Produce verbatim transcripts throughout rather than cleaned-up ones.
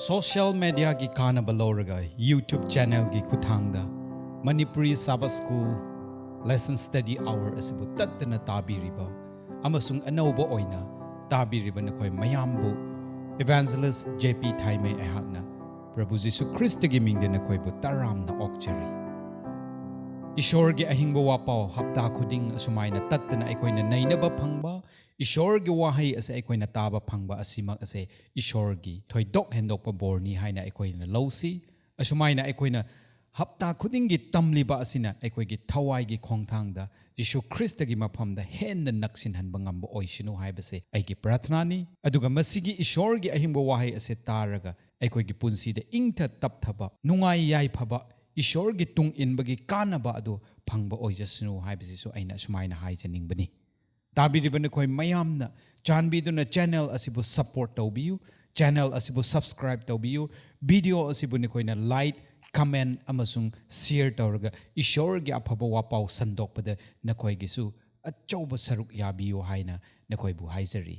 Social mediaꯒꯤ ꯀꯥꯟꯅꯕ ꯂꯧꯔꯒ YouTube channelꯒꯤ ꯈꯨꯠꯊꯥꯡꯗ Manipuri Sabbath School Lesson Study Hour ꯑꯁꯤꯕꯨ ꯇꯠꯇꯅ ꯇꯥꯕꯤꯔꯤꯕ ꯑꯃꯁꯨꯡ ꯑꯅꯧꯕ ꯑꯣꯏꯅ ꯇꯥꯕꯤꯔꯤꯕ ꯅꯈꯣꯏ ꯃꯌꯥꯝꯕꯨ Evangelist J P ꯊꯥꯏꯃꯩ ꯑꯩꯍꯥꯛꯅ ꯄ꯭ꯔꯚꯨ ꯖꯤꯁꯨ ꯈ꯭ꯔꯤꯁꯇꯒꯤ ꯃꯤꯡꯗ ꯅꯈꯣꯏꯕꯨ ꯇꯔꯥꯝꯅ ꯑꯣꯛꯆꯔꯤ꯫ ꯏꯁꯣꯔꯒꯤ ꯑꯍꯤꯡꯕ ꯋꯥꯄꯥꯎ ꯍꯞꯇꯥ ꯈꯨꯗꯤꯡ ꯑꯁꯨꯃꯥꯏꯅ ꯇꯠꯇꯅ ꯑꯩꯈꯣꯏꯅ ꯅꯩꯅꯕ ꯐꯪꯕ, ꯏꯁꯣꯔꯒꯤ ꯋꯥꯍꯩ ꯑꯁꯦ ꯑꯩꯈꯣꯏꯅ ꯇꯥꯕ ꯐꯪꯕ ꯑꯁꯤꯃꯛ ꯑꯁꯦ ꯏꯁꯣꯔꯒꯤ ꯊꯣꯏꯗꯣꯛ ꯍꯦꯟꯗꯣꯛꯄ ꯕꯣꯔꯅꯤ ꯍꯥꯏꯅ ꯑꯩꯈꯣꯏꯅ ꯂꯧꯁꯤ꯫ ꯑꯁꯨꯃꯥꯏꯅ ꯑꯩꯈꯣꯏꯅ ꯍꯞꯇꯥ ꯈꯨꯗꯤꯡꯒꯤ ꯇꯝꯂꯤꯕ ꯑꯁꯤꯅ ꯑꯩꯈꯣꯏꯒꯤ ꯊꯋꯥꯏꯒꯤ ꯈꯣꯡꯊꯥꯡꯗ ꯖꯤꯁꯨ ꯈ꯭ꯔꯤꯁꯇꯒꯤ ꯃꯐꯝꯗ ꯍꯦꯟꯅ ꯅꯛꯁꯤꯟꯍꯟꯕ ꯉꯝꯕ ꯑꯣꯏꯁꯅꯨ ꯍꯥꯏꯕꯁꯦ ꯑꯩꯒꯤ ꯄ꯭ꯔꯥꯊꯅꯥꯅꯤ꯫ ꯑꯗꯨꯒ ꯃꯁꯤꯒꯤ ꯏꯁꯣꯔꯒꯤ ꯑꯍꯤꯡꯕ ꯋꯥꯍꯩ ꯑꯁꯦ ꯇꯥꯔꯒ ꯑꯩꯈꯣꯏꯒꯤ ꯄꯨꯟꯁꯤꯗ ꯏꯪꯊ ꯇꯞꯊꯕ, ꯅꯨꯡꯉꯥꯏ ꯌꯥꯏꯐꯕ, ꯏꯁꯣꯔꯒꯤ ꯇꯨꯡ ꯏꯟꯕꯒꯤ ꯀꯥꯟꯅꯕ ꯑꯗꯨ ꯐꯪꯕ ꯑꯣꯏꯖꯁꯅꯨ ꯍꯥꯏꯕꯁꯤꯁꯨ ꯑꯩꯅ ꯑꯁꯨꯃꯥꯏꯅ ꯍꯥꯏꯖꯅꯤꯡꯕꯅꯤ꯫ ꯇꯥꯕꯤꯔꯤꯕ ꯅꯈꯣꯏ ꯃꯌꯥꯝꯅ ꯆꯥꯟꯕꯤꯗꯨꯅ channel ꯑꯁꯤꯕꯨ support ꯇꯧꯕꯤꯌꯨ, channel ꯑꯁꯤꯕꯨ subscribe ꯇꯧꯕꯤꯌꯨ, video ꯑꯁꯤꯕꯨ ꯅꯈꯣꯏꯅ like, comment ꯑꯃꯁꯨꯡ share ꯇꯧꯔꯒ ꯏꯁꯣꯔꯒꯤ ꯑꯐꯕ ꯋꯥꯄꯥꯎ ꯁꯟꯗꯣꯛꯄꯗ ꯅꯈꯣꯏꯒꯤꯁꯨ ꯑꯆꯧꯕ ꯁꯔꯨꯛ ꯌꯥꯕꯤꯌꯨ ꯍꯥꯏꯅ ꯅꯈꯣꯏꯕꯨ ꯍꯥꯏꯖꯔꯤ꯫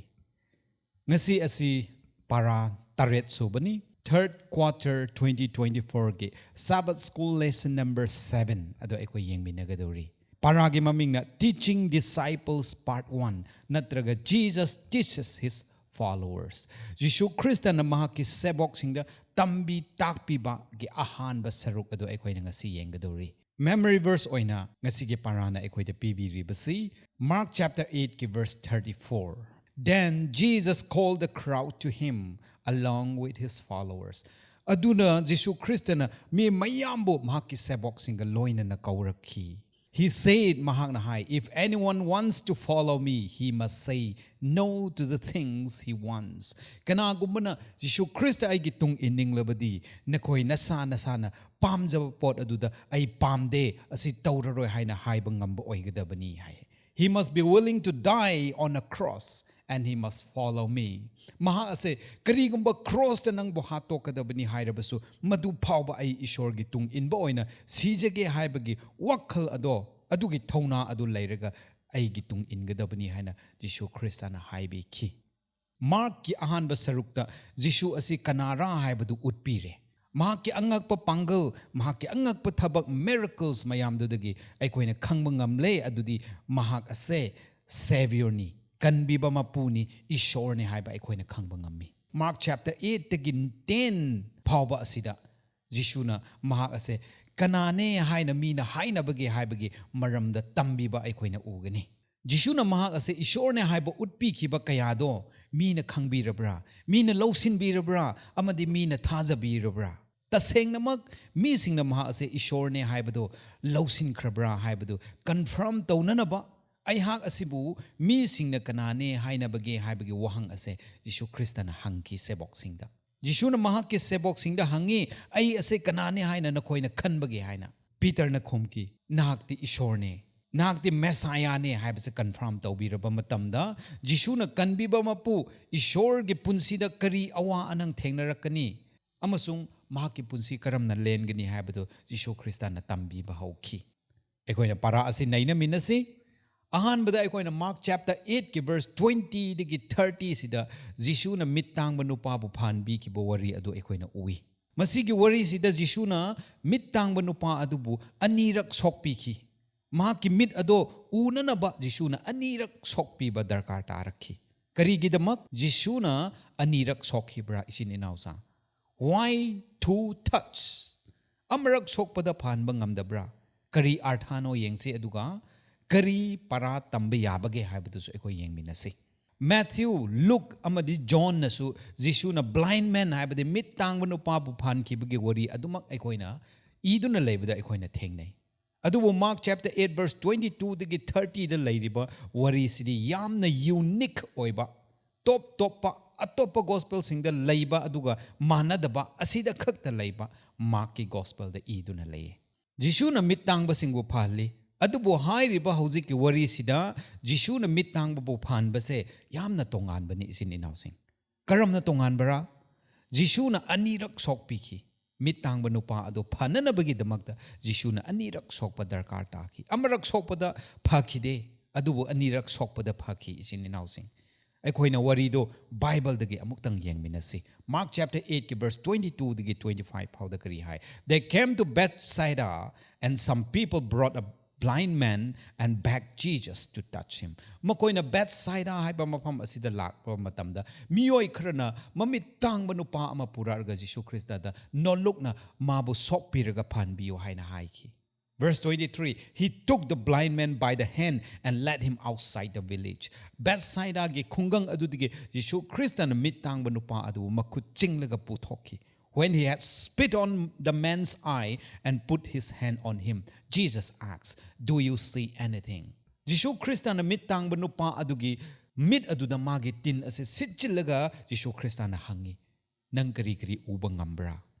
ꯉꯁꯤ ꯑꯁꯤ ꯄꯥꯔꯥ ꯇꯔꯦꯠ ꯁꯨꯕꯅꯤ꯫ Third quarter twenty twenty-fourꯒꯤ Sabbath School lesson number seven ꯑꯗꯨ ꯑꯩꯈꯣꯏ ꯌꯦꯡꯃꯤꯟꯅꯒꯗꯧꯔꯤ꯫ ꯄꯥꯔꯥꯒꯤ ꯃꯃꯤꯡꯅ Teaching Disciples Part One ꯅꯠꯇ꯭ꯔꯒ Jesus Teaches His Followers꯫ ꯖꯤꯁꯨ ꯈ꯭ꯔꯤꯁꯇꯅ ꯃꯍꯥꯛꯀꯤ ꯁꯦꯕꯣꯛꯁꯤꯡꯗ ꯇꯝꯕꯤ ꯇꯥꯛꯄꯤꯕꯒꯤ ꯑꯍꯥꯟꯕ ꯁꯔꯨꯛ ꯑꯗꯨ ꯑꯩꯈꯣꯏꯅ ꯉꯁꯤ ꯌꯦꯡꯒꯗꯧꯔꯤ꯫ Memory verse ꯑꯣꯏꯅ ꯉꯁꯤꯒꯤ ꯄꯥꯔꯥꯅ ꯑꯩꯈꯣꯏꯗ ꯄꯤꯕꯤꯔꯤꯕꯁꯤ Mark chapter eightꯀꯤ verse thirty-four. Then Jesus called the crowd to him along with his followers. ꯑꯗꯨꯅ ꯖꯤꯁꯨ ꯈ꯭ꯔꯤꯁꯇꯅ ꯃꯤ ꯃꯌꯥꯝꯕꯨ ꯃꯍꯥꯛꯀꯤ ꯁꯦꯕꯣꯛꯁꯤꯡꯒ ꯂꯣꯏꯅꯅ ꯀꯧꯔꯛꯈꯤ꯫ He said, ꯃꯍꯥꯛꯅ ꯍꯥꯏ, "If anyone wants to follow me, he must say no to the things he wants." ꯀꯅꯥꯒꯨꯝꯕꯅ Jesus Christ ꯑꯩꯒꯤ ꯇꯨꯡ ꯏꯟꯅꯤꯡꯂꯕꯗꯤ ꯅꯈꯣꯏ ꯅꯁꯥ ꯅꯁꯥꯅ ꯄꯥꯝꯖꯕ ꯄꯣꯠ ꯑꯗꯨꯗ "ꯑꯩ ꯄꯥꯝꯗꯦ, ꯑꯁꯤ ꯇꯧꯔꯔꯣꯏ" ꯍꯥꯏꯅ ꯍꯥꯏꯕ ꯉꯝꯕ ꯑꯣꯏꯒꯗꯕꯅꯤ ꯍꯥꯏ꯫ He must be willing to die on a cross and he must follow me. ꯃꯍꯥꯛ ꯑꯁꯦ ꯀꯔꯤꯒꯨꯝꯕ ꯀ꯭ꯔꯣꯁꯇ ꯅꯪꯕꯨ ꯍꯥꯠꯇꯣꯛꯀꯗꯕꯅꯤ ꯍꯥꯏꯔꯕꯁꯨ ꯃꯗꯨ ꯐꯥꯎꯕ ꯑꯩ ꯏꯁꯣꯔꯒꯤ ꯇꯨꯡ ꯏꯟꯕ ꯑꯣꯏꯅ ꯁꯤꯖꯒꯦ ꯍꯥꯏꯕꯒꯤ ꯋꯥꯈꯜ ꯑꯗꯣ, ꯑꯗꯨꯒꯤ ꯊꯧꯅꯥ ꯑꯗꯨ ꯂꯩꯔꯒ ꯑꯩꯒꯤ ꯇꯨꯡ ꯏꯟꯒꯗꯕꯅꯤ ꯍꯥꯏꯅ ꯖꯤꯁꯨ ꯈ꯭ꯔꯤꯁꯇꯅ ꯍꯥꯏꯕꯤꯈꯤ꯫ ꯃꯥꯔꯛꯀꯤ ꯑꯍꯥꯟꯕ ꯁꯔꯨꯛꯇ ꯖꯤꯁꯨ ꯑꯁꯤ ꯀꯅꯥꯔꯥ ꯍꯥꯏꯕꯗꯨ ꯎꯠꯄꯤꯔꯦ꯫ ꯃꯍꯥꯛꯀꯤ ꯑꯉꯛꯄ ꯄꯥꯡꯒꯜ, ꯃꯍꯥꯛꯀꯤ ꯑꯉꯛꯄ ꯊꯕꯛ, miracles ꯃꯌꯥꯝꯗꯨꯗꯒꯤ ꯑꯩꯈꯣꯏꯅ ꯈꯪꯕ ꯉꯝꯂꯦ, ꯑꯗꯨꯗꯤ ꯃꯍꯥꯛ ꯑꯁꯦ Saviourꯅꯤ, ꯀꯟꯕꯤꯕ ꯃꯄꯨꯅꯤ, ꯏꯁꯣꯔꯅꯤ ꯍꯥꯏꯕ ꯑꯩꯈꯣꯏꯅ ꯈꯪꯕ ꯉꯝꯃꯤ꯫ ꯃꯥꯔꯛ chapter eightꯇꯒꯤ ten ꯐꯥꯎꯕ ꯑꯁꯤꯗ ꯖꯤꯁꯨꯅ ꯃꯍꯥꯛ ꯑꯁꯦ ꯀꯅꯥꯅꯦ ꯍꯥꯏꯅ ꯃꯤꯅ ꯍꯥꯏꯅꯕꯒꯦ ꯍꯥꯏꯕꯒꯤ ꯃꯔꯝꯗ ꯇꯝꯕꯤꯕ ꯑꯩꯈꯣꯏꯅ ꯎꯒꯅꯤ꯫ ꯖꯤꯁꯨꯅ ꯃꯍꯥꯛ ꯑꯁꯦ ꯏꯁꯣꯔꯅꯦ ꯍꯥꯏꯕ ꯎꯠꯄꯤꯈꯤꯕ ꯀꯌꯥꯗꯣ ꯃꯤꯅ ꯈꯪꯕꯤꯔꯕ꯭ꯔꯥ? ꯃꯤꯅ ꯂꯧꯁꯤꯟꯕꯤꯔꯕ꯭ꯔꯥ? ꯑꯃꯗꯤ ꯃꯤꯅ ꯊꯥꯖꯕꯤꯔꯕ꯭ꯔꯥ? ꯇꯁꯦꯡꯅꯃꯛ ꯃꯤꯁꯤꯡꯅ ꯃꯍꯥꯛ ꯑꯁꯦ ꯏꯁꯣꯔꯅꯦ ꯍꯥꯏꯕꯗꯣ ꯂꯧꯁꯤꯟꯈ꯭ꯔꯕ꯭ꯔꯥ ꯍꯥꯏꯕꯗꯨ confirm ꯇꯧꯅꯅꯕ ꯑꯩꯍꯥꯛ ꯑꯁꯤꯕꯨ ꯃꯤꯁꯤꯡꯅ ꯀꯅꯥꯅꯦ ꯍꯥꯏꯅꯕꯒꯦ ꯍꯥꯏꯕꯒꯤ ꯋꯥꯍꯪ ꯑꯁꯦ ꯖꯤꯁꯨ ꯈ꯭ꯔꯤꯁꯇꯅ ꯍꯪꯈꯤ ꯁꯦꯕꯣꯛꯁꯤꯡꯗ꯫ ꯖꯤꯁꯨꯅ ꯃꯍꯥꯛꯀꯤ ꯁꯦꯕꯣꯛꯁꯤꯡꯗ ꯍꯪꯉꯤ, "ꯑꯩ ꯑꯁꯦ ꯀꯅꯥꯅꯦ ꯍꯥꯏꯅ ꯅꯈꯣꯏꯅ ꯈꯟꯕꯒꯦ?" ꯍꯥꯏꯅ꯫ ꯄꯤꯇꯔꯅ ꯈꯨꯝꯈꯤ, "ꯅꯍꯥꯛꯇꯤ ꯏꯁꯣꯔꯅꯦ, ꯅꯍꯥꯛꯇꯤ ꯃꯦꯁꯥꯌꯥꯅꯦ" ꯍꯥꯏꯕꯁꯦ confirm ꯇꯧꯕꯤꯔꯕ ꯃꯇꯝꯗ, ꯖꯤꯁꯨꯅ ꯀꯟꯕꯤꯕ ꯃꯄꯨ ꯏꯁꯣꯔꯒꯤ ꯄꯨꯟꯁꯤꯗ ꯀꯔꯤ ꯑꯋꯥ ꯑꯅꯪ ꯊꯦꯡꯅꯔꯛꯀꯅꯤ ꯑꯃꯁꯨꯡ ꯃꯍꯥꯛꯀꯤ ꯄꯨꯟꯁꯤ ꯀꯔꯝꯅ ꯂꯦꯟꯒꯅꯤ ꯍꯥꯏꯕꯗꯨ ꯖꯤꯁꯨ ꯈ꯭ꯔꯤꯁꯇꯅ ꯇꯝꯕꯤꯕ ꯍꯧꯈꯤ꯫ ꯑꯩꯈꯣꯏꯅ ꯄꯥꯔꯥ ꯑꯁꯤ ꯅꯩꯅꯃꯤꯟꯅꯁꯤ꯫ ꯑꯍꯥꯟꯕꯗ ꯑꯩꯈꯣꯏꯅ ꯃꯥꯔꯛ chapter eightꯀꯤ verse twentyꯗꯒꯤ thirtyꯁꯤꯗ ꯖꯤꯁꯨꯅ ꯃꯤꯠ ꯇꯥꯡꯕ ꯅꯨꯄꯥꯕꯨ ꯐꯍꯟꯕꯤꯈꯤꯕ ꯋꯥꯔꯤ ꯑꯗꯨ ꯑꯩꯈꯣꯏꯅ ꯎꯏ꯫ ꯃꯁꯤꯒꯤ ꯋꯥꯔꯤꯁꯤꯗ ꯖꯤꯁꯨꯅ ꯃꯤꯠ ꯇꯥꯡꯕ ꯅꯨꯄꯥ ꯑꯗꯨꯕꯨ ꯑꯅꯤꯔꯛ ꯁꯣꯛꯄꯤꯈꯤ꯫ ꯃꯍꯥꯛꯀꯤ ꯃꯤꯠ ꯑꯗꯣ ꯎꯅꯅꯕ ꯖꯤꯁꯨꯅ ꯑꯅꯤꯔꯛ ꯁꯣꯛꯄꯤꯕ ꯗꯔꯀꯥꯔ ꯇꯥꯔꯛꯈꯤ꯫ ꯀꯔꯤꯒꯤꯗꯃꯛ ꯖꯤꯁꯨꯅ ꯑꯅꯤꯔꯛ ꯁꯣꯛꯈꯤꯕ꯭ꯔꯥ, ꯏꯆꯤꯟ ꯏꯅꯥꯎꯁꯥ? Why two touch? ꯑꯃꯔꯛ ꯁꯣꯛꯄꯗ ꯐꯍꯟꯕ ꯉꯝꯗꯕ꯭ꯔꯥ? ꯀꯔꯤ ꯑꯥꯔꯊꯥꯅꯣ ꯌꯦꯡꯁꯤ, ꯑꯗꯨꯒ ꯀꯔꯤ ꯄꯥꯔꯥ ꯇꯝꯕ ꯌꯥꯕꯒꯦ ꯍꯥꯏꯕꯗꯨꯁꯨ ꯑꯩꯈꯣꯏ ꯌꯦꯡꯃꯤꯟꯅꯁꯤ꯫ ꯃꯦꯊ꯭ꯌꯨ, ꯂꯨꯛ ꯑꯃꯗꯤ ꯖꯣꯟꯅꯁꯨ ꯖꯤꯁꯨꯅ blind man ꯍꯥꯏꯕꯗꯤ ꯃꯤꯠ ꯇꯥꯡꯕ ꯅꯨꯄꯥꯕꯨ ꯐꯍꯟꯈꯤꯕꯒꯤ ꯋꯥꯔꯤ ꯑꯗꯨꯃꯛ ꯑꯩꯈꯣꯏꯅ ꯏꯗꯨꯅ ꯂꯩꯕꯗ ꯑꯩꯈꯣꯏꯅ ꯊꯦꯡꯅꯩ꯫ ꯑꯗꯨꯕꯨ mark chapter eight verse twenty twoꯗꯒꯤ thirtyꯗ ꯂꯩꯔꯤꯕ ꯋꯥꯔꯤꯁꯤꯗꯤ ꯌꯥꯝꯅ unique ꯑꯣꯏꯕ, ꯇꯣꯞ ꯇꯣꯞꯄ, ꯑꯇꯣꯞꯄ ꯒꯣꯁꯄꯦꯜꯁꯤꯡꯗ ꯂꯩꯕ ꯑꯗꯨꯒ ꯃꯥꯟꯅꯗꯕ ꯑꯁꯤꯗ ꯈꯛꯇ ꯂꯩꯕ ꯃꯥꯔꯛꯀꯤ ꯒꯣꯁꯄꯦꯜꯗ ꯏꯗꯨꯅ ꯂꯩꯌꯦ꯫ ꯖꯤꯁꯨꯅ ꯃꯤꯠ ꯇꯥꯡꯕꯁꯤꯡꯕꯨ ꯐꯍꯜꯂꯤ, ꯑꯗꯨꯕꯨ ꯍꯥꯏꯔꯤꯕ ꯍꯧꯖꯤꯛꯀꯤ ꯋꯥꯔꯤꯁꯤꯗ ꯖꯤꯁꯨꯅ ꯃꯤꯠ ꯇꯥꯡꯕꯕꯨ ꯐꯍꯟꯕꯁꯦ ꯌꯥꯝꯅ ꯇꯣꯉꯥꯟꯕꯅꯤ, ꯏꯆꯤꯟ ꯏꯅꯥꯎꯁꯤꯡ꯫ ꯀꯔꯝꯅ ꯇꯣꯉꯥꯟꯕꯔꯥ? ꯖꯤꯁꯨꯅ ꯑꯅꯤꯔꯛ ꯁꯣꯛꯄꯤꯈꯤ꯫ ꯃꯤꯠ ꯇꯥꯡꯕ ꯅꯨꯄꯥ ꯑꯗꯨ ꯐꯅꯅꯕꯒꯤꯗꯃꯛꯇ ꯖꯤꯁꯨꯅ ꯑꯅꯤꯔꯛ ꯁꯣꯛꯄ ꯗꯔꯀꯥꯔ ꯇꯥꯈꯤ꯫ ꯑꯃꯔꯛ ꯁꯣꯛꯄꯗ ꯐꯈꯤꯗꯦ, ꯑꯗꯨꯕꯨ ꯑꯅꯤꯔꯛ ꯁꯣꯛꯄꯗ ꯐꯈꯤ, ꯏꯆꯤꯟ ꯏꯅꯥꯎꯁꯤꯡ꯫ ꯑꯩꯈꯣꯏꯅ ꯋꯥꯔꯤꯗꯣ ꯕꯥꯏꯕꯜꯗꯒꯤ ꯑꯃꯨꯛꯇꯪ ꯌꯦꯡꯃꯤꯟꯅꯁꯤ꯫ Mark chapter eight ꯀꯤ verse twenty two ꯗꯒꯤ twenty five ꯐꯥꯎꯗ ꯀꯔꯤ ꯍꯥꯏ? They came to Bethsaida, and some people brought a blind man and begged Jesus to touch him. ꯃꯈꯣꯏꯅ ꯕꯦꯠꯁꯥꯏꯗꯥ ꯍꯥꯏꯕ ꯃꯐꯝ ꯑꯁꯤꯗ ꯂꯥꯛꯄ ꯃꯇꯝꯗ, ꯃꯤꯑꯣꯏ ꯈꯔꯅ ꯃꯃꯤꯠ ꯇꯥꯡꯕ ꯅꯨꯄꯥ ꯑꯃ ꯄꯨꯔꯛꯑꯒ ꯖꯤꯁꯨ ꯈ꯭ꯔꯤꯁꯇꯗ ꯅꯣꯜꯂꯨꯛꯅ ꯃꯥꯕꯨ ꯁꯣꯛꯄꯤꯔꯒ ꯐꯍꯟꯕꯤꯌꯨ ꯍꯥꯏꯅ ꯍꯥꯏꯈꯤ꯫ Verse twenty three, he took the blind man by the hand and led him outside the village. ꯕꯦꯠꯁꯥꯏꯗꯥꯒꯤ ꯈꯨꯡꯒꯪ ꯑꯗꯨꯗꯒꯤ ꯖꯤꯁꯨ ꯈ꯭ꯔꯤꯁꯇꯅ ꯃꯤꯠ ꯇꯥꯡꯕ ꯅꯨꯄꯥ ꯑꯗꯨꯕꯨ ꯃꯈꯨꯠ ꯆꯤꯡꯂꯒ ꯄꯨꯊꯣꯛꯈꯤ꯫ When he had spit on the man's eye and put his hand on him, Jesus asked, "Do you see anything?" ꯖꯤꯁꯨ ꯈ꯭ꯔꯤꯁꯇꯅ ꯃꯤꯠ ꯇꯥꯡꯕ ꯅꯨꯄꯥ ꯑꯗꯨꯒꯤ ꯃꯤꯠ ꯑꯗꯨꯗ ꯃꯥꯒꯤ ꯇꯤꯟ ꯑꯁꯤ ꯁꯤꯠꯆꯤꯜꯂꯒ ꯖꯤꯁꯨ ꯈ꯭ꯔꯤꯁꯇꯅ ꯍꯪꯉꯤ, "ꯅꯪ ꯀꯔꯤ ꯀꯔꯤ ꯎꯕ ꯉꯝꯕ꯭ꯔꯥ?"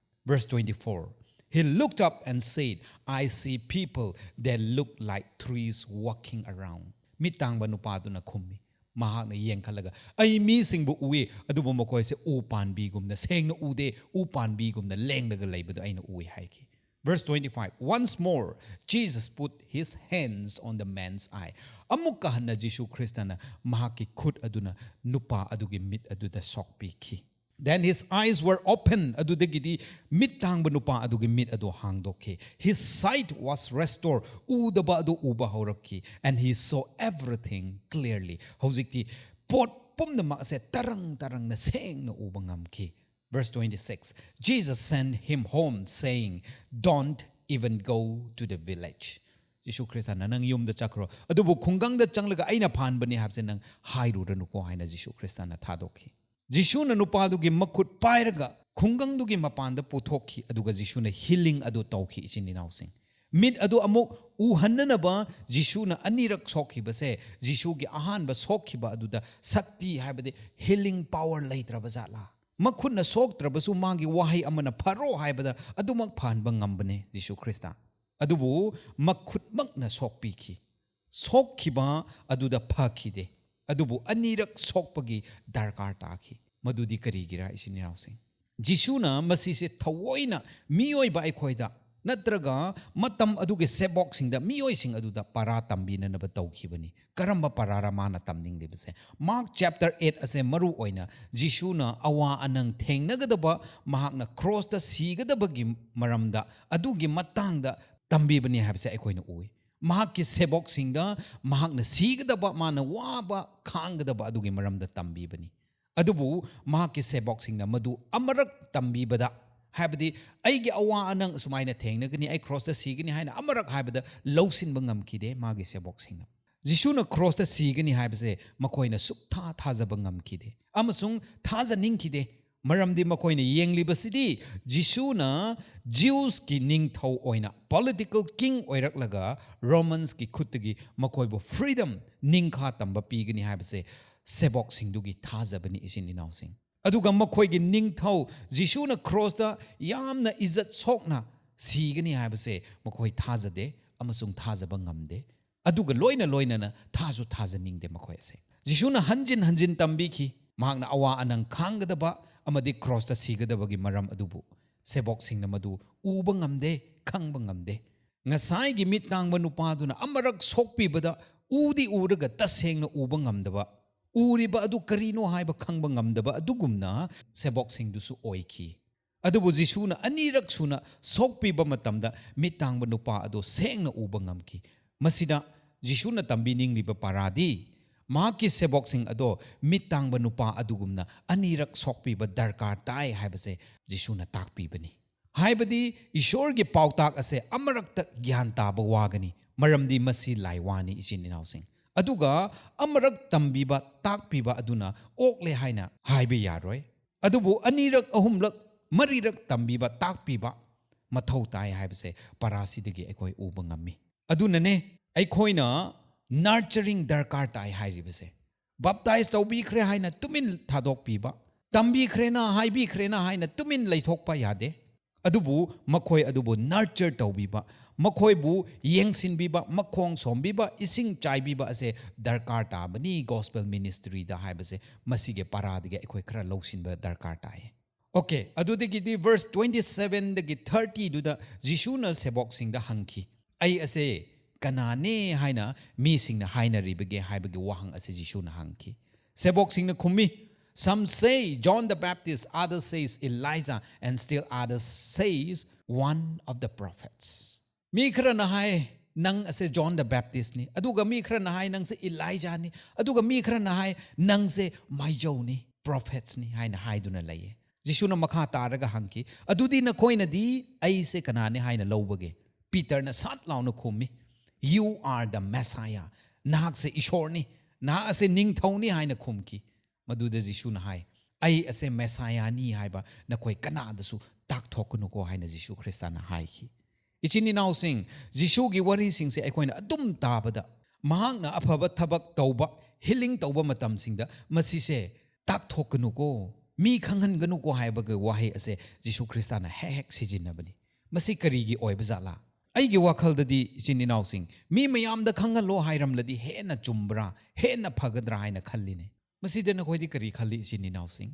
Verse twenty four, he looked up and said, "I see people that look like trees walking around." ꯃꯤꯠ ꯇꯥꯡꯕ ꯅꯨꯄꯥꯗꯨꯅ ꯈꯨꯝꯃꯤ, ꯃꯍꯥꯛꯅ ꯌꯦꯡꯈꯠꯂꯒ, "ꯑꯩ ꯃꯤꯁꯤꯡꯕꯨ ꯎꯏ, ꯑꯗꯨꯕꯨ ꯃꯈꯣꯏꯁꯦ ꯎ ꯄꯥꯟꯕꯤꯒꯨꯝꯅ ꯁꯦꯡꯅ ꯎꯗꯦ, ꯎ ꯄꯥꯟꯕꯤꯒꯨꯝꯅ ꯂꯦꯡꯂꯒ ꯂꯩꯕꯗꯨ ꯑꯩꯅ ꯎꯏ" ꯍꯥꯏꯈꯤ꯫ Verse twenty five, once more Jesus put his hands on the man's eye. ꯑꯃꯨꯛꯀ ꯍꯟꯅ ꯖꯤꯁꯨ ꯈ꯭ꯔꯤꯁꯇꯅ ꯃꯍꯥꯛꯀꯤ ꯈꯨꯠ ꯑꯗꯨꯅ ꯅꯨꯄꯥ ꯑꯗꯨꯒꯤ ꯃꯤꯠ ꯑꯗꯨꯗ ꯁꯣꯛꯄꯤꯈꯤ꯫ Then his eyes were open. ꯑꯗꯨꯗꯒꯤꯗꯤ ꯃꯤꯠ ꯇꯥꯡꯕ ꯅꯨꯄꯥ ꯑꯗꯨꯒꯤ ꯃꯤꯠ ꯑꯗꯨ ꯍꯥꯡꯗꯣꯛꯈꯤ꯫ His sight was restored. ꯎꯗꯕ ꯑꯗꯨ ꯎꯕ ꯍꯧꯔꯛꯈꯤ꯫ And he saw everything clearly. ꯍꯧꯖꯤꯛꯇꯤ ꯄꯣꯠ ꯄꯨꯝꯅꯃꯛ ꯑꯁꯦ ꯇꯔꯪ ꯇꯔꯪꯅ ꯁꯦꯡꯅ ꯎꯕ ꯉꯝꯈꯤ꯫ Verse twenty six, Jesus sent him home, saying, "Don't even go to the village." ꯖꯤꯁꯨ ꯈ꯭ꯔꯤꯁꯇꯅ, "ꯅꯪ ꯌꯨꯝꯗ ꯆꯠꯈ꯭ꯔꯣ, ꯑꯗꯨꯕꯨ ꯈꯨꯡꯒꯪꯗ ꯆꯪꯂꯒ ꯑꯩꯅ ꯐꯍꯟꯕꯅꯤ ꯍꯥꯏꯕꯁꯦ ꯅꯪ ꯍꯥꯏꯔꯨꯔꯅꯨꯀꯣ" ꯍꯥꯏꯅ ꯖꯤꯁꯨ ꯈ꯭ꯔꯤꯁꯇꯅ ꯊꯥꯗꯣꯛꯈꯤ꯫ ꯖꯤꯁꯨꯅ ꯅꯨꯄꯥꯗꯨꯒꯤ ꯃꯈꯨꯠ ꯄꯥꯏꯔꯒ ꯈꯨꯡꯒꯪꯗꯨꯒꯤ ꯃꯄꯥꯟꯗ ꯄꯨꯊꯣꯛꯈꯤ, ꯑꯗꯨꯒ ꯖꯤꯁꯨꯅ ꯍꯤꯂꯤꯡ ꯑꯗꯨ ꯇꯧꯈꯤ, ꯏꯆꯤꯟ ꯏꯅꯥꯎꯁꯤꯡ꯫ ꯃꯤꯠ ꯑꯗꯨ ꯑꯃꯨꯛ ꯎꯍꯟꯅꯅꯕ ꯖꯤꯁꯨꯅ ꯑꯅꯤꯔꯛ ꯁꯣꯛꯈꯤꯕꯁꯦ, ꯖꯤꯁꯨꯒꯤ ꯑꯍꯥꯟꯕ ꯁꯣꯛꯈꯤꯕ ꯑꯗꯨꯗ ꯁꯛꯇꯤ, ꯍꯥꯏꯕꯗꯤ ꯍꯤꯂꯤꯡ ꯄꯥꯋꯔ ꯂꯩꯇ꯭ꯔꯕ ꯖꯥꯠꯂꯥ? ꯃꯈꯨꯠꯅ ꯁꯣꯛꯇ꯭ꯔꯕꯁꯨ ꯃꯥꯒꯤ ꯋꯥꯍꯩ ꯑꯃꯅ "ꯐꯔꯣ" ꯍꯥꯏꯕꯗ ꯑꯗꯨꯃꯛ ꯐꯍꯟꯕ ꯉꯝꯕꯅꯦ ꯖꯤꯁꯨ ꯈ꯭ꯔꯤꯁꯇ꯫ ꯑꯗꯨꯕꯨ ꯃꯈꯨꯠꯃꯛꯅ ꯁꯣꯛꯄꯤꯈꯤ꯫ ꯁꯣꯛꯈꯤꯕ ꯑꯗꯨꯗ ꯐꯈꯤꯗꯦ, ꯑꯗꯨꯕꯨ ꯑꯅꯤꯔꯛ ꯁꯣꯛꯄꯒꯤ ꯗꯔꯀꯥꯔ ꯇꯥꯈꯤ꯫ ꯃꯗꯨꯗꯤ ꯀꯔꯤꯒꯤꯔꯥ, ꯏꯆꯤꯟ ꯏꯅꯥꯎꯁꯤꯡ? ꯖꯤꯁꯨꯅ ꯃꯁꯤꯁꯦ ꯊꯑꯣꯏꯅ ꯃꯤꯑꯣꯏꯕ ꯑꯩꯈꯣꯏꯗ ꯅꯠꯇ꯭ꯔꯒ ꯃꯇꯝ ꯑꯗꯨꯒꯤ ꯁꯦꯕꯣꯛꯁꯤꯡꯗ, ꯃꯤꯑꯣꯏꯁꯤꯡ ꯑꯗꯨꯗ ꯄꯔꯥ ꯇꯝꯕꯤꯅꯅꯕ ꯇꯧꯈꯤꯕꯅꯤ꯫ ꯀꯔꯝꯕ ꯄꯔꯥꯔ ꯃꯥꯅ ꯇꯝꯅꯤꯡꯂꯤꯕꯁꯦ? ꯃꯥꯔꯛ ꯆꯦꯞꯇꯔ ꯑꯩꯠ ꯑꯁꯦ ꯃꯔꯨ ꯑꯣꯏꯅ ꯖꯤꯁꯨꯅ ꯑꯋꯥ ꯑꯅꯪ ꯊꯦꯡꯅꯒꯗꯕ, ꯃꯍꯥꯛꯅ ꯀ꯭ꯔꯣꯁꯇ ꯁꯤꯒꯗꯕꯒꯤ ꯃꯔꯝꯗ, ꯑꯗꯨꯒꯤ ꯃꯇꯥꯡꯗ ꯇꯝꯕꯤꯕꯅꯤ ꯍꯥꯏꯕꯁꯦ ꯑꯩꯈꯣꯏꯅ ꯎꯏ꯫ ꯃꯍꯥꯛꯀꯤ ꯁꯦꯕꯣꯛꯁꯤꯡꯗ ꯃꯍꯥꯛꯅ ꯁꯤꯒꯗꯕ, ꯃꯥꯅ ꯋꯥꯕ ꯈꯥꯡꯒꯗꯕ ꯑꯗꯨꯒꯤ ꯃꯔꯝꯗ ꯇꯝꯕꯤꯕꯅꯤ꯫ ꯑꯗꯨꯕꯨ ꯃꯍꯥꯛꯀꯤ ꯁꯦꯕꯣꯛꯁꯤꯡꯅ ꯃꯗꯨ ꯑꯃꯔꯛ ꯇꯝꯕꯤꯕꯗ, ꯍꯥꯏꯕꯗꯤ ꯑꯩꯒꯤ ꯑꯋꯥ ꯑꯅꯪ ꯑꯁꯨꯃꯥꯏꯅ ꯊꯦꯡꯅꯒꯅꯤ, ꯑꯩ ꯀ꯭ꯔꯣꯁꯇ ꯁꯤꯒꯅꯤ ꯍꯥꯏꯅ ꯑꯃꯔꯛ ꯍꯥꯏꯕꯗ ꯂꯧꯁꯤꯟꯕ ꯉꯝꯈꯤꯗꯦ ꯃꯥꯒꯤ ꯁꯦꯕꯣꯛꯁꯤꯡꯅ꯫ ꯖꯤꯁꯨꯅ ꯀ꯭ꯔꯣꯁꯇ ꯁꯤꯒꯅꯤ ꯍꯥꯏꯕꯁꯦ ꯃꯈꯣꯏꯅ ꯁꯨꯛꯊꯥ ꯊꯥꯖꯕ ꯉꯝꯈꯤꯗꯦ ꯑꯃꯁꯨꯡ ꯊꯥꯖꯅꯤꯡꯈꯤꯗꯦ꯫ ꯃꯔꯝꯗꯤ ꯃꯈꯣꯏꯅ ꯌꯦꯡꯂꯤꯕꯁꯤꯗꯤ ꯖꯤꯁꯨꯅ ꯖ꯭ꯌꯨꯁꯀꯤ ꯅꯤꯡꯊꯧ ꯑꯣꯏꯅ, ꯄꯣꯂꯤꯇꯤꯀꯦꯜ ꯀꯤꯡ ꯑꯣꯏꯔꯛꯂꯒ, ꯔꯣꯃꯟꯁꯀꯤ ꯈꯨꯠꯇꯒꯤ ꯃꯈꯣꯏꯕꯨ ꯐ꯭ꯔꯤꯗꯝ, ꯅꯤꯡꯈꯥ ꯇꯝꯕ ꯄꯤꯒꯅꯤ ꯍꯥꯏꯕꯁꯦ ꯁꯦꯕꯣꯛꯁꯤꯡꯗꯨꯒꯤ ꯊꯥꯖꯕꯅꯤ, ꯏꯆꯤꯟ ꯏꯅꯥꯎꯁꯤꯡ꯫ ꯑꯗꯨꯒ ꯃꯈꯣꯏꯒꯤ ꯅꯤꯡꯊꯧ ꯖꯤꯁꯨꯅ ꯀ꯭ꯔꯣꯁꯇ ꯌꯥꯝꯅ ꯏꯖꯠ ꯁꯣꯛꯅ ꯁꯤꯒꯅꯤ ꯍꯥꯏꯕꯁꯦ ꯃꯈꯣꯏ ꯊꯥꯖꯗꯦ ꯑꯃꯁꯨꯡ ꯊꯥꯖꯕ ꯉꯝꯗꯦ꯫ ꯑꯗꯨꯒ ꯂꯣꯏꯅ ꯂꯣꯏꯅꯅ ꯊꯥꯁꯨ ꯊꯥꯖꯅꯤꯡꯗꯦ ꯃꯈꯣꯏ ꯑꯁꯦ꯫ ꯖꯤꯁꯨꯅ ꯍꯟꯖꯤꯟ ꯍꯟꯖꯤꯟ ꯇꯝꯕꯤꯈꯤ, ꯃꯍꯥꯛꯅ ꯑꯋꯥ ꯑꯅꯪ ꯈꯥꯡꯒꯗꯕ ꯑꯃꯗꯤ ꯀ꯭ꯔꯣꯁꯇ ꯁꯤꯒꯗꯕꯒꯤ ꯃꯔꯝ ꯑꯗꯨꯕꯨ ꯁꯦꯕꯣꯛꯁꯤꯡꯅ ꯃꯗꯨ ꯎꯕ ꯉꯝꯗꯦ, ꯈꯪꯕ ꯉꯝꯗꯦ꯫ ꯉꯁꯥꯏꯒꯤ ꯃꯤꯠ ꯇꯥꯡꯕ ꯅꯨꯄꯥꯗꯨꯅ ꯑꯃꯔꯛ ꯁꯣꯛꯄꯤꯕꯗ ꯎꯗꯤ ꯎꯔꯒ ꯇꯁꯦꯡꯅ ꯎꯕ ꯉꯝꯗꯕ, ꯎꯔꯤꯕ ꯑꯗꯨ ꯀꯔꯤꯅꯣ ꯍꯥꯏꯕ ꯈꯪꯕ ꯉꯝꯗꯕ ꯑꯗꯨꯒꯨꯝꯅ ꯁꯦꯕꯣꯛꯁꯤꯡꯗꯨꯁꯨ ꯑꯣꯏꯈꯤ꯫ ꯑꯗꯨꯕꯨ ꯖꯤꯁꯨꯅ ꯑꯅꯤꯔꯛ ꯁꯨꯅ ꯁꯣꯛꯄꯤꯕ ꯃꯇꯝꯗ ꯃꯤꯠ ꯇꯥꯡꯕ ꯅꯨꯄꯥ ꯑꯗꯣ ꯁꯦꯡꯅ ꯎꯕ ꯉꯝꯈꯤ꯫ ꯃꯁꯤꯗ ꯖꯤꯁꯨꯅ ꯇꯝꯕꯤꯅꯤꯡꯂꯤꯕ ꯄꯥꯔꯥꯗꯤ ꯃꯍꯥꯛꯀꯤ ꯁꯦꯕꯣꯛꯁꯤꯡ ꯑꯗꯣ ꯃꯤꯠ ꯇꯥꯡꯕ ꯅꯨꯄꯥ ꯑꯗꯨꯒꯨꯝꯅ ꯑꯅꯤꯔꯛ ꯁꯣꯛꯄꯤꯕ ꯗꯔꯀꯥꯔ ꯇꯥꯏ ꯍꯥꯏꯕꯁꯦ ꯖꯤꯁꯨꯅ ꯇꯥꯛꯄꯤꯕꯅꯤ꯫ ꯍꯥꯏꯕꯗꯤ ꯏꯁꯣꯔꯒꯤ ꯄꯥꯎꯇꯥꯛ ꯑꯁꯦ ꯑꯃꯔꯛꯇ ꯒ꯭ꯌꯥꯟ ꯇꯥꯕ ꯋꯥꯒꯅꯤ, ꯃꯔꯝꯗꯤ ꯃꯁꯤ ꯂꯥꯏꯋꯥꯅꯤ, ꯏꯆꯤꯟ ꯏꯅꯥꯎꯁꯤꯡ꯫ ꯑꯗꯨꯒ ꯑꯃꯔꯛ ꯇꯝꯕꯤꯕ, ꯇꯥꯛꯄꯤꯕ ꯑꯗꯨꯅ ꯑꯣꯛꯂꯦ ꯍꯥꯏꯅ ꯍꯥꯏꯕ ꯌꯥꯔꯣꯏ꯫ ꯑꯗꯨꯕꯨ ꯑꯅꯤꯔꯛ, ꯑꯍꯨꯝꯂꯛ, ꯃꯔꯤꯔꯛ ꯇꯝꯕꯤꯕ, ꯇꯥꯛꯄꯤꯕ ꯃꯊꯧ ꯇꯥꯏ ꯍꯥꯏꯕꯁꯦ ꯄꯔꯥꯁꯤꯗꯒꯤ ꯑꯩꯈꯣꯏ ꯎꯕ ꯉꯝꯃꯤ꯫ ꯑꯗꯨꯅꯅꯦ ꯑꯩꯈꯣꯏꯅ ꯅꯔꯆꯔꯤꯡ ꯗꯔꯀꯥꯔ ꯇꯥꯏ ꯍꯥꯏꯔꯤꯕꯁꯦ꯫ ꯕꯥꯞꯇꯥꯏꯖ ꯇꯧꯕꯤꯈ꯭ꯔꯦ ꯍꯥꯏꯅ ꯇꯨꯃꯤꯟ ꯊꯥꯗꯣꯛꯄꯤꯕ, ꯇꯝꯕꯤꯈ꯭ꯔꯦꯅ, ꯍꯥꯏꯕꯤꯈ꯭ꯔꯦꯅ ꯍꯥꯏꯅ ꯇꯨꯃꯤꯟ ꯂꯩꯊꯣꯛꯄ ꯌꯥꯗꯦ꯫ ꯑꯗꯨꯕꯨ ꯃꯈꯣꯏ ꯑꯗꯨꯕꯨ ꯅꯔꯆꯔ ꯇꯧꯕꯤꯕ, ꯃꯈꯣꯏꯕꯨ ꯌꯦꯡꯁꯤꯟꯕꯤꯕ, ꯃꯈꯣꯡ ꯁꯣꯝꯕꯤꯕ, ꯏꯁꯤꯡ ꯆꯥꯏꯕꯤꯕ ꯑꯁꯦ ꯗꯔꯀꯥꯔ ꯇꯥꯕꯅꯤ ꯒꯣꯁꯄꯦꯜ ꯃꯤꯅꯤꯁꯇ꯭ꯔꯤꯗ ꯍꯥꯏꯕꯁꯦ ꯃꯁꯤꯒꯤ ꯄꯔꯥꯗꯒꯤ ꯑꯩꯈꯣꯏ ꯈꯔ ꯂꯧꯁꯤꯟꯕ ꯗꯔꯀꯥꯔ ꯇꯥꯏ꯫ Okay, ꯑꯗꯨꯗꯒꯤꯗꯤ verse twenty sevenꯗꯒꯤ thirtyꯗꯨꯗ ꯖꯤꯁꯨꯅ ꯁꯦꯕꯣꯛꯁꯤꯡꯗ ꯍꯪꯈꯤ, "ꯑꯩ ꯑꯁꯦ ꯀꯅꯥꯅꯦ ꯍꯥꯏꯅ ꯃꯤꯁꯤꯡꯅ ꯍꯥꯏꯅꯔꯤꯕꯒꯦ?" ꯍꯥꯏꯕꯒꯤ ꯋꯥꯍꯪ ꯑꯁꯦ ꯖꯤꯁꯨꯅ ꯍꯪꯈꯤ꯫ ꯁꯦꯕꯣꯛꯁꯤꯡꯅ ꯈꯨꯝꯃꯤ, "Some say John the Baptist, others says Elijah, and still others says one of the prophets." ꯃꯤ ꯈꯔꯅ ꯍꯥꯏ, "ꯅꯪ ꯑꯁꯦ John the Baptistꯅꯤ", ꯑꯗꯨꯒ ꯃꯤ ꯈꯔꯅ ꯍꯥꯏ, "ꯅꯪꯁꯦ Elijahꯅꯤ", ꯑꯗꯨꯒ ꯃꯤ ꯈꯔꯅ ꯍꯥꯏ, "ꯅꯪꯁꯦ ꯃꯥꯏꯖꯧꯅꯤ, prophetsꯅꯤ" ꯍꯥꯏꯅ ꯍꯥꯏꯗꯨꯅ ꯂꯩꯌꯦ꯫ ꯖꯤꯁꯨꯅ ꯃꯈꯥ ꯇꯥꯔꯒ ꯍꯪꯈꯤ, "ꯑꯗꯨꯗꯤ ꯅꯈꯣꯏꯅꯗꯤ ꯑꯩꯁꯦ ꯀꯅꯥꯅꯤ ꯍꯥꯏꯅ ꯂꯧꯕꯒꯦ?" ꯄꯤꯇꯔꯅ ꯁꯠ ꯂꯥꯎꯅ ꯈꯨꯝꯃꯤ, "You are the Messiah, ꯅꯍꯥꯛꯁꯦ ꯏꯁꯣꯔꯅꯤ, ꯅꯍꯥꯛ ꯑꯁꯦ ꯅꯤꯡꯊꯧꯅꯤ" ꯍꯥꯏꯅ ꯈꯨꯝꯈꯤ꯫ ꯃꯗꯨꯗ ꯖꯤꯁꯨꯅ ꯍꯥꯏ, "ꯑꯩ ꯑꯁꯦ ꯃꯦꯁꯥꯌꯥꯅꯤ ꯍꯥꯏꯕ ꯅꯈꯣꯏ ꯀꯅꯥꯗꯁꯨ ꯇꯥꯛꯊꯣꯛꯀꯅꯨꯀꯣ" ꯍꯥꯏꯅ ꯖꯤꯁꯨ ꯈ꯭ꯔꯤꯁꯇꯅ ꯍꯥꯏꯈꯤ꯫ ꯏꯆꯤꯟ ꯏꯅꯥꯎꯁꯤꯡ, ꯖꯤꯁꯨꯒꯤ ꯋꯥꯔꯤꯁꯤꯡꯁꯦ ꯑꯩꯈꯣꯏꯅ ꯑꯗꯨꯝ ꯇꯥꯕꯗ, ꯃꯍꯥꯛꯅ ꯑꯐꯕ ꯊꯕꯛ ꯇꯧꯕ, healing ꯇꯧꯕ ꯃꯇꯝꯁꯤꯡꯗ ꯃꯁꯤꯁꯦ "ꯇꯥꯛꯊꯣꯛꯀꯅꯨꯀꯣ, ꯃꯤ ꯈꯪꯍꯟꯒꯅꯨꯀꯣ" ꯍꯥꯏꯕꯒꯤ ꯋꯥꯍꯩ ꯑꯁꯦ ꯖꯤꯁꯨ ꯈ꯭ꯔꯤꯁꯇꯅ ꯍꯦꯛ ꯍꯦꯛ ꯁꯤꯖꯤꯟꯅꯕꯅꯤ꯫ ꯃꯁꯤ ꯀꯔꯤꯒꯤ ꯑꯣꯏꯕ ꯖꯥꯠꯂꯥ? ꯑꯩꯒꯤ ꯋꯥꯈꯜꯗꯗꯤ, ꯏꯆꯤꯟ ꯏꯅꯥꯎꯁꯤꯡ, ꯃꯤ ꯃꯌꯥꯝꯗ ꯈꯪꯍꯜꯂꯣ ꯍꯥꯏꯔꯝꯂꯗꯤ ꯍꯦꯟꯅ ꯆꯨꯝꯕ꯭ꯔꯥ, ꯍꯦꯟꯅ ꯐꯒꯗ꯭ꯔꯥ ꯍꯥꯏꯅ ꯈꯜꯂꯤꯅꯦ꯫ ꯃꯁꯤꯗ ꯅꯈꯣꯏꯗꯤ ꯀꯔꯤ ꯈꯜꯂꯤ, ꯏꯆꯤꯟ ꯏꯅꯥꯎꯁꯤꯡ?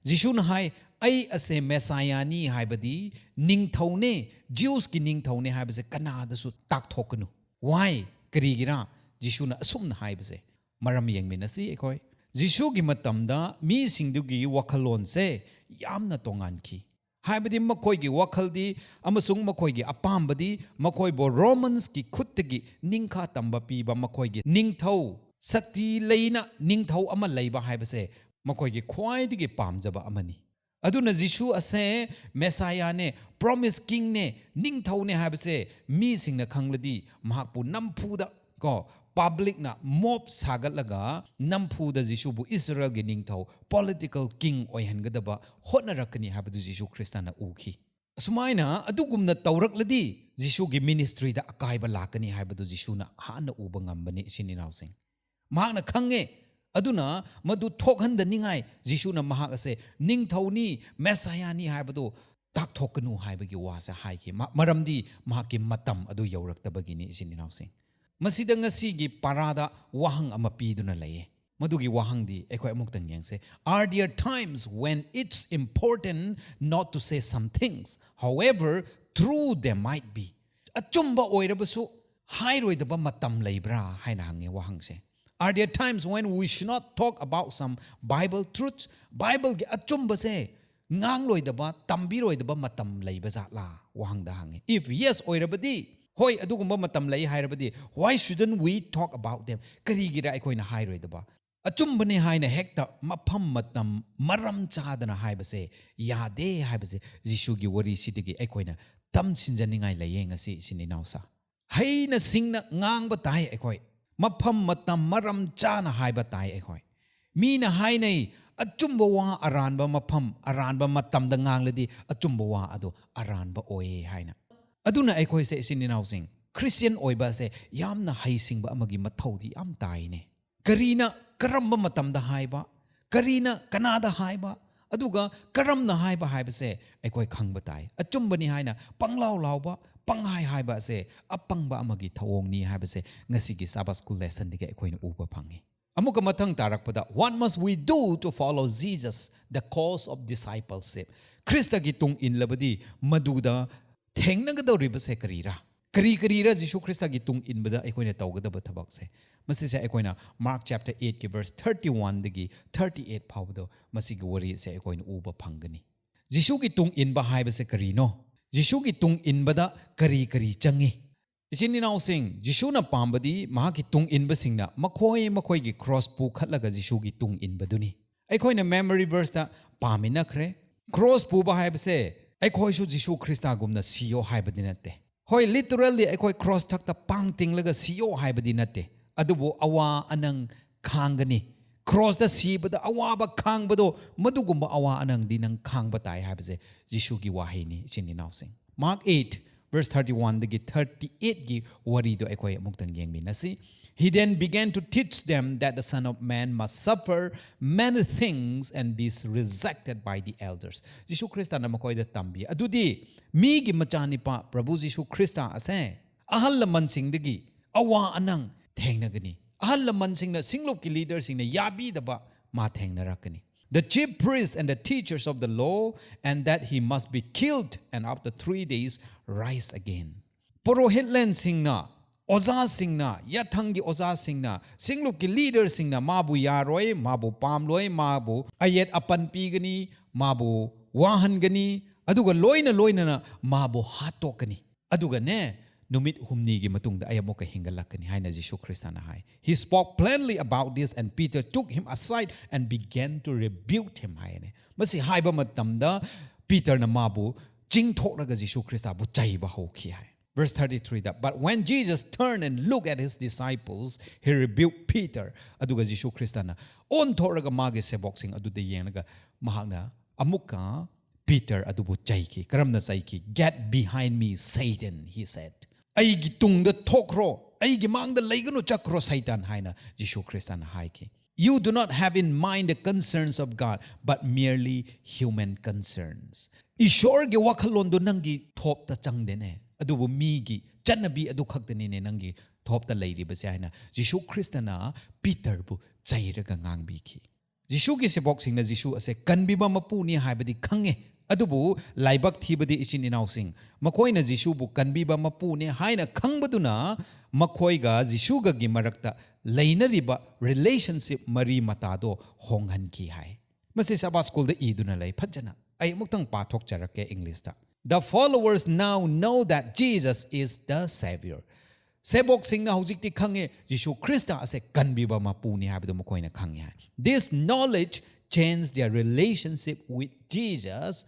ꯖꯤꯁꯨꯅ ꯍꯥꯏ, "ꯑꯩ ꯑꯁꯦ ꯃꯦꯁꯥꯌꯥꯅꯤ", ꯍꯥꯏꯕꯗꯤ ꯅꯤꯡꯊꯧꯅꯦ, ꯖ꯭ꯌꯨꯁꯀꯤ ꯅꯤꯡꯊꯧꯅꯦ ꯍꯥꯏꯕꯁꯦ ꯀꯅꯥꯗꯁꯨ ꯇꯥꯛꯊꯣꯛꯀꯅꯨ꯫ Why? ꯀꯔꯤꯒꯤꯔꯥ ꯖꯤꯁꯨꯅ ꯑꯁꯨꯝꯅ ꯍꯥꯏꯕꯁꯦ? ꯃꯔꯝ ꯌꯦꯡꯃꯤꯟꯅꯁꯤ ꯑꯩꯈꯣꯏ꯫ ꯖꯤꯁꯨꯒꯤ ꯃꯇꯝꯗ ꯃꯤꯁꯤꯡꯗꯨꯒꯤ ꯋꯥꯈꯜꯂꯣꯟꯁꯦ ꯌꯥꯝꯅ ꯇꯣꯉꯥꯟꯈꯤ꯫ ꯍꯥꯏꯕꯗꯤ ꯃꯈꯣꯏꯒꯤ ꯋꯥꯈꯜꯗꯤ ꯑꯃꯁꯨꯡ ꯃꯈꯣꯏꯒꯤ ꯑꯄꯥꯝꯕꯗꯤ ꯃꯈꯣꯏꯕꯨ ꯔꯣꯃꯟꯁꯀꯤ ꯈꯨꯠꯇꯒꯤ ꯅꯤꯡꯈꯥ ꯇꯝꯕ ꯄꯤꯕ ꯃꯈꯣꯏꯒꯤ ꯅꯤꯡꯊꯧ, ꯁꯛꯇꯤ ꯂꯩꯅ ꯅꯤꯡꯊꯧ ꯑꯃ ꯂꯩꯕ ꯍꯥꯏꯕꯁꯦ ꯃꯈꯣꯏꯒꯤ ꯈ꯭ꯋꯥꯏꯗꯒꯤ ꯄꯥꯝꯖꯕ ꯑꯃꯅꯤ꯫ ꯑꯗꯨꯅ ꯖꯤꯁꯨ ꯑꯁꯦ ꯃꯦꯁꯥꯌꯥꯅꯦ, promise kingꯅꯦ, ꯅꯤꯡꯊꯧꯅꯦ ꯍꯥꯏꯕꯁꯦ ꯃꯤꯁꯤꯡꯅ ꯈꯪꯂꯗꯤ ꯃꯍꯥꯛꯄꯨ ꯅꯝꯐꯨꯗ, ꯀꯣ, publicꯅ mob ꯁꯥꯒꯠꯂꯒ ꯅꯝꯐꯨꯗ ꯖꯤꯁꯨꯕꯨ ꯏꯁꯔꯥꯌꯦꯜꯒꯤ ꯅꯤꯡꯊꯧ, political king ꯑꯣꯏꯍꯟꯒꯗꯕ ꯍꯣꯠꯅꯔꯛꯀꯅꯤ ꯍꯥꯏꯕꯗꯨ ꯖꯤꯁꯨ ꯈ꯭ꯔꯤꯁꯇꯅ ꯎꯈꯤ꯫ ꯑꯁꯨꯃꯥꯏꯅ ꯑꯗꯨꯒꯨꯝꯅ ꯇꯧꯔꯛꯂꯗꯤ ꯖꯤꯁꯨꯒꯤ ministryꯗ ꯑꯀꯥꯏꯕ ꯂꯥꯛꯀꯅꯤ ꯍꯥꯏꯕꯗꯨ ꯖꯤꯁꯨꯅ ꯍꯥꯟꯅ ꯎꯕ ꯉꯝꯕꯅꯤ, ꯏꯆꯤꯟ ꯏꯅꯥꯎꯁꯤꯡ꯫ ꯃꯍꯥꯛꯅ ꯈꯪꯉꯦ꯫ ꯑꯗꯨꯅ ꯃꯗꯨ ꯊꯣꯛꯍꯟꯗꯅꯤꯡꯉꯥꯏ ꯖꯤꯁꯨꯅ ꯃꯍꯥꯛ ꯑꯁꯦ ꯅꯤꯡꯊꯧꯅꯤ, ꯃꯦꯁꯥꯌꯥꯅꯤ ꯍꯥꯏꯕꯗꯨ ꯇꯥꯛꯊꯣꯛꯀꯅꯨ ꯍꯥꯏꯕꯒꯤ ꯋꯥꯁꯦ ꯍꯥꯏꯈꯤ꯫ ꯃ-, ꯃꯔꯝꯗꯤ ꯃꯍꯥꯛꯀꯤ ꯃꯇꯝ ꯑꯗꯨ ꯌꯧꯔꯛꯇꯕꯒꯤꯅꯤ, ꯏꯆꯤꯟ ꯏꯅꯥꯎꯁꯤꯡ꯫ ꯃꯁꯤꯗ ꯉꯁꯤꯒꯤ ꯄꯥꯔꯥꯗ ꯋꯥꯍꯪ ꯑꯃ ꯄꯤꯗꯨꯅ ꯂꯩꯌꯦ꯫ ꯃꯗꯨꯒꯤ ꯋꯥꯍꯪꯗꯤ ꯑꯩꯈꯣꯏ ꯑꯃꯨꯛꯇꯪ ꯌꯦꯡꯁꯦ. Are there times when it's important not to say some things, however true they might be? ꯑꯆꯨꯝꯕ ꯑꯣꯏꯔꯕꯁꯨ ꯍꯥꯏꯔꯣꯏꯗꯕ ꯃꯇꯝ ꯂꯩꯕ꯭ꯔꯥ ꯍꯥꯏꯅ ꯍꯪꯉꯦ ꯋꯥꯍꯪꯁꯦ. Are there times when we should not talk about some Bible truths? ꯕꯥꯏꯕꯜꯒꯤ ꯑꯆꯨꯝꯕꯁꯦ ꯉꯥꯡꯂꯣꯏꯗꯕ, ꯇꯝꯕꯤꯔꯣꯏꯗꯕ ꯃꯇꯝ ꯂꯩꯕ ꯖꯥꯠꯂꯥ? ꯋꯥꯍꯪꯗ ꯍꯪꯉꯦ. If yes ꯑꯣꯏꯔꯕꯗꯤ, ꯍꯣꯏ, ꯑꯗꯨꯒꯨꯝꯕ ꯃꯇꯝ ꯂꯩ ꯍꯥꯏꯔꯕꯗꯤ, why shouldn't we talk about them? ꯀꯔꯤꯒꯤꯔ ꯑꯩꯈꯣꯏꯅ ꯍꯥꯏꯔꯣꯏꯗꯕ? ꯑꯆꯨꯝꯕꯅꯤ ꯍꯥꯏꯅ ꯍꯦꯛꯇ ꯃꯐꯝ ꯃꯇꯝ ꯃꯔꯝ ꯆꯥꯗꯅ ꯍꯥꯏꯕꯁꯦ ꯌꯥꯗꯦ ꯍꯥꯏꯕꯁꯦ ꯖꯤꯁꯨꯒꯤ ꯋꯥꯔꯤꯁꯤꯗꯒꯤ ꯑꯩꯈꯣꯏꯅ ꯇꯝꯁꯤꯟꯖꯅꯤꯡꯉꯥꯏ ꯂꯩꯌꯦ ꯉꯁꯤ ꯏꯆꯤꯟ ꯏꯅꯥꯎꯁꯥ. ꯍꯩꯅ ꯁꯤꯡꯅ ꯉꯥꯡꯕ ꯇꯥꯏ ꯑꯩꯈꯣꯏ. ꯃꯐꯝ ꯃꯇꯝ ꯃꯔꯝ ꯆꯥꯅ ꯍꯥꯏꯕ ꯇꯥꯏ ꯑꯩꯈꯣꯏ. ꯃꯤꯅ ꯍꯥꯏꯅꯩ, "ꯑꯆꯨꯝꯕ ꯋꯥ ꯑꯔꯥꯟꯕ ꯃꯐꯝ, ꯑꯔꯥꯟꯕ ꯃꯇꯝꯗ ꯉꯥꯡꯂꯗꯤ ꯑꯆꯨꯝꯕ ꯋꯥ ꯑꯗꯨ ꯑꯔꯥꯟꯕ ꯑꯣꯏꯌꯦ" ꯍꯥꯏꯅ. ꯑꯗꯨꯅ ꯑꯩꯈꯣꯏꯁꯦ ꯏꯆꯤꯟ ꯏꯅꯥꯎꯁꯤꯡ, ꯈ꯭ꯔꯤꯁꯇꯤꯌꯥꯟ ꯑꯣꯏꯕ ꯑꯁꯦ ꯌꯥꯝꯅ ꯍꯩꯁꯤꯡꯕ ꯑꯃꯒꯤ ꯃꯊꯧꯗꯤ ꯌꯥꯝ ꯇꯥꯏꯅꯦ. ꯀꯔꯤꯅ, ꯀꯔꯝꯕ ꯃꯇꯝꯗ ꯍꯥꯏꯕ, ꯀꯔꯤꯅ ꯀꯅꯥꯗ ꯍꯥꯏꯕ, ꯑꯗꯨꯒ ꯀꯔꯝꯅ ꯍꯥꯏꯕ ꯍꯥꯏꯕꯁꯦ ꯑꯩꯈꯣꯏ ꯈꯪꯕ ꯇꯥꯏ꯫ ꯑꯆꯨꯝꯕꯅꯤ ꯍꯥꯏꯅ ꯄꯪꯂꯥꯎ ꯂꯥꯎꯕ, ꯄꯪꯍꯥꯏ ꯍꯥꯏꯕ ꯑꯁꯦ ꯑꯄꯪꯕ ꯑꯃꯒꯤ ꯊꯧꯑꯣꯡꯅꯤ ꯍꯥꯏꯕꯁꯦ ꯉꯁꯤꯒꯤ Sabbath School lessonꯗꯒꯤ ꯑꯩꯈꯣꯏꯅ ꯎꯕ ꯐꯪꯉꯤ꯫ ꯑꯃꯨꯛꯀ ꯃꯊꯪ ꯇꯥꯔꯛꯄꯗ, "What must we do to follow Jesus, the cause of discipleship?" ꯈ꯭ꯔꯤꯁꯇꯒꯤ ꯇꯨꯡ ꯏꯟꯂꯕꯗꯤ ꯃꯗꯨꯗ ꯊꯦꯡꯅꯒꯗꯧꯔꯤꯕꯁꯦ ꯀꯔꯤꯔꯥ? ꯀꯔꯤ ꯀꯔꯤꯔ ꯖꯤꯁꯨ ꯈ꯭ꯔꯤꯁꯇꯒꯤ ꯇꯨꯡ ꯏꯟꯕꯗ ꯑꯩꯈꯣꯏꯅ ꯇꯧꯒꯗꯕ ꯊꯕꯛꯁꯦ? ꯃꯁꯤꯁꯦ ꯑꯩꯈꯣꯏꯅ Mark chapter eightꯀꯤ verse thirty oneꯗꯒꯤ thirty eight ꯐꯥꯎꯕꯗꯣ, ꯃꯁꯤꯒꯤ ꯋꯥꯔꯤꯁꯦ ꯑꯩꯈꯣꯏꯅ ꯎꯕ ꯐꯪꯒꯅꯤ꯫ ꯖꯤꯁꯨꯒꯤ ꯇꯨꯡ ꯏꯟꯕ ꯍꯥꯏꯕꯁꯦ ꯀꯔꯤꯅꯣ? ꯖꯤꯁꯨꯒꯤ ꯇꯨꯡ ꯏꯟꯕꯗ ꯀꯔꯤ ꯀꯔꯤ ꯆꯪꯉꯤ? ꯏꯆꯤꯟ ꯏꯅꯥꯎꯁꯤꯡ, ꯖꯤꯁꯨꯅ ꯄꯥꯝꯕꯗꯤ ꯃꯍꯥꯛꯀꯤ ꯇꯨꯡ ꯏꯟꯕꯁꯤꯡꯅ ꯃꯈꯣꯏ ꯃꯈꯣꯏꯒꯤ ꯀ꯭ꯔꯣꯁ ꯄꯨꯈꯠꯂꯒ ꯖꯤꯁꯨꯒꯤ ꯇꯨꯡ ꯏꯟꯕꯗꯨꯅꯤ꯫ ꯑꯩꯈꯣꯏꯅ memory verseꯇ ꯄꯥꯃꯤꯟꯅꯈ꯭ꯔꯦ꯫ ꯀ꯭ꯔꯣꯁ ꯄꯨꯕ ꯍꯥꯏꯕꯁꯦ ꯑꯩꯈꯣꯏꯁꯨ ꯖꯤꯁꯨ ꯈ꯭ꯔꯤꯁꯇꯥꯒꯨꯝꯅ ꯁꯤꯌꯣ ꯍꯥꯏꯕꯗꯤ ꯅꯠꯇꯦ꯫ ꯍꯣꯏ, literally ꯑꯩꯈꯣꯏ ꯀ꯭ꯔꯣꯁ ꯊꯛꯇ ꯄꯥꯡ ꯇꯤꯡꯂꯒ ꯁꯤꯌꯣ ꯍꯥꯏꯕꯗꯤ ꯅꯠꯇꯦ, ꯑꯗꯨꯕꯨ ꯑꯋꯥ ꯑꯅꯪ ꯈꯥꯡꯒꯅꯤ꯫ ꯀ꯭ꯔꯣꯁꯇ ꯁꯤꯕꯗ ꯑꯋꯥꯕ ꯈꯥꯡꯕꯗꯣ, ꯃꯗꯨꯒꯨꯝꯕ ꯑꯋꯥ ꯑꯅꯪꯗꯤ ꯅꯪ ꯈꯥꯡꯕ ꯇꯥꯏ ꯍꯥꯏꯕꯁꯦ ꯖꯤꯁꯨꯒꯤ ꯋꯥꯍꯩꯅꯤ, ꯏꯆꯤꯟ ꯏꯅꯥꯎꯁꯤꯡ꯫ Mark eight verse thirty oneꯗꯒꯤ thirty eightꯀꯤ ꯋꯥꯔꯤꯗꯣ ꯑꯩꯈꯣꯏ ꯑꯃꯨꯛꯇꯪ ꯌꯦꯡꯃꯤꯟꯅꯁꯤ꯫ "He then began to teach them that the Son of Man must suffer many things and be rejected by the elders." ꯖꯤꯁꯨ ꯈ꯭ꯔꯤꯁꯇꯅ ꯃꯈꯣꯏꯗ ꯇꯝꯕꯤ, "ꯑꯗꯨꯗꯤ ꯃꯤꯒꯤ ꯃꯆꯥꯅꯤꯄꯥ ꯄ꯭ꯔꯚꯨ ꯖꯤꯁꯨ ꯈ꯭ꯔꯤꯁꯇ ꯑꯁꯦ ꯑꯍꯜ ꯂꯃꯟꯁꯤꯡꯗꯒꯤ ꯑꯋꯥ ꯑꯅꯪ ꯊꯦꯡꯅꯒꯅꯤ, ꯑꯍꯜ ꯂꯃꯟꯁꯤꯡꯅ, ꯁꯤꯡꯂꯨꯞꯀꯤ ꯂꯤꯗꯔꯁꯤꯡꯅ ꯌꯥꯕꯤꯗꯕ ꯃꯥ ꯊꯦꯡꯅꯔꯛꯀꯅꯤ. The chief priests and the teachers of the law, and that he must be killed and after three days rise again. ꯄꯨꯔꯣꯍꯤꯠꯂꯦꯟꯁꯤꯡꯅ, ꯑꯣꯖꯥꯁꯤꯡꯅ, ꯌꯥꯊꯪꯒꯤ ꯑꯣꯖꯥꯁꯤꯡꯅ, ꯁꯤꯡꯂꯨꯞꯀꯤ ꯂꯤꯗꯔꯁꯤꯡꯅ ꯃꯥꯕꯨ ꯌꯥꯔꯣꯏ, ꯃꯥꯕꯨ ꯄꯥꯝꯂꯣꯏ, ꯃꯥꯕꯨ ꯑꯌꯦꯠ ꯑꯄꯟ ꯄꯤꯒꯅꯤ, ꯃꯥꯕꯨ ꯋꯥꯍꯟꯒꯅꯤ, ꯑꯗꯨꯒ ꯂꯣꯏꯅ ꯂꯣꯏꯅꯅ ꯃꯥꯕꯨ ꯍꯥꯠꯇꯣꯛꯀꯅꯤ꯫ ꯑꯗꯨꯒꯅꯦ, ꯅꯨꯃꯤꯠ ꯍꯨꯝꯅꯤꯒꯤ ꯃꯇꯨꯡꯗ ꯑꯩ ꯑꯃꯨꯛꯀ ꯍꯤꯡꯒꯠꯂꯛꯀꯅꯤ ꯍꯥꯏꯅ ꯖꯤꯁꯨ ꯈ꯭ꯔꯤꯁꯇꯅ ꯍꯥꯏ꯫ He spoke plainly about this and Peter took him aside and began to rebuke him ꯍꯥꯏꯅꯦ꯫ ꯃꯁꯤ ꯍꯥꯏꯕ ꯃꯇꯝꯗ ꯄꯤꯇꯔꯅ ꯃꯥꯕꯨ ꯆꯤꯡꯊꯣꯛꯂꯒ ꯖꯤꯁꯨ ꯈ꯭ꯔꯤꯁꯇꯕꯨ ꯆꯩꯕ ꯍꯧꯈꯤ ꯍꯥꯏ꯫ Verse thirty-three the, "But when Jesus turned and looked at his disciples, he rebuked Peter." ꯑꯗꯨꯒ ꯖꯤꯁꯨ ꯈ꯭ꯔꯤꯁꯇꯅ ꯑꯣꯟꯊꯣꯛꯂꯒ ꯃꯥꯒꯤ ꯁꯦꯕꯣꯛꯁꯤꯡ ꯑꯗꯨꯗ ꯌꯦꯡꯂꯒ ꯃꯍꯥꯛꯅ ꯑꯃꯨꯛꯀ ꯄꯤꯇꯔ ꯑꯗꯨꯕꯨ ꯆꯩꯈꯤ꯫ ꯀꯔꯝꯅ ꯆꯩꯈꯤ? "Get behind me, Satan," he said. "ꯑꯩꯒꯤ ꯇꯨꯡꯗ ꯊꯣꯛꯈ꯭ꯔꯣ, ꯑꯩꯒꯤ ꯃꯥꯡꯗ ꯂꯩꯒꯅꯨ, ꯆꯠꯈ꯭ꯔꯣ ꯁꯩꯇꯥꯟ" ꯍꯥꯏꯅ ꯖꯤꯁꯨ ꯈ꯭ꯔꯤꯁꯇꯅ ꯍꯥꯏꯈꯤ꯫ "You do not have in mind the concerns of God, but merely human concerns." ꯏꯁꯣꯔꯒꯤ ꯋꯥꯈꯜꯂꯣꯟꯗꯣ ꯅꯪꯒꯤ ꯊꯣꯞꯇ ꯆꯪꯗꯦꯅꯦ, ꯑꯗꯨꯕꯨ ꯃꯤꯒꯤ ꯆꯠꯅꯕꯤ ꯑꯗꯨ ꯈꯛꯇꯅꯤꯅꯦ ꯅꯪꯒꯤ ꯊꯣꯞꯇ ꯂꯩꯔꯤꯕꯁꯦ ꯍꯥꯏꯅ ꯖꯤꯁꯨ ꯈ꯭ꯔꯤꯁꯇꯅ ꯄꯤꯇꯔꯕꯨ ꯆꯩꯔꯒ ꯉꯥꯡꯕꯤꯈꯤ꯫ ꯖꯤꯁꯨꯒꯤ ꯁꯦꯕꯣꯛꯁꯤꯡꯅ ꯖꯤꯁꯨ ꯑꯁꯦ ꯀꯟꯕꯤꯕ ꯃꯄꯨꯅꯤ ꯍꯥꯏꯕꯗꯤ ꯈꯪꯉꯦ, ꯑꯗꯨꯕꯨ ꯂꯥꯏꯕꯛ ꯊꯤꯕꯗꯤ ꯏꯆꯤꯟ ꯏꯅꯥꯎꯁꯤꯡ, ꯃꯈꯣꯏꯅ ꯖꯤꯁꯨꯕꯨ ꯀꯟꯕꯤꯕ ꯃꯄꯨꯅꯤ ꯍꯥꯏꯅ ꯈꯪꯕꯗꯨꯅ ꯃꯈꯣꯏꯒ ꯖꯤꯁꯨꯒꯒꯤ ꯃꯔꯛꯇ ꯂꯩꯅꯔꯤꯕ relationship, ꯃꯔꯤ ꯃꯇꯥꯗꯣ ꯍꯣꯡꯍꯟꯈꯤ ꯍꯥꯏ꯫ ꯃꯁꯤ ꯁꯕꯥ ꯁ꯭ꯀꯨꯜꯗ ꯏꯗꯨꯅ ꯂꯩ꯫ ꯐꯖꯅ ꯑꯩ ꯑꯃꯨꯛꯇꯪ ꯄꯥꯊꯣꯛꯆꯔꯛꯀꯦ ꯏꯪꯂꯤꯁꯇ꯫ "The followers now know that Jesus is the Savior." ꯁꯦꯕꯣꯛꯁꯤꯡꯅ ꯍꯧꯖꯤꯛꯇꯤ ꯈꯪꯉꯦ, ꯖꯤꯁꯨ ꯈ꯭ꯔꯤꯁꯇ ꯑꯁꯦ ꯀꯟꯕꯤꯕ ꯃꯄꯨꯅꯤ ꯍꯥꯏꯕꯗꯨ ꯃꯈꯣꯏꯅ ꯈꯪꯉꯦ ꯍꯥꯏ꯫ "This knowledge changed their relationship with Jesus."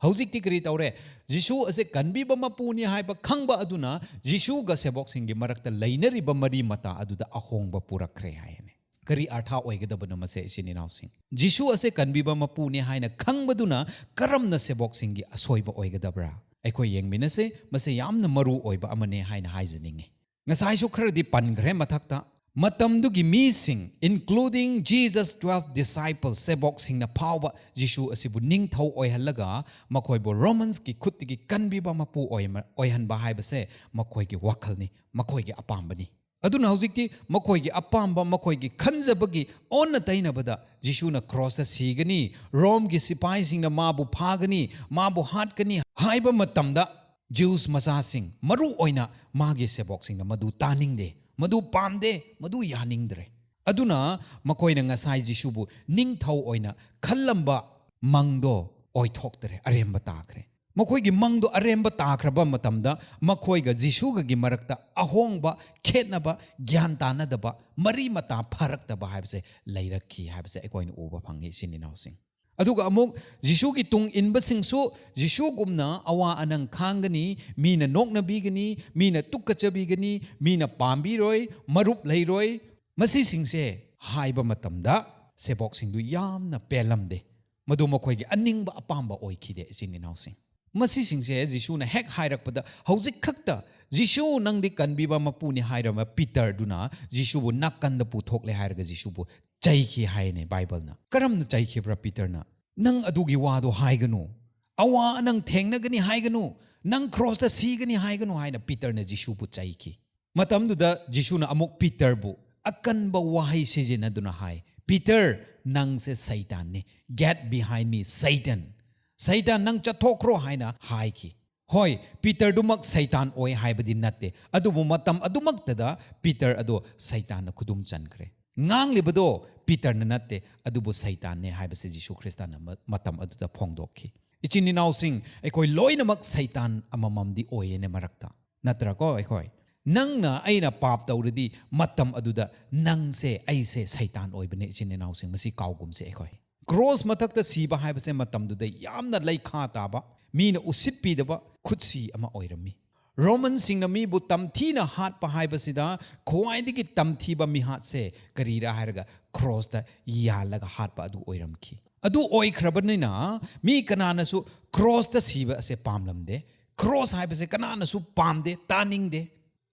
ꯍꯧꯖꯤꯛꯇꯤ ꯀꯔꯤ ꯇꯧꯔꯦ? ꯖꯤꯁꯨ ꯑꯁꯦ ꯀꯟꯕꯤꯕ ꯃꯄꯨꯅꯤ ꯍꯥꯏꯕ ꯈꯪꯕ ꯑꯗꯨꯅ ꯖꯤꯁꯨꯒ ꯁꯦꯕꯣꯛꯁꯤꯡꯒꯤ ꯃꯔꯛꯇ ꯂꯩꯅꯔꯤꯕ ꯃꯔꯤ ꯃꯇꯥ ꯑꯗꯨꯗ ꯑꯍꯣꯡꯕ ꯄꯨꯔꯛꯈ꯭ꯔꯦ ꯍꯥꯏꯅꯦ꯫ ꯀꯔꯤ ꯑꯔꯊ ꯑꯣꯏꯒꯗꯕꯅꯣ ꯃꯁꯦ, ꯏꯆꯤꯟ ꯏꯅꯥꯎꯁꯤꯡ? ꯖꯤꯁꯨ ꯑꯁꯦ ꯀꯟꯕꯤꯕ ꯃꯄꯨꯅꯤ ꯍꯥꯏꯅ ꯈꯪꯕꯗꯨꯅ ꯀꯔꯝꯅ ꯁꯦꯕꯣꯛꯁꯤꯡꯒꯤ ꯑꯁꯣꯏꯕ ꯑꯣꯏꯒꯗꯕ꯭ꯔꯥ? ꯑꯩꯈꯣꯏ ꯌꯦꯡꯃꯤꯟꯅꯁꯦ꯫ ꯃꯁꯤ ꯌꯥꯝꯅ ꯃꯔꯨ ꯑꯣꯏꯕ ꯑꯃꯅꯦ ꯍꯥꯏꯅ ꯍꯥꯏꯖꯅꯤꯡꯉꯤ꯫ ꯉꯁꯥꯏꯁꯨ ꯈꯔꯗꯤ ꯄꯟꯈ꯭ꯔꯦ ꯃꯊꯛꯇ꯫ ꯃꯇꯝꯗꯨꯒꯤ ꯃꯤꯁꯤꯡ, including Jesus' twelve disciples, ꯁꯦꯕꯣꯛꯁꯤꯡꯅ ꯐꯥꯎꯕ ꯖꯤꯁꯨ ꯑꯁꯤꯕꯨ ꯅꯤꯡꯊꯧ ꯑꯣꯏꯍꯜꯂꯒ ꯃꯈꯣꯏꯕꯨ ꯔꯣꯃꯟꯁꯀꯤ ꯈꯨꯠꯇꯒꯤ ꯀꯟꯕꯤꯕ ꯃꯄꯨ ꯑꯣꯏꯃ-, ꯑꯣꯏꯍꯟꯕ ꯍꯥꯏꯕꯁꯦ ꯃꯈꯣꯏꯒꯤ ꯋꯥꯈꯜꯅꯤ, ꯃꯈꯣꯏꯒꯤ ꯑꯄꯥꯝꯕꯅꯤ꯫ ꯑꯗꯨꯅ ꯍꯧꯖꯤꯛꯇꯤ ꯃꯈꯣꯏꯒꯤ ꯑꯄꯥꯝꯕ, ꯃꯈꯣꯏꯒꯤ ꯈꯟꯖꯕꯒꯤ ꯑꯣꯟꯅ ꯇꯩꯅꯕꯗ ꯖꯤꯁꯨꯅ ꯀ꯭ꯔꯣꯁꯇ ꯁꯤꯒꯅꯤ, ꯔꯣꯝꯒꯤ ꯁꯤꯄꯥꯏꯁꯤꯡꯅ ꯃꯥꯕꯨ ꯐꯥꯒꯅꯤ, ꯃꯥꯕꯨ ꯍꯥꯠꯀꯅꯤ ꯍꯥꯏꯕ ꯃꯇꯝꯗ, ꯖ꯭ꯌꯨꯁ ꯃꯆꯥꯁꯤꯡ, ꯃꯔꯨ ꯑꯣꯏꯅ ꯃꯥꯒꯤ ꯁꯦꯕꯣꯛꯁꯤꯡꯅ ꯃꯗꯨ ꯇꯥꯅꯤꯡꯗꯦ, ꯃꯗꯨ ꯄꯥꯝꯗꯦ, ꯃꯗꯨ ꯌꯥꯅꯤꯡꯗ꯭ꯔꯦ꯫ ꯑꯗꯨꯅ ꯃꯈꯣꯏꯅ ꯉꯁꯥꯏ ꯖꯤꯁꯨꯕꯨ ꯅꯤꯡꯊꯧ ꯑꯣꯏꯅ ꯈꯜꯂꯝꯕ ꯃꯪꯗꯣ ꯑꯣꯏꯊꯣꯛꯇ꯭ꯔꯦ, ꯑꯔꯦꯝꯕ ꯇꯥꯈ꯭ꯔꯦ꯫ ꯃꯈꯣꯏꯒꯤ ꯃꯪꯗꯣ ꯑꯔꯦꯝꯕ ꯇꯥꯈ꯭ꯔꯕ ꯃꯇꯝꯗ, ꯃꯈꯣꯏꯒ ꯖꯤꯁꯨꯒꯒꯤ ꯃꯔꯛꯇ ꯑꯍꯣꯡꯕ, ꯈꯦꯠꯅꯕ, ꯒ꯭ꯌꯥꯟ ꯇꯥꯅꯗꯕ, ꯃꯔꯤ ꯃꯇꯥ ꯐꯔꯛꯇꯕ ꯍꯥꯏꯕꯁꯦ ꯂꯩꯔꯛꯈꯤ ꯍꯥꯏꯕꯁꯦ ꯑꯩꯈꯣꯏꯅ ꯎꯕ ꯐꯪꯉꯤ, ꯏꯆꯤꯟ ꯏꯅꯥꯎꯁꯤꯡ꯫ ꯑꯗꯨꯒ ꯑꯃꯨꯛ ꯖꯤꯁꯨꯒꯤ ꯇꯨꯡ ꯏꯟꯕꯁꯤꯡꯁꯨ ꯖꯤꯁꯨꯒꯨꯝꯅ ꯑꯋꯥ ꯑꯅꯪ ꯈꯥꯡꯒꯅꯤ, ꯃꯤꯅ ꯅꯣꯛꯅꯕꯤꯒꯅꯤ, ꯃꯤꯅ ꯇꯨꯀꯠꯆꯕꯤꯒꯅꯤ, ꯃꯤꯅ ꯄꯥꯝꯕꯤꯔꯣꯏ, ꯃꯔꯨꯞ ꯂꯩꯔꯣꯏ꯫ ꯃꯁꯤꯁꯤꯡꯁꯦ ꯍꯥꯏꯕ ꯃꯇꯝꯗ ꯁꯦꯕꯣꯛꯁꯤꯡꯗꯨ ꯌꯥꯝꯅ ꯄꯦꯜꯂꯝꯗꯦ꯫ ꯃꯗꯨ ꯃꯈꯣꯏꯒꯤ ꯑꯅꯤꯡꯕ ꯑꯄꯥꯝꯕ ꯑꯣꯏꯈꯤꯗꯦ, ꯏꯆꯤꯟ ꯏꯅꯥꯎꯁꯤꯡ꯫ ꯃꯁꯤꯁꯤꯡꯁꯦ ꯖꯤꯁꯨꯅ ꯍꯦꯛ ꯍꯥꯏꯔꯛꯄꯗ, ꯍꯧꯖꯤꯛ ꯈꯛꯇ "ꯖꯤꯁꯨ, ꯅꯪꯗꯤ ꯀꯟꯕꯤꯕ ꯃꯄꯨꯅꯤ" ꯍꯥꯏꯔꯝꯕ ꯄꯤꯇꯔꯗꯨꯅ ꯖꯤꯁꯨꯕꯨ ꯅꯥꯀꯟꯗ ꯄꯨꯊꯣꯛꯂꯦ ꯍꯥꯏꯔꯒ ꯖꯤꯁꯨꯕꯨ ꯆꯩꯈꯤ ꯍꯥꯏꯅꯦ ꯕꯥꯏꯕꯜꯅ꯫ ꯀꯔꯝꯅ ꯆꯩꯈꯤꯕ꯭ꯔꯥ ꯄꯤꯇꯔꯅ? "ꯅꯪ ꯑꯗꯨꯒꯤ ꯋꯥꯗꯣ ꯍꯥꯏꯒꯅꯨ, ꯑꯋꯥ ꯑꯅꯪ ꯊꯦꯡꯅꯒꯅꯤ ꯍꯥꯏꯒꯅꯨ, ꯅꯪ ꯀ꯭ꯔꯣꯁꯇ ꯁꯤꯒꯅꯤ ꯍꯥꯏꯒꯅꯨ" ꯍꯥꯏꯅ ꯄꯤꯇꯔꯅ ꯖꯤꯁꯨꯕꯨ ꯆꯩꯈꯤ꯫ ꯃꯇꯝꯗꯨꯗ ꯖꯤꯁꯨꯅ ꯑꯃꯨꯛ ꯄꯤꯇꯔꯕꯨ ꯑꯀꯟꯕ ꯋꯥꯍꯩ ꯁꯤꯖꯤꯟꯅꯗꯨꯅ ꯍꯥꯏ, "ꯄꯤꯇꯔ, ꯅꯪꯁꯦ ꯁꯩꯇꯥꯟꯅꯤ꯫ Get behind me, Satan꯫ ꯁꯩꯇꯥꯟ, ꯅꯪ ꯆꯠꯊꯣꯛꯈ꯭ꯔꯣ" ꯍꯥꯏꯅ ꯍꯥꯏꯈꯤ꯫ ꯍꯣꯏ, ꯄꯤꯇꯔꯗꯨꯃꯛ ꯁꯩꯇꯥꯟ ꯑꯣꯏ ꯍꯥꯏꯕꯗꯤ ꯅꯠꯇꯦ, ꯑꯗꯨꯕꯨ ꯃꯇꯝ ꯑꯗꯨꯃꯛꯇꯗ ꯄꯤꯇꯔ ꯑꯗꯣ ꯁꯩꯇꯥꯟꯅ ꯈꯨꯗꯨꯝ ꯆꯟꯈ꯭ꯔꯦ꯫ ꯉꯥꯡꯂꯤꯕꯗꯣ ꯄꯤꯇꯔꯅ ꯅꯠꯇꯦ, ꯑꯗꯨꯕꯨ ꯁꯩꯇꯥꯟꯅꯦ ꯍꯥꯏꯕꯁꯦ ꯖꯤꯁꯨ ꯈ꯭ꯔꯤꯁꯇꯅ ꯃ-, ꯃꯇꯝ ꯑꯗꯨꯗ ꯐꯣꯡꯗꯣꯛꯈꯤ꯫ ꯏꯆꯤꯟ ꯏꯅꯥꯎꯁꯤꯡ, ꯑꯩꯈꯣꯏ ꯂꯣꯏꯅꯃꯛ ꯁꯩꯇꯥꯟ ꯑꯃꯃꯝꯗꯤ ꯑꯣꯏꯌꯦꯅꯦ ꯃꯔꯛꯇ, ꯅꯠꯇ꯭ꯔꯀꯣ? ꯑꯩꯈꯣꯏ, ꯅꯪꯅ ꯑꯩꯅ ꯄꯥꯞ ꯇꯧꯔꯗꯤ ꯃꯇꯝ ꯑꯗꯨꯗ ꯅꯪꯁꯦ, ꯑꯩꯁꯦ ꯁꯩꯇꯥꯟ ꯑꯣꯏꯕꯅꯦ, ꯏꯆꯤꯟ ꯏꯅꯥꯎꯁꯤꯡ꯫ ꯃꯁꯤ ꯀꯥꯎꯒꯨꯝꯁꯦ ꯑꯩꯈꯣꯏ꯫ ꯀ꯭ꯔꯣꯁ ꯃꯊꯛꯇ ꯁꯤꯕ ꯍꯥꯏꯕꯁꯦ ꯃꯇꯝꯗꯨꯗ ꯌꯥꯝꯅ ꯂꯩꯈꯥ ꯇꯥꯕ, ꯃꯤꯅ ꯎꯁꯤꯠꯄꯤꯗꯕ ꯈꯨꯠꯁꯤ ꯑꯃ ꯑꯣꯏꯔꯝꯃꯤ꯫ ꯔꯣꯃꯟꯁꯤꯡꯅ ꯃꯤꯕꯨ ꯇꯝꯊꯤꯅ ꯍꯥꯠꯄ ꯍꯥꯏꯕꯁꯤꯗ ꯈ꯭ꯋꯥꯏꯗꯒꯤ ꯇꯝꯊꯤꯕ ꯃꯤꯍꯥꯠꯁꯦ ꯀꯔꯤꯔꯥ ꯍꯥꯏꯔꯒ ꯀ꯭ꯔꯣꯁꯇ ꯌꯥꯜꯂꯒ ꯍꯥꯠꯄ ꯑꯗꯨ ꯑꯣꯏꯔꯝꯈꯤ꯫ ꯑꯗꯨ ꯑꯣꯏꯈ꯭ꯔꯕꯅꯤꯅ ꯃꯤ ꯀꯅꯥꯅꯁꯨ ꯀ꯭ꯔꯣꯁꯇ ꯁꯤꯕ ꯑꯁꯦ ꯄꯥꯝꯂꯝꯗꯦ꯫ ꯀ꯭ꯔꯣꯁ ꯍꯥꯏꯕꯁꯦ ꯀꯅꯥꯅꯁꯨ ꯄꯥꯝꯗꯦ, ꯇꯥꯅꯤꯡꯗꯦ꯫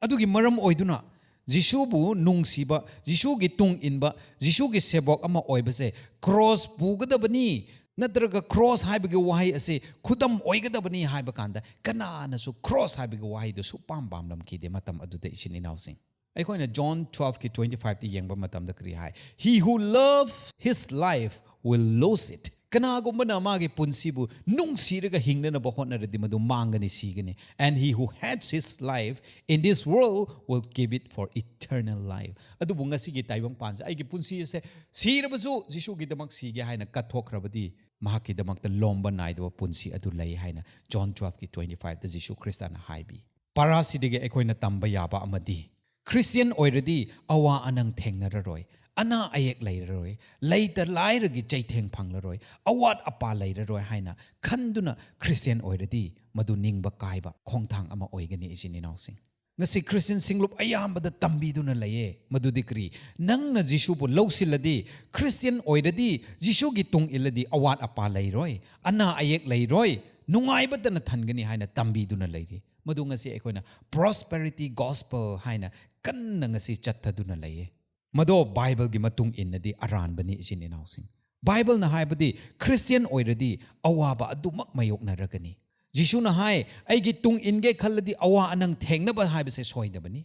ꯑꯗꯨꯒꯤ ꯃꯔꯝ ꯑꯣꯏꯗꯨꯅ ꯖꯤꯁꯨꯕꯨ ꯅꯨꯡꯁꯤꯕ, ꯖꯤꯁꯨꯒꯤ ꯇꯨꯡ ꯏꯟꯕ, ꯖꯤꯁꯨꯒꯤ ꯁꯦꯕꯣꯛ ꯑꯃ ꯑꯣꯏꯕꯁꯦ ꯀ꯭ꯔꯣꯁ ꯄꯨꯒꯗꯕꯅꯤ, ꯅꯠꯇ꯭ꯔꯒ ꯀ꯭ꯔꯣꯁ ꯍꯥꯏꯕꯒꯤ ꯋꯥꯍꯩ ꯑꯁꯤ ꯈꯨꯗꯝ ꯑꯣꯏꯒꯗꯕꯅꯤ ꯍꯥꯏꯕ ꯀꯥꯟꯗ ꯀꯅꯥꯅꯁꯨ ꯀ꯭ꯔꯣꯁ ꯍꯥꯏꯕꯒꯤ ꯋꯥꯍꯩꯗꯨ ꯁꯨꯛꯄꯥꯝ ꯄꯥꯝꯂꯝꯈꯤꯗꯦ ꯃꯇꯝ ꯑꯗꯨꯗ, ꯏꯆꯤꯟ ꯏꯅꯥꯎꯁꯤꯡ꯫ ꯑꯩꯈꯣꯏꯅ John twelve ꯀꯤ twenty five ꯇ ꯌꯦꯡꯕ ꯃꯇꯝꯗ ꯀꯔꯤ ꯍꯥꯏ? "He who love his life will lose it." ꯀꯅꯥꯒꯨꯝꯕꯅ ꯃꯥꯒꯤ ꯄꯨꯟꯁꯤꯕꯨ ꯅꯨꯡꯁꯤꯔꯒ ꯍꯤꯡꯅꯅꯕ ꯍꯣꯠꯅꯔꯗꯤ ꯃꯗꯨ ꯃꯥꯡꯒꯅꯤ, ꯁꯤꯒꯅꯤ. "And he who hates his life in this world will give it for eternal life." ꯑꯗꯨꯕꯨ ꯉꯁꯤꯒꯤ ꯇꯥꯏꯕꯪꯄꯥꯟꯁꯦ, ꯑꯩꯒꯤ ꯄꯨꯟꯁꯤ ꯑꯁꯦ ꯁꯤꯔꯕꯁꯨ ꯖꯤꯁꯨꯒꯤꯗꯃꯛ ꯁꯤꯒꯦ ꯍꯥꯏꯅ ꯀꯠꯊꯣꯛꯈ꯭ꯔꯕꯗꯤ ꯃꯍꯥꯛꯀꯤꯗꯃꯛꯇ ꯂꯣꯝꯕ ꯅꯥꯏꯗꯕ ꯄꯨꯟꯁꯤ ꯑꯗꯨ ꯂꯩ ꯍꯥꯏꯅ John twelve ꯀꯤ twenty five ꯇ ꯖꯤꯁꯨ ꯈ꯭ꯔꯤꯁꯇꯅ ꯍꯥꯏꯕꯤ꯫ ꯄꯥꯔꯥꯁꯤꯗꯒꯤ ꯑꯩꯈꯣꯏꯅ ꯇꯝꯕ ꯌꯥꯕ ꯑꯃꯗꯤ, ꯈ꯭ꯔꯤꯁꯇꯤꯌꯟ ꯑꯣꯏꯔꯗꯤ ꯑꯋꯥ ꯑꯅꯪ ꯊꯦꯡꯅꯔꯔꯣꯏ, ꯑꯅꯥ ꯑꯌꯦꯛ ꯂꯩꯔꯔꯣꯏ, ꯂꯩꯇ ꯂꯥꯏꯔꯒꯤ ꯆꯩꯊꯦꯡ ꯐꯪꯂꯔꯣꯏ, ꯑꯋꯥꯠ ꯑꯄꯥ ꯂꯩꯔꯔꯣꯏ ꯍꯥꯏꯅ ꯈꯟꯗꯨꯅ ꯈ꯭ꯔꯤꯁꯇꯤꯌꯟ ꯑꯣꯏꯔꯗꯤ ꯃꯗꯨ ꯅꯤꯡꯕ ꯀꯥꯏꯕ ꯈꯣꯡꯊꯥꯡ ꯑꯃ ꯑꯣꯏꯒꯅꯤ, ꯏꯆꯤꯟ ꯏꯅꯥꯎꯁꯤꯡ꯫ ꯉꯁꯤ ꯈ꯭ꯔꯤꯁꯇꯤꯌꯟ ꯁꯤꯡꯂꯨꯞ ꯑꯌꯥꯝꯕꯗ ꯇꯝꯕꯤꯗꯨꯅ ꯂꯩꯌꯦ꯫ ꯃꯗꯨꯗꯤ ꯀꯔꯤ? ꯅꯪꯅ ꯖꯤꯁꯨꯕꯨ ꯂꯧꯁꯤꯜꯂꯗꯤ, ꯈ꯭ꯔꯤꯁꯇꯤꯌꯟ ꯑꯣꯏꯔꯗꯤ, ꯖꯤꯁꯨꯒꯤ ꯇꯨꯡ ꯏꯜꯂꯗꯤ ꯑꯋꯥꯠ ꯑꯄꯥ ꯂꯩꯔꯣꯏ, ꯑꯅꯥ ꯑꯌꯦꯛ ꯂꯩꯔꯣꯏ, ꯅꯨꯡꯉꯥꯏꯕꯇꯅ ꯊꯟꯒꯅꯤ ꯍꯥꯏꯅ ꯇꯝꯕꯤꯗꯨꯅ ꯂꯩꯔꯤ꯫ ꯃꯗꯨ ꯉꯁꯤ ꯑꯩꯈꯣꯏꯅ prosperity gospel ꯍꯥꯏꯅ ꯀꯟꯅ ꯉꯁꯤ ꯆꯠꯊꯗꯨꯅ ꯂꯩꯌꯦ꯫ ꯃꯗꯣ ꯕꯥꯏꯕꯜꯒꯤ ꯃꯇꯨꯡ ꯏꯟꯅꯗꯤ ꯑꯔꯥꯟꯕꯅꯤ, ꯏꯆꯤꯟ ꯏꯅꯥꯎꯁꯤꯡ꯫ ꯕꯥꯏꯕꯜꯅ ꯍꯥꯏꯕꯗꯤ ꯈ꯭ꯔꯤꯁꯇꯤꯌꯟ ꯑꯣꯏꯔꯗꯤ ꯑꯋꯥꯕ ꯑꯗꯨꯃꯛ ꯃꯥꯌꯣꯛꯅꯔꯒꯅꯤ꯫ ꯖꯤꯁꯨꯅ ꯍꯥꯏ, "ꯑꯩꯒꯤ ꯇꯨꯡ ꯏꯟꯒꯦ ꯈꯜꯂꯗꯤ ꯑꯋꯥ ꯑꯅꯪ ꯊꯦꯡꯅꯕ ꯍꯥꯏꯕꯁꯦ ꯁꯣꯏꯗꯕꯅꯤ"꯫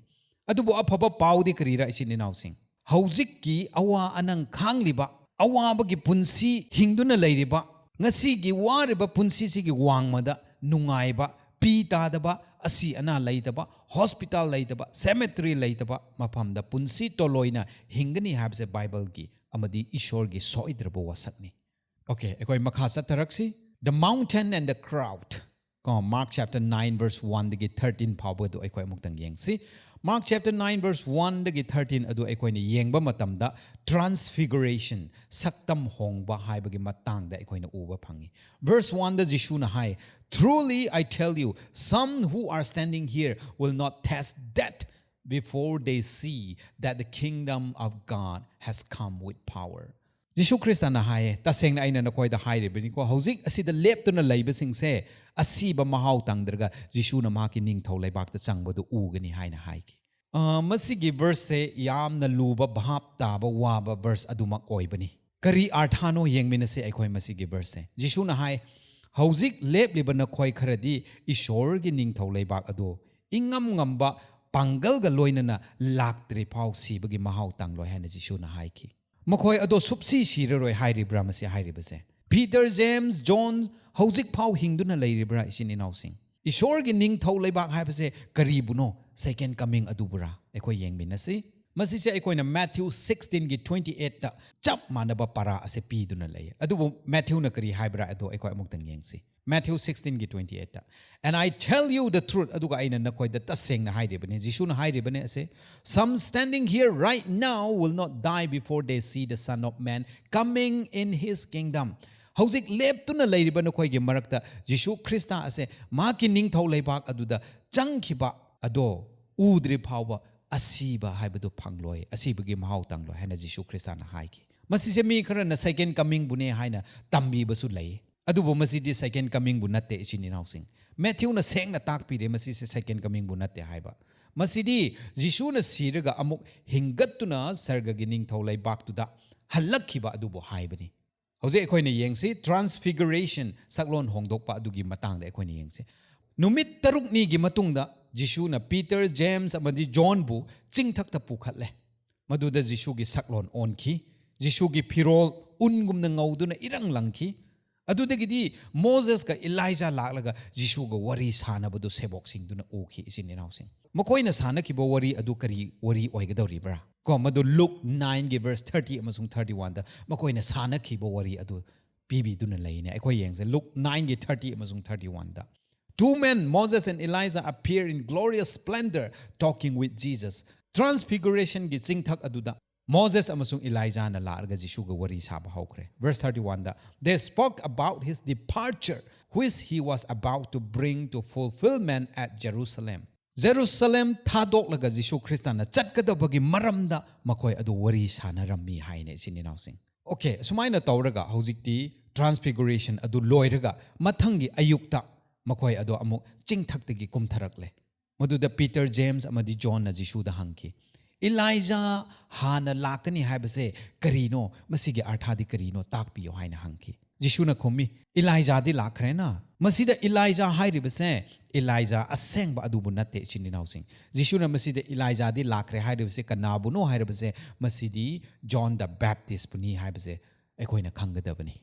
ꯑꯗꯨꯕꯨ ꯑꯐꯕ ꯄꯥꯎꯗꯤ ꯀꯔꯤꯔ, ꯏꯆꯤꯟ ꯏꯅꯥꯎꯁꯤꯡ? ꯍꯧꯖꯤꯛꯀꯤ ꯑꯋꯥ ꯑꯅꯪ ꯈꯥꯡꯂꯤꯕ, ꯑꯋꯥꯕꯒꯤ ꯄꯨꯟꯁꯤ ꯍꯤꯡꯗꯨꯅ ꯂꯩꯔꯤꯕ, ꯉꯁꯤꯒꯤ ꯋꯥꯔꯤꯕ ꯄꯨꯟꯁꯤꯁꯤꯒꯤ ꯋꯥꯡꯃꯗ ꯅꯨꯡꯉꯥꯏꯕ, ꯄꯤ ꯇꯥꯗꯕ, ꯑꯁꯤ ꯑꯅꯥ ꯂꯩꯇꯕ, ꯍꯣꯁꯄꯤꯇꯥꯜ ꯂꯩꯇꯕ, ꯁꯦꯃꯦꯇ꯭ꯔꯤ ꯂꯩꯇꯕ ꯃꯐꯝꯗ ꯄꯨꯟꯁꯤ ꯇꯣꯂꯣꯏꯅ ꯍꯤꯡꯒꯅꯤ ꯍꯥꯏꯕꯁꯦ ꯕꯥꯏꯕꯜꯒꯤ ꯑꯃꯗꯤ ꯏꯁꯣꯔꯒꯤ ꯁꯣꯏꯗ꯭ꯔꯕ ꯋꯥꯁꯛꯅꯤ꯫ ꯑꯣꯀꯦ, ꯑꯩꯈꯣꯏ ꯃꯈꯥ ꯆꯠꯊꯔꯛꯁꯤ꯫ The mountain and the crowd. ꯀꯣ, Mark chapter nine verse one ꯗꯒꯤ thirteen ꯐꯥꯎꯕꯗꯨ ꯑꯩꯈꯣꯏ ꯑꯃꯨꯛꯇꯪ ꯌꯦꯡꯁꯤ꯫ Mark chapter nine verse one ꯗꯒꯤ thirteen ꯑꯗꯨ ꯑꯩꯈꯣꯏꯅ ꯌꯦꯡꯕ ꯃꯇꯝꯗ transfiguration, ꯁꯛꯇꯝ ꯍꯣꯡꯕ ꯍꯥꯏꯕꯒꯤ ꯃꯇꯥꯡꯗ ꯑꯩꯈꯣꯏꯅ ꯎꯕ ꯐꯪꯉꯤ꯫ Verse one the ꯖꯤꯁꯨꯅ high, "Truly I tell you, some who are standing here will not taste death before they see that the kingdom of God has come with power." ꯖꯤꯁꯨ ꯈ꯭ꯔꯤꯁꯇꯅ ꯍꯥꯏꯌꯦ, "ꯇꯁꯦꯡꯅ ꯑꯩꯅ ꯅꯈꯣꯏꯗ ꯍꯥꯏꯔꯤꯕꯅꯤꯀꯣ, ꯍꯧꯖꯤꯛ ꯑꯁꯤꯗ ꯂꯦꯞꯇꯨꯅ ꯂꯩꯕꯁꯤꯡꯁꯦ ꯑꯁꯤꯕ ꯃꯍꯥꯎ ꯇꯪꯗ꯭ꯔꯒ ꯖꯤꯁꯨꯅ ꯃꯍꯥꯛꯀꯤ ꯅꯤꯡꯊꯧ ꯂꯩꯕꯥꯛꯇ ꯆꯪꯕꯗꯨ ꯎꯒꯅꯤ" ꯍꯥꯏꯅ ꯍꯥꯏꯈꯤ꯫ ꯑ, ꯃꯁꯤꯒꯤ ꯚꯔꯁꯁꯦ ꯌꯥꯝꯅ ꯂꯨꯕ, ꯚꯥꯞ ꯇꯥꯕ ꯋꯥꯕ ꯚꯔꯁ ꯑꯗꯨꯃꯛ ꯑꯣꯏꯕꯅꯤ꯫ ꯀꯔꯤ ꯑꯥꯔꯊꯥꯅꯣ ꯌꯦꯡꯃꯤꯟꯅꯁꯤ ꯑꯩꯈꯣꯏ ꯃꯁꯤꯒꯤ ꯚꯔꯁꯁꯦ꯫ ꯖꯤꯁꯨꯅ ꯍꯥꯏ, "ꯍꯧꯖꯤꯛ ꯂꯦꯞꯂꯤꯕ ꯅꯈꯣꯏ ꯈꯔꯗꯤ ꯏꯁꯣꯔꯒꯤ ꯅꯤꯡꯊꯧ ꯂꯩꯕꯥꯛ ꯑꯗꯨ ꯏꯉꯝ ꯉꯝꯕ ꯄꯥꯡꯒꯜꯒ ꯂꯣꯏꯅꯅ ꯂꯥꯛꯇ꯭ꯔꯤ ꯐꯥꯎ ꯁꯤꯕꯒꯤ ꯃꯍꯥꯎ ꯇꯪꯂꯣꯏ ꯍꯥꯏꯅ ꯖꯤꯁꯨꯅ ꯍꯥꯏꯈꯤ꯫ ꯃꯈꯣꯏ ꯑꯗꯣ ꯁꯨꯞꯁꯤ ꯁꯤꯔꯔꯣꯏ ꯍꯥꯏꯔꯤꯕ꯭ꯔꯥ ꯃꯁꯤ ꯍꯥꯏꯔꯤꯕꯁꯦ? ꯄꯤꯇꯔ, ꯖꯦꯝꯁ, ꯖꯣꯟ ꯍꯧꯖꯤꯛ ꯐꯥꯎ ꯍꯤꯡꯗꯨꯅ ꯂꯩꯔꯤꯕ꯭ꯔꯥ, ꯏꯆꯤꯟ ꯏꯅꯥꯎꯁꯤꯡ? ꯏꯁꯣꯔꯒꯤ ꯅꯤꯡꯊꯧ ꯂꯩꯕꯥꯛ ꯍꯥꯏꯕꯁꯦ ꯀꯔꯤꯕꯨꯅꯣ? ꯁꯦꯀꯦꯟ ꯀꯃꯤꯡ ꯑꯗꯨꯕꯨꯔꯥ? ꯑꯩꯈꯣꯏ ꯌꯦꯡꯃꯤꯟꯅꯁꯤ꯫ ꯃꯁꯤꯁꯦ ꯑꯩꯈꯣꯏꯅ ꯃꯦꯊ꯭ꯌꯨ ꯁꯤꯛꯁꯇꯤꯟꯒꯤ ꯇ꯭ꯋꯦꯟꯇꯤ ꯑꯩꯠꯇ ꯆꯞ ꯃꯥꯟꯅꯕ ꯄꯔꯥ ꯑꯁꯦ ꯄꯤꯗꯨꯅ ꯂꯩ꯫ ꯑꯗꯨꯕꯨ ꯃꯦꯊ꯭ꯌꯨꯅ ꯀꯔꯤ ꯍꯥꯏꯕ꯭ꯔꯥ ꯑꯗꯣ ꯑꯩꯈꯣꯏ ꯑꯃꯨꯛꯇꯪ ꯌꯦꯡꯁꯤ꯫ ꯃꯦꯊ꯭ꯌꯨ ꯁꯤꯛꯁꯇꯤꯟꯒꯤ ꯇ꯭ꯋꯦꯟꯇꯤ ꯑꯩꯠꯇ, "And I tell you the truth," ꯑꯗꯨꯒ ꯑꯩꯅ ꯅꯈꯣꯏꯗ ꯇꯁꯦꯡꯅ ꯍꯥꯏꯔꯤꯕꯅꯤ, ꯖꯤꯁꯨꯅ ꯍꯥꯏꯔꯤꯕꯅꯤ ꯑꯁꯦ, "Some standing here right now will not die before they see the Son of Man coming in his kingdom." ꯍꯧꯖꯤꯛ ꯂꯦꯞꯇꯨꯅ ꯂꯩꯔꯤꯕ ꯅꯈꯣꯏꯒꯤ ꯃꯔꯛꯇ ꯖꯤꯁꯨ ꯈ꯭ꯔꯤꯁꯇ ꯑꯁꯦ ꯃꯍꯥꯛꯀꯤ ꯅꯤꯡꯊꯧ ꯂꯩꯕꯥꯛ ꯑꯗꯨꯗ ꯆꯪꯈꯤꯕ ꯑꯗꯣ ꯎꯗ꯭ꯔꯤ ꯐꯥꯎꯕ ꯑꯁꯤꯕ ꯍꯥꯏꯕꯗꯨ ꯐꯪꯂꯣꯏ, ꯑꯁꯤꯕꯒꯤ ꯃꯍꯥꯎ ꯇꯪꯂꯣꯏ ꯍꯥꯏꯅ ꯖꯤꯁꯨ ꯈ꯭ꯔꯤꯁꯇꯅ ꯍꯥꯏꯈꯤ꯫ ꯃꯁꯤꯁꯦ ꯃꯤ ꯈꯔꯅ ꯁꯦꯀꯦꯟ ꯀꯃꯤꯡꯕꯨꯅꯦ ꯍꯥꯏꯅ ꯇꯝꯕꯤꯕꯁꯨ ꯂꯩ, ꯑꯗꯨꯕꯨ ꯃꯁꯤꯗꯤ ꯁꯦꯀꯦꯟ ꯀꯃꯤꯡꯕꯨ ꯅꯠꯇꯦ, ꯏꯆꯤꯟ ꯏꯅꯥꯎꯁꯤꯡ꯫ ꯃꯦꯊ꯭ꯌꯨꯅ ꯁꯦꯡꯅ ꯇꯥꯛꯄꯤꯔꯦ ꯃꯁꯤꯁꯦ ꯁꯦꯀꯦꯟ ꯀꯃꯤꯡꯕꯨ ꯅꯠꯇꯦ ꯍꯥꯏꯕ꯫ ꯃꯁꯤꯗꯤ ꯖꯤꯁꯨꯅ ꯁꯤꯔꯒ ꯑꯃꯨꯛ ꯍꯤꯡꯒꯠꯇꯨꯅ ꯁꯔꯒꯒꯤ ꯅꯤꯡꯊꯧ ꯂꯩꯕꯥꯛꯇꯨꯗ ꯍꯜꯂꯛꯈꯤꯕ ꯑꯗꯨꯕꯨ ꯍꯥꯏꯕꯅꯤ꯫ ꯍꯧꯖꯤꯛ ꯑꯩꯈꯣꯏꯅ ꯌꯦꯡꯁꯤ, ꯇ꯭ꯔꯥꯟꯁꯐꯤꯒꯔꯦꯁꯟ, ꯁꯛꯂꯣꯟ ꯍꯣꯡꯗꯣꯛꯄ ꯑꯗꯨꯒꯤ ꯃꯇꯥꯡꯗ ꯑꯩꯈꯣꯏꯅ ꯌꯦꯡꯁꯤ꯫ ꯅꯨꯃꯤꯠ ꯇꯔꯨꯛꯅꯤꯒꯤ ꯃꯇꯨꯡꯗ ꯖꯤꯁꯨꯅ ꯄꯤꯇꯔ, ꯖꯦꯝꯁ ꯑꯃꯗꯤ ꯖꯣꯟꯕꯨ ꯆꯤꯡꯊꯛꯇ ꯄꯨꯈꯠꯂꯦ꯫ ꯃꯗꯨꯗ ꯖꯤꯁꯨꯒꯤ ꯁꯛꯂꯣꯟ ꯑꯣꯟꯈꯤ, ꯖꯤꯁꯨꯒꯤ ꯐꯤꯔꯣꯜ ꯎꯟꯒꯨꯝꯅ ꯉꯧꯗꯨꯅ ꯏꯔꯪ ꯂꯪꯈꯤ꯫ ꯑꯗꯨꯗꯒꯤꯗꯤ ꯃꯣꯖꯦꯁꯀ ꯏꯂꯥꯏꯖꯥ ꯂꯥꯛꯂꯒ ꯖꯤꯁꯨꯒ ꯋꯥꯔꯤ ꯁꯥꯅꯕꯗꯨ ꯁꯦꯕꯣꯛꯁꯤꯡꯗꯨꯅ ꯎꯈꯤ, ꯏꯆꯤꯟ ꯏꯅꯥꯎꯁꯤꯡ꯫ ꯃꯈꯣꯏꯅ ꯁꯥꯟꯅꯈꯤꯕ ꯋꯥꯔꯤ ꯑꯗꯨ ꯀꯔꯤ ꯋꯥꯔꯤ ꯑꯣꯏꯒꯗꯧꯔꯤꯕ꯭ꯔꯥ? ꯀꯣ, ꯃꯗꯨ ꯂꯨꯛ ꯅꯥꯏꯟꯒꯤ ꯚꯔꯁ ꯊꯥꯔꯇꯤ ꯑꯃꯁꯨꯡ ꯊꯥꯔꯇꯤ ꯋꯥꯟꯗ ꯃꯈꯣꯏꯅ ꯁꯥꯟꯅꯈꯤꯕ ꯋꯥꯔꯤ ꯑꯗꯨ ꯄꯤꯕꯤꯗꯨꯅ ꯂꯩꯅꯦ꯫ ꯑꯩꯈꯣꯏ ꯌꯦꯡꯁꯦ, ꯂꯨꯛ ꯅꯥꯏꯟꯒꯤ ꯊꯥꯔꯇꯤ ꯑꯃꯁꯨꯡ ꯊꯥꯔꯇꯤ ꯋꯥꯟꯗ, "Two men, Moses and Elijah, appear in glorious splendor, talking with Jesus." ꯇ꯭ꯔꯥꯟꯁꯐꯤꯒꯨꯔꯦꯁꯟꯒꯤ ꯆꯤꯡꯊꯛ ꯑꯗꯨꯗ ꯃꯣꯖꯦꯁ ꯑꯃꯁꯨꯡ ꯏꯂꯥꯏꯖꯥꯅ ꯂꯥꯛꯂꯒ ꯖꯤꯁꯨꯒ ꯋꯥꯔꯤ ꯁꯥꯕ ꯍꯧꯈ꯭ꯔꯦ꯫ ꯚꯔꯁ ꯊꯥꯔꯇꯤ ꯋꯥꯟꯗ, "They spoke about his departure, which he was about to bring to fulfillment at Jerusalem." ꯖꯦꯔꯨꯁꯂꯦꯝ ꯊꯥꯗꯣꯛꯂꯒ ꯖꯤꯁꯨ ꯈ꯭ꯔꯤꯁꯇꯅ ꯆꯠꯀꯗꯕꯒꯤ ꯃꯔꯝꯗ ꯃꯈꯣꯏ ꯑꯗꯨ ꯋꯥꯔꯤ ꯁꯥꯟꯅꯔꯝꯃꯤ ꯍꯥꯏꯅ, ꯏꯆꯤꯟ ꯏꯅꯥꯎꯁꯤꯡ꯫ ꯑꯣꯀꯦ, ꯁꯨꯃꯥꯏꯅ ꯇꯧꯔꯒ ꯍꯧꯖꯤꯛꯇꯤ ꯇ꯭ꯔꯥꯟꯁꯐꯤꯒꯨꯔꯦꯁꯟ ꯑꯗꯨ ꯂꯣꯏꯔꯒ ꯃꯊꯪꯒꯤ ꯑꯌꯨꯛꯇ ꯃꯈꯣꯏ ꯑꯗꯣ ꯑꯃꯨꯛ ꯆꯤꯡꯊꯛꯇꯒꯤ ꯀꯨꯝꯊꯔꯛꯂꯦ꯫ ꯃꯗꯨꯗ ꯄꯤꯇꯔ, ꯖꯦꯝꯁ ꯑꯃꯗꯤ ꯖꯣꯟꯅ ꯖꯤꯁꯨꯗ ꯍꯪꯈꯤ, "ꯏꯂꯥꯏꯖꯥ ꯍꯥꯟꯅ ꯂꯥꯛꯀꯅꯤ ꯍꯥꯏꯕꯁꯦ ꯀꯔꯤꯅꯣ? ꯃꯁꯤꯒꯤ ꯑꯔꯊꯥꯗꯤ ꯀꯔꯤꯅꯣ? ꯇꯥꯛꯄꯤꯌꯨ" ꯍꯥꯏꯅ ꯍꯪꯈꯤ꯫ ꯖꯤꯁꯨꯅ ꯈꯨꯝꯃꯤ, "ꯏꯂꯥꯏꯖꯥꯗꯤ ꯂꯥꯛꯈ꯭ꯔꯦꯅ"꯫ ꯃꯁꯤꯗ ꯏꯂꯥꯏꯖꯥ ꯍꯥꯏꯔꯤꯕꯁꯦ ꯏꯂꯥꯏꯖꯥ ꯑꯁꯦꯡꯕ ꯑꯗꯨꯕꯨ ꯅꯠꯇꯦ, ꯏꯆꯤꯟ ꯏꯅꯥꯎꯁꯤꯡ꯫ ꯖꯤꯁꯨꯅ ꯃꯁꯤꯗ ꯏꯂꯥꯏꯖꯥꯗꯤ ꯂꯥꯛꯈ꯭ꯔꯦ ꯍꯥꯏꯔꯤꯕꯁꯦ ꯀꯅꯥꯕꯨꯅꯣ ꯍꯥꯏꯔꯤꯕꯁꯦ, ꯃꯁꯤꯗꯤ John the Baptistꯄꯨꯅꯤ ꯍꯥꯏꯕꯁꯦ ꯑꯩꯈꯣꯏꯅ ꯈꯪꯒꯗꯕꯅꯤ꯫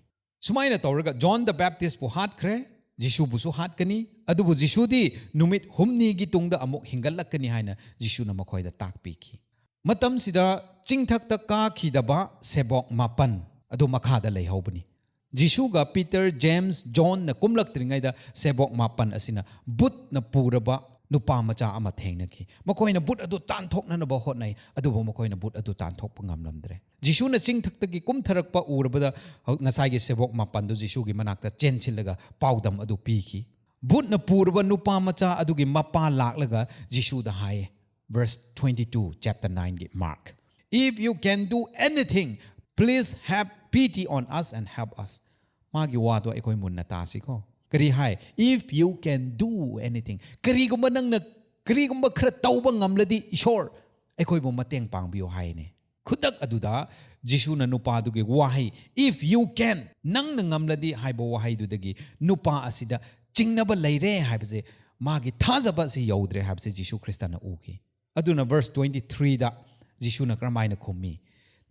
ꯁꯨꯃꯥꯏꯅ ꯇꯧꯔꯒ John the Baptistꯄꯨ ꯍꯥꯠꯈ꯭ꯔꯦ, ꯖꯤꯁꯨꯕꯨꯁꯨ ꯍꯥꯠꯀꯅꯤ, ꯑꯗꯨꯕꯨ ꯖꯤꯁꯨꯗꯤ ꯅꯨꯃꯤꯠ ꯍꯨꯝꯅꯤꯒꯤ ꯇꯨꯡꯗ ꯑꯃꯨꯛ ꯍꯤꯡꯒꯠꯂꯛꯀꯅꯤ ꯍꯥꯏꯅ ꯖꯤꯁꯨꯅ ꯃꯈꯣꯏꯗ ꯇꯥꯛꯄꯤꯈꯤ꯫ ꯃꯇꯝꯁꯤꯗ ꯆꯤꯡꯊꯛꯇ ꯀꯥꯈꯤꯗꯕ ꯁꯦꯕꯣꯛ ꯃꯥꯄꯟ ꯑꯗꯨ ꯃꯈꯥꯗ ꯂꯩꯍꯧꯕꯅꯤ꯫ ꯖꯤꯁꯨꯒ ꯄꯤꯇꯔ, ꯖꯦꯝꯁ, ꯖꯣꯟꯅ ꯀꯨꯝꯂꯛꯇ꯭ꯔꯤꯉꯩꯗ ꯁꯦꯕꯣꯛ ꯃꯥꯄꯟ ꯑꯁꯤꯅ ꯕꯨꯠꯅ ꯄꯨꯔꯕ ꯅꯨꯄꯥ ꯃꯆꯥ ꯑꯃ ꯊꯦꯡꯅꯈꯤ꯫ ꯃꯈꯣꯏꯅ ꯕꯨꯠ ꯑꯗꯨ ꯇꯥꯟꯊꯣꯛꯅꯅꯕ ꯍꯣꯠꯅꯩ, ꯑꯗꯨꯕꯨ ꯃꯈꯣꯏꯅ ꯕꯨꯠ ꯑꯗꯨ ꯇꯥꯟꯊꯣꯛꯄ ꯉꯝꯂꯝꯗ꯭ꯔꯦ꯫ ꯖꯤꯁꯨꯅ ꯆꯤꯡꯊꯛꯇꯒꯤ ꯀꯨꯝꯊꯔꯛꯄ ꯎꯔꯕꯗ ꯉꯁꯥꯏꯒꯤ ꯁꯦꯕꯣꯛ ꯃꯥꯄꯟꯗꯨ ꯖꯤꯁꯨꯒꯤ ꯃꯅꯥꯛꯇ ꯆꯦꯟꯁꯤꯜꯂꯒ ꯄꯥꯎꯗꯝ ꯑꯗꯨ ꯄꯤꯈꯤ꯫ ꯕꯨꯠꯅ ꯄꯨꯔꯕ ꯅꯨꯄꯥ ꯃꯆꯥ ꯑꯗꯨꯒꯤ ꯃꯄꯥ ꯂꯥꯛꯂꯒ ꯖꯤꯁꯨꯗ ꯍꯥꯏꯌꯦ, verse twenty two, chapter nineꯒꯤ Mark, "If you can do anything, please have pity on us and help us." ꯃꯥꯒꯤ ꯋꯥꯗꯣ ꯑꯩꯈꯣꯏ ꯃꯨꯟꯅ ꯇꯥꯁꯤꯀꯣ꯫ ꯀꯔꯤ ꯍꯥꯏ? "If you can do anything." ꯀꯔꯤꯒꯨꯝꯕ ꯅꯪꯅ, ꯀꯔꯤꯒꯨꯝꯕ ꯈꯔ ꯇꯧꯕ ꯉꯝꯂꯗꯤ, ꯏꯁꯣꯔ, ꯑꯩꯈꯣꯏꯕꯨ ꯃꯇꯦꯡ ꯄꯥꯡꯕꯤꯌꯨ ꯍꯥꯏꯅꯦ꯫ ꯈꯨꯗꯛ ꯑꯗꯨꯗ ꯖꯤꯁꯨꯅ ꯅꯨꯄꯥꯗꯨꯒꯤ ꯋꯥꯍꯩ, "If you can," ꯅꯪꯅ ꯉꯝꯂꯗꯤ ꯍꯥꯏꯕ ꯋꯥꯍꯩꯗꯨꯗꯒꯤ ꯅꯨꯄꯥ ꯑꯁꯤꯗ ꯆꯤꯡꯅꯕ ꯂꯩꯔꯦ ꯍꯥꯏꯕꯁꯦ, ꯃꯥꯒꯤ ꯊꯥꯖꯕ ꯑꯁꯤ ꯌꯧꯗ꯭ꯔꯦ ꯍꯥꯏꯕꯁꯦ ꯖꯤꯁꯨ ꯈ꯭ꯔꯤꯁꯇꯅ ꯎꯈꯤ꯫ ꯑꯗꯨꯅ verse twenty threeꯗ ꯖꯤꯁꯨꯅ ꯀꯔꯝꯍꯥꯏꯅ ꯈꯨꯝꯃꯤ?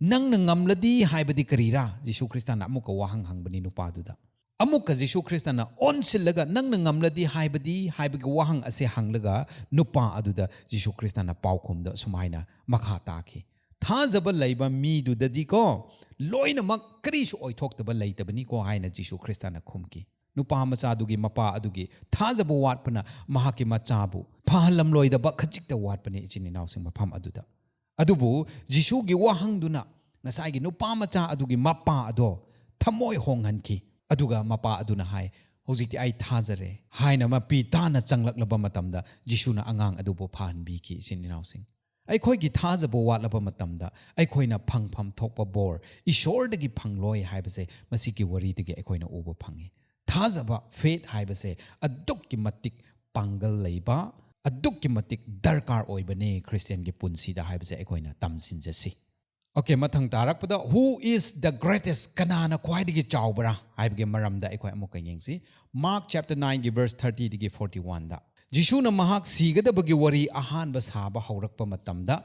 "ꯅꯪꯅ ꯉꯝꯂꯗꯤ ꯍꯥꯏꯕꯗꯤ ꯀꯔꯤꯔꯥ?" ꯖꯤꯁꯨ ꯈ꯭ꯔꯤꯁꯇꯅ ꯑꯃꯨꯛꯀ ꯋꯥꯍꯪ ꯍꯪꯕꯅꯤ ꯅꯨꯄꯥꯗꯨꯗ꯫ ꯑꯃꯨꯛꯀ ꯖꯤꯁꯨ ꯈ꯭ꯔꯤꯁꯇꯅ ꯑꯣꯟꯁꯤꯜꯂꯒ, "ꯅꯪꯅ ꯉꯝꯂꯗꯤ ꯍꯥꯏꯕꯗꯤ?" ꯍꯥꯏꯕꯒꯤ ꯋꯥꯍꯪ ꯑꯁꯦ ꯍꯪꯂꯒ, ꯅꯨꯄꯥ ꯑꯗꯨꯗ ꯖꯤꯁꯨ ꯈ꯭ꯔꯤꯁꯇꯅ ꯄꯥꯎꯈꯨꯝꯗ ꯁꯨꯃꯥꯏꯅ ꯃꯈꯥ ꯇꯥꯈꯤ, "ꯊꯥꯖꯕ ꯂꯩꯕ ꯃꯤꯗꯨꯗꯗꯤꯀꯣ, ꯂꯣꯏꯅꯃꯛ ꯀꯔꯤꯁꯨ ꯑꯣꯏꯊꯣꯛꯇꯕ ꯂꯩꯇꯕꯅꯤꯀꯣ" ꯍꯥꯏꯅ ꯖꯤꯁꯨ ꯈ꯭ꯔꯤꯁꯇꯅ ꯈꯨꯝꯈꯤ꯫ ꯅꯨꯄꯥ ꯃꯆꯥꯗꯨꯒꯤ ꯃꯄꯥ ꯑꯗꯨꯒꯤ ꯊꯥꯖꯕ ꯋꯥꯠꯄꯅ ꯃꯍꯥꯛꯀꯤ ꯃꯆꯥꯕꯨ ꯐꯍꯜꯂꯝꯂꯣꯏꯗꯕ ꯈꯖꯤꯛꯇ ꯋꯥꯠꯄꯅꯤ, ꯏꯆꯤꯟ ꯏꯅꯥꯎꯁꯤꯡ, ꯃꯐꯝ ꯑꯗꯨꯗ꯫ ꯑꯗꯨꯕꯨ ꯖꯤꯁꯨꯒꯤ ꯋꯥꯍꯪꯗꯨꯅ ꯉꯁꯥꯏꯒꯤ ꯅꯨꯄꯥ ꯃꯆꯥ ꯑꯗꯨꯒꯤ ꯃꯄꯥ ꯑꯗꯣ ꯊꯃꯣꯏ ꯍꯣꯡꯍꯟꯈꯤ꯫ ꯑꯗꯨꯒ ꯃꯄꯥ ꯑꯗꯨꯅ ꯍꯥꯏ, "ꯍꯧꯖꯤꯛꯇꯤ ꯑꯩ ꯊꯥꯖꯔꯦ" ꯍꯥꯏꯅ ꯃꯄꯤ ꯇꯥꯅ ꯆꯪꯂꯛꯂꯕ ꯃꯇꯝꯗ ꯖꯤꯁꯨꯅ ꯑꯉꯥꯡ ꯑꯗꯨꯕꯨ ꯐꯍꯟꯕꯤꯈꯤ, ꯏꯆꯤꯟ ꯏꯅꯥꯎꯁꯤꯡ꯫ ꯑꯩꯈꯣꯏꯒꯤ ꯊꯥꯖꯕ ꯋꯥꯠꯂꯕ ꯃꯇꯝꯗ ꯑꯩꯈꯣꯏꯅ ꯐꯪꯐꯝ ꯊꯣꯛꯄ ꯕꯣꯔ ꯏꯁꯣꯔꯗꯒꯤ ꯐꯪꯂꯣꯏ ꯍꯥꯏꯕꯁꯦ ꯃꯁꯤꯒꯤ ꯋꯥꯔꯤꯗꯒꯤ ꯑꯩꯈꯣꯏꯅ ꯎꯕ ꯐꯪꯉꯤ꯫ ꯊꯥꯖꯕ, faith ꯍꯥꯏꯕꯁꯦ ꯑꯗꯨꯛꯀꯤ ꯃꯇꯤꯛ ꯄꯥꯡꯒꯜ ꯂꯩꯕ, ꯑꯗꯨꯛꯀꯤ ꯃꯇꯤꯛ ꯗꯔꯀꯥꯔ ꯑꯣꯏꯕꯅꯦ ꯈ꯭ꯔꯤꯁꯇꯤꯌꯟꯒꯤ ꯄꯨꯟꯁꯤꯗ ꯍꯥꯏꯕꯁꯦ ꯑꯩꯈꯣꯏꯅ ꯇꯝꯁꯤꯟꯖꯁꯤ꯫ Okay, ꯃꯊꯪ ꯇꯥꯔꯛꯄꯗ, "Who is the greatest?" ꯀꯅꯥꯅ ꯈ꯭ꯋꯥꯏꯗꯒꯤ ꯆꯥꯎꯕ꯭ꯔꯥ ꯍꯥꯏꯕꯒꯤ ꯃꯔꯝꯗ ꯑꯩꯈꯣꯏ ꯑꯃꯨꯛꯀ ꯌꯦꯡꯁꯤ꯫ Mark chapter nineꯒꯤ verse thirtyꯗꯒꯤ forty-oneꯗ, "ꯖꯤꯁꯨꯅ ꯃꯍꯥꯛ ꯁꯤꯒꯗꯕꯒꯤ ꯋꯥꯔꯤ ꯑꯍꯥꯟꯕ ꯁꯥꯕ ꯍꯧꯔꯛꯄ ꯃꯇꯝꯗ,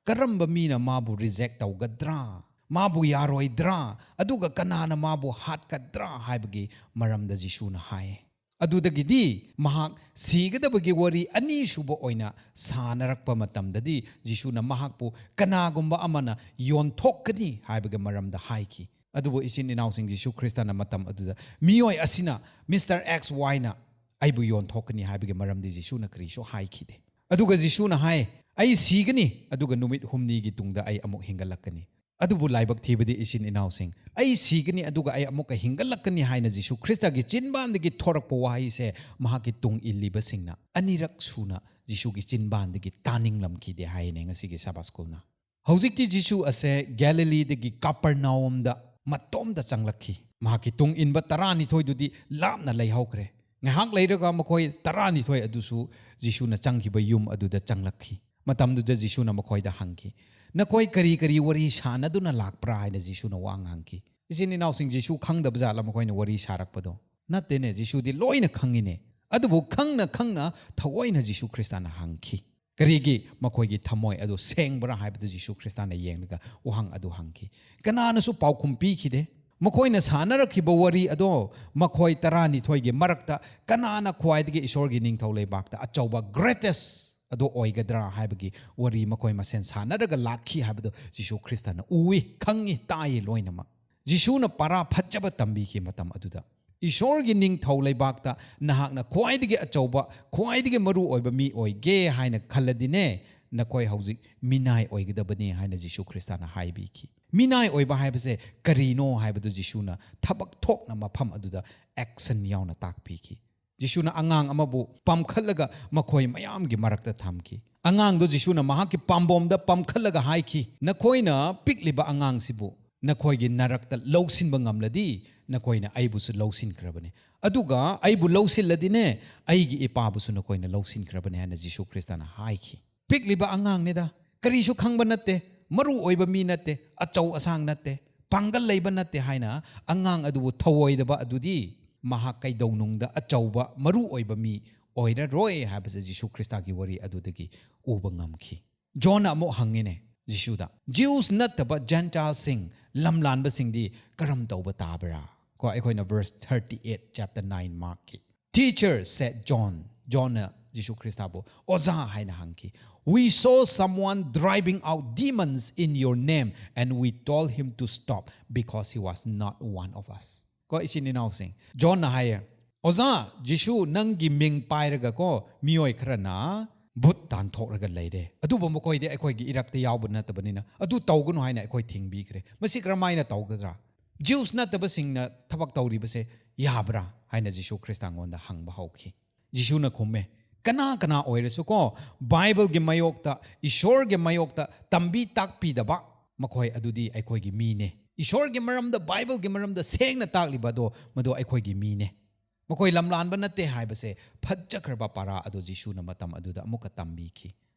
ꯀꯔꯝꯕ ꯃꯤꯅ ꯃꯥꯕꯨ reject ꯇꯧꯒꯗ꯭ꯔꯥ, ꯃꯥꯕꯨ ꯌꯥꯔꯣꯏꯗ꯭ꯔꯥ, ꯑꯗꯨꯒ ꯀꯅꯥꯅ ꯃꯥꯕꯨ ꯍꯥꯠꯀꯗ꯭ꯔꯥ ꯍꯥꯏꯕꯒꯤ ꯃꯔꯝꯗ ꯖꯤꯁꯨꯅ ꯍꯥꯏ꯫ ꯑꯗꯨꯗꯒꯤꯗꯤ ꯃꯍꯥꯛ ꯁꯤꯒꯗꯕꯒꯤ ꯋꯥꯔꯤ ꯑꯅꯤꯁꯨꯕ ꯑꯣꯏꯅ ꯁꯥꯅꯔꯛꯄ ꯃꯇꯝꯗꯗꯤ, ꯖꯤꯁꯨꯅ ꯃꯍꯥꯛꯄꯨ ꯀꯅꯥꯒꯨꯝꯕ ꯑꯃꯅ ꯌꯣꯟꯊꯣꯛꯀꯅꯤ ꯍꯥꯏꯕꯒꯤ ꯃꯔꯝꯗ ꯍꯥꯏꯈꯤ꯫ ꯑꯗꯨꯕꯨ ꯏꯆꯤꯟ ꯏꯅꯥꯎꯁꯤꯡ, ꯖꯤꯁꯨ ꯈ꯭ꯔꯤꯁꯇꯅ ꯃꯇꯝ ꯑꯗꯨꯗ ꯃꯤꯑꯣꯏ ꯑꯁꯤꯅ, "Mister X Y ꯅ ꯑꯩꯕꯨ ꯌꯣꯟꯊꯣꯛꯀꯅꯤ" ꯍꯥꯏꯕꯒꯤ ꯃꯔꯝꯗꯤ ꯖꯤꯁꯨꯅ ꯀꯔꯤꯁꯨ ꯍꯥꯏꯈꯤꯗꯦ꯫ ꯑꯗꯨꯒ ꯖꯤꯁꯨꯅ ꯍꯥꯏ, "ꯑꯩ ꯁꯤꯒꯅꯤ, ꯑꯗꯨꯒ ꯅꯨꯃꯤꯠ ꯍꯨꯝꯅꯤꯒꯤ ꯇꯨꯡꯗ ꯑꯩ ꯑꯃꯨꯛ ꯍꯤꯡꯒꯠꯂꯛꯀꯅꯤ"꯫ ꯑꯗꯨꯕꯨ ꯂꯥꯏꯕꯛ ꯊꯤꯕꯗꯤ, ꯏꯆꯤꯟ ꯏꯅꯥꯎꯁꯤꯡ, "ꯑꯩ ꯁꯤꯒꯅꯤ, ꯑꯗꯨꯒ ꯑꯩ ꯑꯃꯨꯛꯀ ꯍꯤꯡꯒꯠꯂꯛꯀꯅꯤ" ꯍꯥꯏꯅ ꯖꯤꯁꯨ ꯈ꯭ꯔꯤꯁꯇꯒꯤ ꯆꯤꯟꯕꯥꯟꯗꯒꯤ ꯊꯣꯔꯛꯄ ꯋꯥꯍꯩꯁꯦ ꯃꯍꯥꯛꯀꯤ ꯇꯨꯡ ꯏꯜꯂꯤꯕꯁꯤꯡꯅ ꯑꯅꯤꯔꯛ ꯁꯨꯅ ꯖꯤꯁꯨꯒꯤ ꯆꯤꯟꯕꯥꯟꯗꯒꯤ ꯇꯥꯅꯤꯡꯂꯝꯈꯤꯗꯦ ꯍꯥꯏꯅꯦ ꯉꯁꯤꯒꯤ ꯁꯕꯥ ꯁ꯭ꯀꯨꯜꯅ꯫ ꯍꯧꯖꯤꯛꯇꯤ ꯖꯤꯁꯨ ꯑꯁꯦ ꯒꯦꯂꯤꯂꯤꯗꯒꯤ ꯀꯥꯄꯔꯅꯥꯎꯝꯗ ꯃꯇꯣꯝꯗ ꯆꯪꯂꯛꯈꯤ꯫ ꯃꯍꯥꯛꯀꯤ ꯇꯨꯡ ꯏꯟꯕ ꯇꯔꯥꯅꯤꯊꯣꯏꯗꯨꯗꯤ ꯂꯥꯞꯅ ꯂꯩꯍꯧꯈ꯭ꯔꯦ꯫ ꯉꯥꯏꯍꯥꯛ ꯂꯩꯔꯒ ꯃꯈꯣꯏ ꯇꯔꯥꯅꯤꯊꯣꯏ ꯑꯗꯨꯁꯨ ꯖꯤꯁꯨꯅ ꯆꯪꯈꯤꯕ ꯌꯨꯝ ꯑꯗꯨꯗ ꯆꯪꯂꯛꯈꯤ꯫ ꯃꯇꯝꯗꯨꯗ ꯖꯤꯁꯨꯅ ꯃꯈꯣꯏꯗ ꯍꯪꯈꯤ, "ꯅꯈꯣꯏ ꯀꯔꯤ ꯀꯔꯤ ꯋꯥꯔꯤ ꯁꯥꯟꯅꯗꯨꯅ ꯂꯥꯛꯄ꯭ꯔꯥ?" ꯍꯥꯏꯅ ꯖꯤꯁꯨꯅ ꯋꯥ ꯉꯥꯡꯈꯤ꯫ ꯏꯆꯤꯟ ꯏꯅꯥꯎꯁꯤꯡ, ꯖꯤꯁꯨ ꯈꯪꯗꯕ ꯖꯥꯠꯂ ꯃꯈꯣꯏꯅ ꯋꯥꯔꯤ ꯁꯥꯔꯛꯄꯗꯣ? ꯅꯠꯇꯦꯅꯦ, ꯖꯤꯁꯨꯗꯤ ꯂꯣꯏꯅ ꯈꯪꯉꯤꯅꯦ꯫ ꯑꯗꯨꯕꯨ ꯈꯪꯅ ꯈꯪꯅ ꯊꯑꯣꯏꯅ ꯖꯤꯁꯨ ꯈ꯭ꯔꯤꯁꯇꯅ ꯍꯪꯈꯤ꯫ ꯀꯔꯤꯒꯤ? ꯃꯈꯣꯏꯒꯤ ꯊꯃꯣꯏ ꯑꯗꯨ ꯁꯦꯡꯕ꯭ꯔꯥ ꯍꯥꯏꯕꯗꯨ ꯖꯤꯁꯨ ꯈ꯭ꯔꯤꯁꯇꯅ ꯌꯦꯡꯂꯒ ꯋꯥꯍꯪ ꯑꯗꯨ ꯍꯪꯈꯤ꯫ ꯀꯅꯥꯅꯁꯨ ꯄꯥꯎꯈꯨꯝ ꯄꯤꯈꯤꯗꯦ꯫ ꯃꯈꯣꯏꯅ ꯁꯥꯟꯅꯔꯛꯈꯤꯕ ꯋꯥꯔꯤ ꯑꯗꯣ, ꯃꯈꯣꯏ ꯇꯔꯥꯅꯤꯊꯣꯏꯒꯤ ꯃꯔꯛꯇ ꯀꯅꯥꯅ ꯈ꯭ꯋꯥꯏꯗꯒꯤ ꯏꯁꯣꯔꯒꯤ ꯅꯤꯡꯊꯧ ꯂꯩꯕꯥꯛꯇ ꯑꯆꯧꯕ, greatest ꯑꯗꯨ ꯑꯣꯏꯒꯗ꯭ꯔꯥ ꯍꯥꯏꯕꯒꯤ ꯋꯥꯔꯤ ꯃꯈꯣꯏ ꯃꯁꯦꯟ ꯁꯥꯟꯅꯔꯒ ꯂꯥꯛꯈꯤ ꯍꯥꯏꯕꯗꯨ ꯖꯤꯁꯨ ꯈ꯭ꯔꯤꯁꯇꯅ ꯎꯏ, ꯈꯪꯉꯤ, ꯇꯥꯏ ꯂꯣꯏꯅꯃꯛ꯫ ꯖꯤꯁꯨꯅ ꯄꯔꯥ ꯐꯠꯖꯕ ꯇꯝꯕꯤꯈꯤ ꯃꯇꯝ ꯑꯗꯨꯗ꯫ "ꯏꯁꯣꯔꯒꯤ ꯅꯤꯡꯊꯧ ꯂꯩꯕꯥꯛꯇ ꯅꯍꯥꯛꯅ ꯈ꯭ꯋꯥꯏꯗꯒꯤ ꯑꯆꯧꯕ, ꯈ꯭ꯋꯥꯏꯗꯒꯤ ꯃꯔꯨ ꯑꯣꯏꯕ ꯃꯤ ꯑꯣꯏꯒꯦ ꯍꯥꯏꯅ ꯈꯜꯂꯗꯤꯅꯦ, ꯅꯈꯣꯏ ꯍꯧꯖꯤꯛ ꯃꯤꯅꯥꯏ ꯑꯣꯏꯒꯗꯕꯅꯤ" ꯍꯥꯏꯅ ꯖꯤꯁꯨ ꯈ꯭ꯔꯤꯁꯇꯅ ꯍꯥꯏꯕꯤꯈꯤ꯫ ꯃꯤꯅꯥꯏ ꯑꯣꯏꯕ ꯍꯥꯏꯕꯁꯦ ꯀꯔꯤꯅꯣ ꯍꯥꯏꯕꯗꯨ ꯖꯤꯁꯨꯅ ꯊꯕꯛ ꯊꯣꯛꯅ ꯃꯐꯝ ꯑꯗꯨꯗ action ꯌꯥꯎꯅ ꯇꯥꯛꯄꯤꯈꯤ꯫ ꯖꯤꯁꯨꯅ ꯑꯉꯥꯡ ꯑꯃꯕꯨ ꯄꯝꯈꯠꯂꯒ ꯃꯈꯣꯏ ꯃꯌꯥꯝꯒꯤ ꯃꯔꯛꯇ ꯊꯝꯈꯤ꯫ ꯑꯉꯥꯡꯗꯨ ꯖꯤꯁꯨꯅ ꯃꯍꯥꯛꯀꯤ ꯄꯥꯝꯕꯣꯝꯗ ꯄꯝꯈꯠꯂꯒ ꯍꯥꯏꯈꯤ, "ꯅꯈꯣꯏꯅ ꯄꯤꯛꯂꯤꯕ ꯑꯉꯥꯡꯁꯤꯕꯨ ꯅꯈꯣꯏꯒꯤ ꯅꯔꯛꯇ ꯂꯧꯁꯤꯟꯕ ꯉꯝꯂꯗꯤ, ꯅꯈꯣꯏꯅ ꯑꯩꯕꯨꯁꯨ ꯂꯧꯁꯤꯟꯈ꯭ꯔꯕꯅꯤ꯫ ꯑꯗꯨꯒ ꯑꯩꯕꯨ ꯂꯧꯁꯤꯜꯂꯗꯤꯅꯦ, ꯑꯩꯒꯤ ꯏꯄꯥꯕꯨꯁꯨ ꯅꯈꯣꯏꯅ ꯂꯧꯁꯤꯟꯈ꯭ꯔꯕꯅꯤ" ꯍꯥꯏꯅ ꯖꯤꯁꯨ ꯈ꯭ꯔꯤꯁꯇꯅ ꯍꯥꯏꯈꯤ꯫ ꯄꯤꯛꯂꯤꯕ ꯑꯉꯥꯡꯅꯤꯗ, ꯀꯔꯤꯁꯨ ꯈꯪꯕ ꯅꯠꯇꯦ꯫ ꯃꯔꯨ ꯑꯣꯏꯕ ꯃꯤ ꯅꯠꯇꯦ, ꯑꯆꯧ ꯑꯁꯥꯡ ꯅꯠꯇꯦ, ꯄꯥꯡꯒꯜ ꯂꯩꯕ ꯅꯠꯇꯦ ꯍꯥꯏꯅ ꯑꯉꯥꯡ ꯑꯗꯨꯕꯨ ꯊꯧꯑꯣꯏꯗꯕ ꯑꯗꯨꯗꯤ ꯃꯍꯥꯛ ꯀꯩꯗꯧꯅꯨꯡꯗ ꯑꯆꯧꯕ ꯃꯔꯨ ꯑꯣꯏꯕ ꯃꯤ ꯑꯣꯏꯔꯔꯣꯏ ꯍꯥꯏꯕꯁꯦ ꯖꯤꯁꯨ ꯈ꯭ꯔꯤꯁꯇꯒꯤ ꯋꯥꯔꯤ ꯑꯗꯨꯗꯒꯤ ꯎꯕ ꯉꯝꯈꯤ꯫ ꯖꯣꯟꯅ ꯑꯃꯨꯛ ꯍꯪꯉꯤꯅꯦ ꯖꯤꯁꯨꯗ, "Jews ꯅꯠꯇꯕ Gentileꯁꯤꯡ, ꯂꯝꯂꯥꯟꯕꯁꯤꯡꯗꯤ ꯀꯔꯝ ꯇꯧꯕ ꯇꯥꯕ꯭ꯔꯥ?" ꯀꯣ, ꯑꯩꯈꯣꯏꯅ verse thirty eight chapter nine Markꯀꯤ꯫ "Teacher," said John, ꯖꯣꯟꯅ ꯖꯤꯁꯨ ꯈ꯭ꯔꯤꯁꯇꯕꯨ "ꯑꯣꯖꯥ" ꯍꯥꯏꯅ ꯍꯪꯈꯤ, "we saw someone driving out demons in your name and we told him to stop because he was not one of us." ꯀꯣ, ꯏꯆꯤꯟ ꯏꯅꯥꯎꯁꯤꯡ, ꯖꯣꯟꯅ ꯍꯥꯏꯌꯦ, "ꯑꯣꯖꯥ, ꯖꯤꯁꯨ ꯅꯪꯒꯤ ꯃꯤꯡ ꯄꯥꯏꯔꯒ ꯀꯣ, ꯃꯤꯑꯣꯏ ꯈꯔꯅ ꯚꯨꯠ ꯇꯥꯟꯊꯣꯛꯂꯒ ꯂꯩꯔꯦ, ꯑꯗꯨꯕꯨ ꯃꯈꯣꯏꯗꯤ ꯑꯩꯈꯣꯏꯒꯤ ꯏꯔꯛꯇ ꯌꯥꯎꯕ ꯅꯠꯇꯕꯅꯤꯅ ꯑꯗꯨ ꯇꯧꯒꯅꯨ ꯍꯥꯏꯅ ꯑꯩꯈꯣꯏ ꯊꯤꯡꯕꯤꯈ꯭ꯔꯦ꯫ ꯃꯁꯤ ꯀꯔꯝꯍꯥꯏꯅ ꯇꯧꯒꯗ꯭ꯔꯥ? Jews ꯅꯠꯇꯕꯁꯤꯡꯅ ꯊꯕꯛ ꯇꯧꯔꯤꯕꯁꯦ ꯌꯥꯕ꯭ꯔꯥ?" ꯍꯥꯏꯅ ꯖꯤꯁꯨ ꯈ꯭ꯔꯤꯁꯇꯉꯣꯟꯗ ꯍꯪꯕ ꯍꯧꯈꯤ꯫ ꯖꯤꯁꯨꯅ ꯈꯨꯝꯃꯦ, "ꯀꯅꯥ ꯀꯅꯥ ꯑꯣꯏꯔꯁꯨ ꯀꯣ, ꯕꯥꯏꯕꯜꯒꯤ ꯃꯥꯌꯣꯛꯇ, ꯏꯁꯣꯔꯒꯤ ꯃꯥꯌꯣꯛꯇ ꯇꯝꯕꯤ ꯇꯥꯛꯄꯤꯗꯕ ꯃꯈꯣꯏ ꯑꯗꯨꯗꯤ ꯑꯩꯈꯣꯏꯒꯤ ꯃꯤꯅꯦ꯫ ꯏꯁꯣꯔꯒꯤ ꯃꯔꯝꯗ, ꯕꯥꯏꯕꯜꯒꯤ ꯃꯔꯝꯗ ꯁꯦꯡꯅ ꯇꯥꯛꯂꯤꯕ ꯑꯗꯣ, ꯃꯗꯨ ꯑꯩꯈꯣꯏꯒꯤ ꯃꯤꯅꯦ꯫ ꯃꯈꯣꯏ ꯂꯝꯂꯥꯟꯕ ꯅꯠꯇꯦ" ꯍꯥꯏꯕꯁꯦ ꯐꯠꯖꯈ꯭ꯔꯕ ꯄꯥꯔꯥ ꯑꯗꯨ ꯖꯤꯁꯨꯅ ꯃꯇꯝ ꯑꯗꯨꯗ ꯑꯃꯨꯛꯀ ꯇꯝꯕꯤꯈꯤ꯫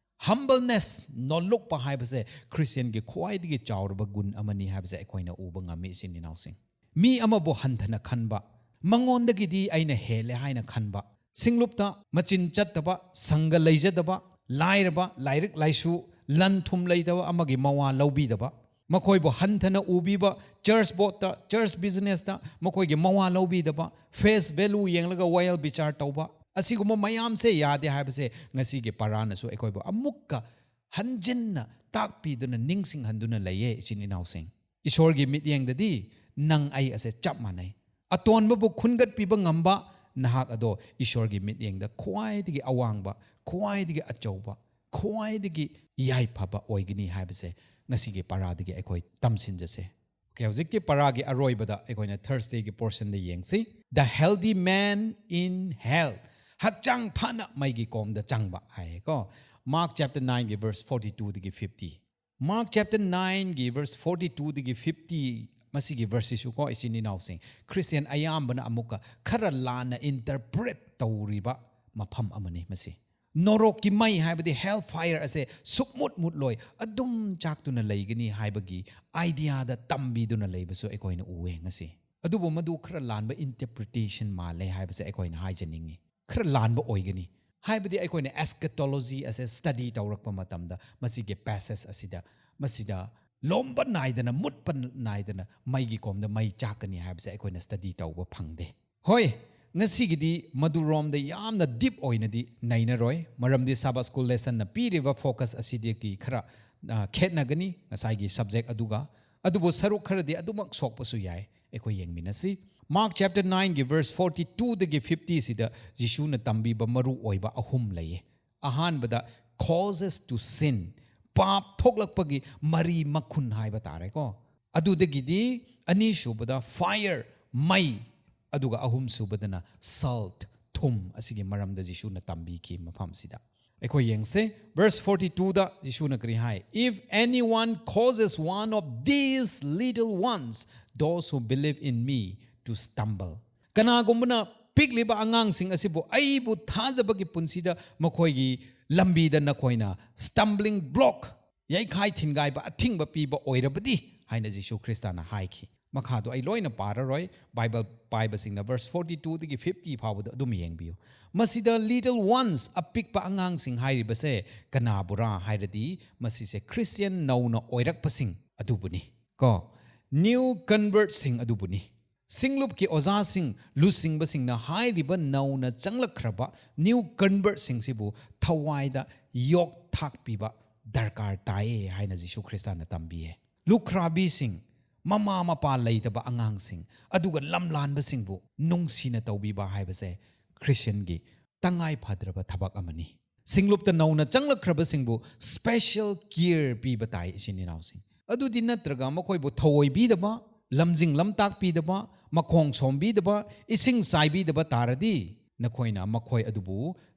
Humbleness, ꯅꯣꯜꯂꯨꯛꯄ ꯍꯥꯏꯕꯁꯦ ꯈ꯭ꯔꯤꯁꯇꯤꯌꯟꯒꯤ ꯈ꯭ꯋꯥꯏꯗꯒꯤ ꯆꯥꯎꯔꯕ ꯒꯨꯟ ꯑꯃꯅꯤ ꯍꯥꯏꯕꯁꯦ ꯑꯩꯈꯣꯏꯅ ꯎꯕ ꯉꯝꯃꯤ, ꯏꯆꯤꯟ ꯏꯅꯥꯎꯁꯤꯡ꯫ ꯃꯤ ꯑꯃꯕꯨ ꯍꯟꯊꯅ ꯈꯟꯕ, ꯃꯉꯣꯟꯗꯒꯤꯗꯤ ꯑꯩꯅ ꯍꯦꯜꯂꯦ ꯍꯥꯏꯅ ꯈꯟꯕ, ꯁꯤꯡꯂꯨꯞꯇ ꯃꯆꯤꯟ ꯆꯠꯇꯕ, ꯁꯪꯒ ꯂꯩꯖꯗꯕ, ꯂꯥꯏꯔꯕ, ꯂꯥꯏꯔꯤꯛ ꯂꯥꯏꯁꯨ, ꯂꯟ ꯊꯨꯝ ꯂꯩꯇꯕ ꯑꯃꯒꯤ ꯃꯋꯥ ꯂꯧꯕꯤꯗꯕ, ꯃꯈꯣꯏꯕꯨ ꯍꯟꯊꯅ ꯎꯕꯤꯕ, church boardꯇ, church businessꯇ ꯃꯈꯣꯏꯒꯤ ꯃꯋꯥ ꯂꯧꯕꯤꯗꯕ, face value ꯌꯦꯡꯂꯒ ꯋꯥꯌꯦꯜ ꯕꯤꯆꯥꯔ ꯇꯧꯕ, ꯑꯁꯤꯒꯨꯝꯕ ꯃꯌꯥꯝꯁꯦ ꯌꯥꯗꯦ ꯍꯥꯏꯕꯁꯦ ꯉꯁꯤꯒꯤ ꯄꯥꯔꯥꯅꯁꯨ ꯑꯩꯈꯣꯏꯕꯨ ꯑꯃꯨꯛꯀ ꯍꯟꯖꯤꯟꯅ ꯇꯥꯛꯄꯤꯗꯨꯅ, ꯅꯤꯡꯁꯤꯡꯍꯟꯗꯨꯅ ꯂꯩꯌꯦ, ꯏꯆꯤꯟ ꯏꯅꯥꯎꯁꯤꯡ꯫ ꯏꯁꯣꯔꯒꯤ ꯃꯤꯠꯌꯦꯡꯗꯗꯤ ꯅꯪ ꯑꯩ ꯑꯁꯦ ꯆꯞ ꯃꯥꯟꯅꯩ꯫ ꯑꯇꯣꯟꯕꯕꯨ ꯈꯨꯟꯒꯠꯄꯤꯕ ꯉꯝꯕ ꯅꯍꯥꯛ ꯑꯗꯣ ꯏꯁꯣꯔꯒꯤ ꯃꯤꯠꯌꯦꯡꯗ ꯈ꯭ꯋꯥꯏꯗꯒꯤ ꯑꯋꯥꯡꯕ, ꯈ꯭ꯋꯥꯏꯗꯒꯤ ꯑꯆꯧꯕ, ꯈ꯭ꯋꯥꯏꯗꯒꯤ ꯌꯥꯏꯐꯕ ꯑꯣꯏꯒꯅꯤ ꯍꯥꯏꯕꯁꯦ ꯉꯁꯤꯒꯤ ꯄꯥꯔꯥꯗꯒꯤ ꯑꯩꯈꯣꯏ ꯇꯝꯁꯤꯟꯖꯁꯦ꯫ Okay, ꯍꯧꯖꯤꯛꯀꯤ ꯄꯥꯔꯥꯒꯤ ꯑꯔꯣꯏꯕꯗ ꯑꯩꯈꯣꯏꯅ Thursdayꯒꯤ portionꯗ ꯌꯦꯡꯁꯤ꯫ The healthy man in hell, ꯍꯛꯆꯥꯡ ꯐꯅ ꯃꯩꯒꯤ ꯀꯣꯝꯗ ꯆꯪꯕ ꯍꯥꯏꯌꯦꯀꯣ꯫ Mark chapter nineꯒꯤ verse forty twoꯗꯒꯤ fifty꯫ Mark chapter nineꯒꯤ verse forty twoꯗꯒꯤ fifty, ꯃꯁꯤꯒꯤ verseꯁꯤꯁꯨ ꯀꯣ, ꯏꯆꯤꯟ ꯏꯅꯥꯎꯁꯤꯡ, ꯈ꯭ꯔꯤꯁꯇꯤꯌꯟ ꯑꯌꯥꯝꯕꯅ ꯑꯃꯨꯛꯀ ꯈꯔ ꯂꯥꯟꯅ interpret ꯇꯧꯔꯤꯕ ꯃꯐꯝ ꯑꯃꯅꯤ ꯃꯁꯤ꯫ ꯅꯣꯔꯣꯛꯀꯤ ꯃꯩ ꯍꯥꯏꯕꯗꯤ hell fire ꯑꯁꯦ ꯁꯨꯛꯃꯨꯠ ꯃꯨꯠꯂꯣꯏ, ꯑꯗꯨꯝ ꯆꯥꯛꯇꯨꯅ ꯂꯩꯒꯅꯤ ꯍꯥꯏꯕꯒꯤ ideaꯗ ꯇꯝꯕꯤꯗꯨꯅ ꯂꯩꯕꯁꯨ ꯑꯩꯈꯣꯏꯅ ꯎꯋꯦ ꯉꯁꯤ꯫ ꯑꯗꯨꯕꯨ ꯃꯗꯨ ꯈꯔ ꯂꯥꯟꯕ interpretation ꯃꯥꯜꯂꯦ ꯍꯥꯏꯕꯁꯦ ꯑꯩꯈꯣꯏꯅ ꯍꯥꯏꯖꯅꯤꯡꯉꯤ꯫ ꯈꯔ ꯂꯥꯟꯕ ꯑꯣꯏꯒꯅꯤ꯫ ꯍꯥꯏꯕꯗꯤ ꯑꯩꯈꯣꯏꯅ eschatology ꯑꯁꯦ study ꯇꯧꯔꯛꯄ ꯃꯇꯝꯗ ꯃꯁꯤꯒꯤ passage ꯑꯁꯤꯗ, ꯃꯁꯤꯗ ꯂꯣꯝꯕ ꯅꯥꯏꯗꯅ, ꯃꯨꯠꯄ ꯅꯥꯏꯗꯅ ꯃꯩꯒꯤ ꯀꯣꯝꯗ ꯃꯩ ꯆꯥꯛꯀꯅꯤ ꯍꯥꯏꯕꯁꯦ ꯑꯩꯈꯣꯏꯅ study ꯇꯧꯕ ꯐꯪꯗꯦ꯫ ꯍꯣꯏ, ꯉꯁꯤꯒꯤꯗꯤ ꯃꯗꯨꯔꯣꯝꯗ ꯌꯥꯝꯅ deep ꯑꯣꯏꯅꯗꯤ ꯅꯩꯅꯔꯣꯏ, ꯃꯔꯝꯗꯤ Sabbath School lessonꯅ ꯄꯤꯔꯤꯕ focus ꯑꯁꯤꯗꯒꯤ ꯈꯔ, ꯑ, ꯈꯦꯠꯅꯒꯅꯤ ꯉꯁꯥꯏꯒꯤ subject ꯑꯗꯨꯒ꯫ ꯑꯗꯨꯕꯨ ꯁꯔꯨꯛ ꯈꯔꯗꯤ ꯑꯗꯨꯃꯛ ꯁꯣꯛꯄꯁꯨ ꯌꯥꯏ꯫ ꯑꯩꯈꯣꯏ ꯌꯦꯡꯃꯤꯟꯅꯁꯤ꯫ Mark chapter nineꯒꯤ verse forty twoꯗꯒꯤ fifty ꯁꯤꯗ ꯖꯤꯁꯨꯅ ꯇꯝꯕꯤꯕ ꯃꯔꯨ ꯑꯣꯏꯕ ꯑꯍꯨꯝ ꯂꯩꯌꯦ꯫ ꯑꯍꯥꯟꯕꯗ, causes to sin, ꯄꯥꯞ ꯊꯣꯛꯂꯛꯄꯒꯤ ꯃꯔꯤ ꯃꯈꯨꯟ ꯍꯥꯏꯕ ꯇꯥꯔꯦꯀꯣ꯫ ꯑꯗꯨꯗꯒꯤꯗꯤ ꯑꯅꯤꯁꯨꯕꯗ fire, ꯃꯩ, ꯑꯗꯨꯒ ꯑꯍꯨꯝꯁꯨꯕꯗꯅ salt, ꯊꯨꯝ꯫ ꯑꯁꯤꯒꯤ ꯃꯔꯝꯗ ꯖꯤꯁꯨꯅ ꯇꯝꯕꯤꯈꯤ ꯃꯐꯝꯁꯤꯗ꯫ ꯑꯩꯈꯣꯏ ꯌꯦꯡꯁꯦ, verse forty twoꯗ ꯖꯤꯁꯨꯅ ꯀꯔꯤ ꯍꯥꯏ? "If anyone causes one of these little ones, those who believe in me, to stumble." ꯀꯅꯥꯒꯨꯝꯕꯅ ꯄꯤꯛꯂꯤꯕ ꯑꯉꯥꯡꯁꯤꯡ ꯑꯁꯤꯕꯨ ꯑꯩꯕꯨ ꯊꯥꯖꯕꯒꯤ ꯄꯨꯟꯁꯤꯗ ꯃꯈꯣꯏꯒꯤ ꯂꯝꯕꯤꯗ ꯅꯈꯣꯏꯅ stumbling block, ꯌꯩꯈꯥꯏ ꯊꯤꯟꯒꯥꯏꯕ, ꯑꯊꯤꯡꯕ ꯄꯤꯕ ꯑꯣꯏꯔꯕꯗꯤ ꯍꯥꯏꯅ ꯖꯤꯁꯨ ꯈ꯭ꯔꯤꯁꯇꯅ ꯍꯥꯏꯈꯤ꯫ ꯃꯈꯥꯗꯣ ꯑꯩ ꯂꯣꯏꯅ ꯄꯥꯔꯔꯣꯏ, Bible ꯄꯥꯏꯕꯁꯤꯡꯅ verse forty twoꯗꯒꯤ fifty ꯐꯥꯎꯕꯗ ꯑꯗꯨꯝ ꯌꯦꯡꯕꯤꯌꯨ꯫ ꯃꯁꯤꯗ little ones, ꯑꯄꯤꯛꯄ ꯑꯉꯥꯡꯁꯤꯡ ꯍꯥꯏꯔꯤꯕꯁꯦ ꯀꯅꯥꯕꯨꯔꯥ ꯍꯥꯏꯔꯗꯤ ꯃꯁꯤꯁꯦ Christian ꯅꯧꯅ ꯑꯣꯏꯔꯛꯄꯁꯤꯡ ꯑꯗꯨꯕꯨꯅꯤ ꯀꯣ, new convertꯁꯤꯡ ꯑꯗꯨꯕꯨꯅꯤ꯫ ꯁꯤꯡꯂꯨꯞꯀꯤ ꯑꯣꯖꯥꯁꯤꯡ, ꯂꯨꯆꯤꯡꯕꯁꯤꯡꯅ ꯍꯥꯏꯔꯤꯕ ꯅꯧꯅ ꯆꯪꯂꯛꯈ꯭ꯔꯕ new convertꯁꯤꯡꯁꯤꯕꯨ ꯊꯋꯥꯏꯗ ꯌꯣꯛ ꯊꯥꯛꯄꯤꯕ ꯗꯔꯀꯥꯔ ꯇꯥꯏꯌꯦ ꯍꯥꯏꯅ ꯖꯤꯁꯨ ꯈ꯭ꯔꯤꯁꯇꯅ ꯇꯝꯕꯤꯌꯦ꯫ ꯂꯨꯈ꯭ꯔꯥꯕꯤꯁꯤꯡ, ꯃꯃꯥ ꯃꯄꯥ ꯂꯩꯇꯕ ꯑꯉꯥꯡꯁꯤꯡ, ꯑꯗꯨꯒ ꯂꯝꯂꯥꯟꯕꯁꯤꯡꯕꯨ ꯅꯨꯡꯁꯤꯅ ꯇꯧꯕꯤꯕ ꯍꯥꯏꯕꯁꯦ Christianꯒꯤ ꯇꯉꯥꯏ ꯐꯗ꯭ꯔꯕ ꯊꯕꯛ ꯑꯃꯅꯤ꯫ ꯁꯤꯡꯂꯨꯞꯇ ꯅꯧꯅ ꯆꯪꯂꯛꯈ꯭ꯔꯕꯁꯤꯡꯕꯨ special care ꯄꯤꯕ ꯇꯥꯏ, ꯏꯆꯤꯟ ꯏꯅꯥꯎꯁꯤꯡ꯫ ꯑꯗꯨꯗꯤ ꯅꯠꯇ꯭ꯔꯒ ꯃꯈꯣꯏꯕꯨ ꯊꯧꯑꯣꯏꯕꯤꯗꯕ, ꯂꯝꯖꯤꯡ ꯂꯝꯇꯥꯛꯄꯤꯗꯕ, ꯃꯈꯣꯡ ꯁꯣꯝꯕꯤꯗꯕ, ꯏꯁꯤꯡ ꯆꯥꯏꯕꯤꯗꯕ ꯇꯥꯔꯗꯤ ꯅꯈꯣꯏꯅ ꯃꯈꯣꯏ ꯑꯗꯨꯕꯨ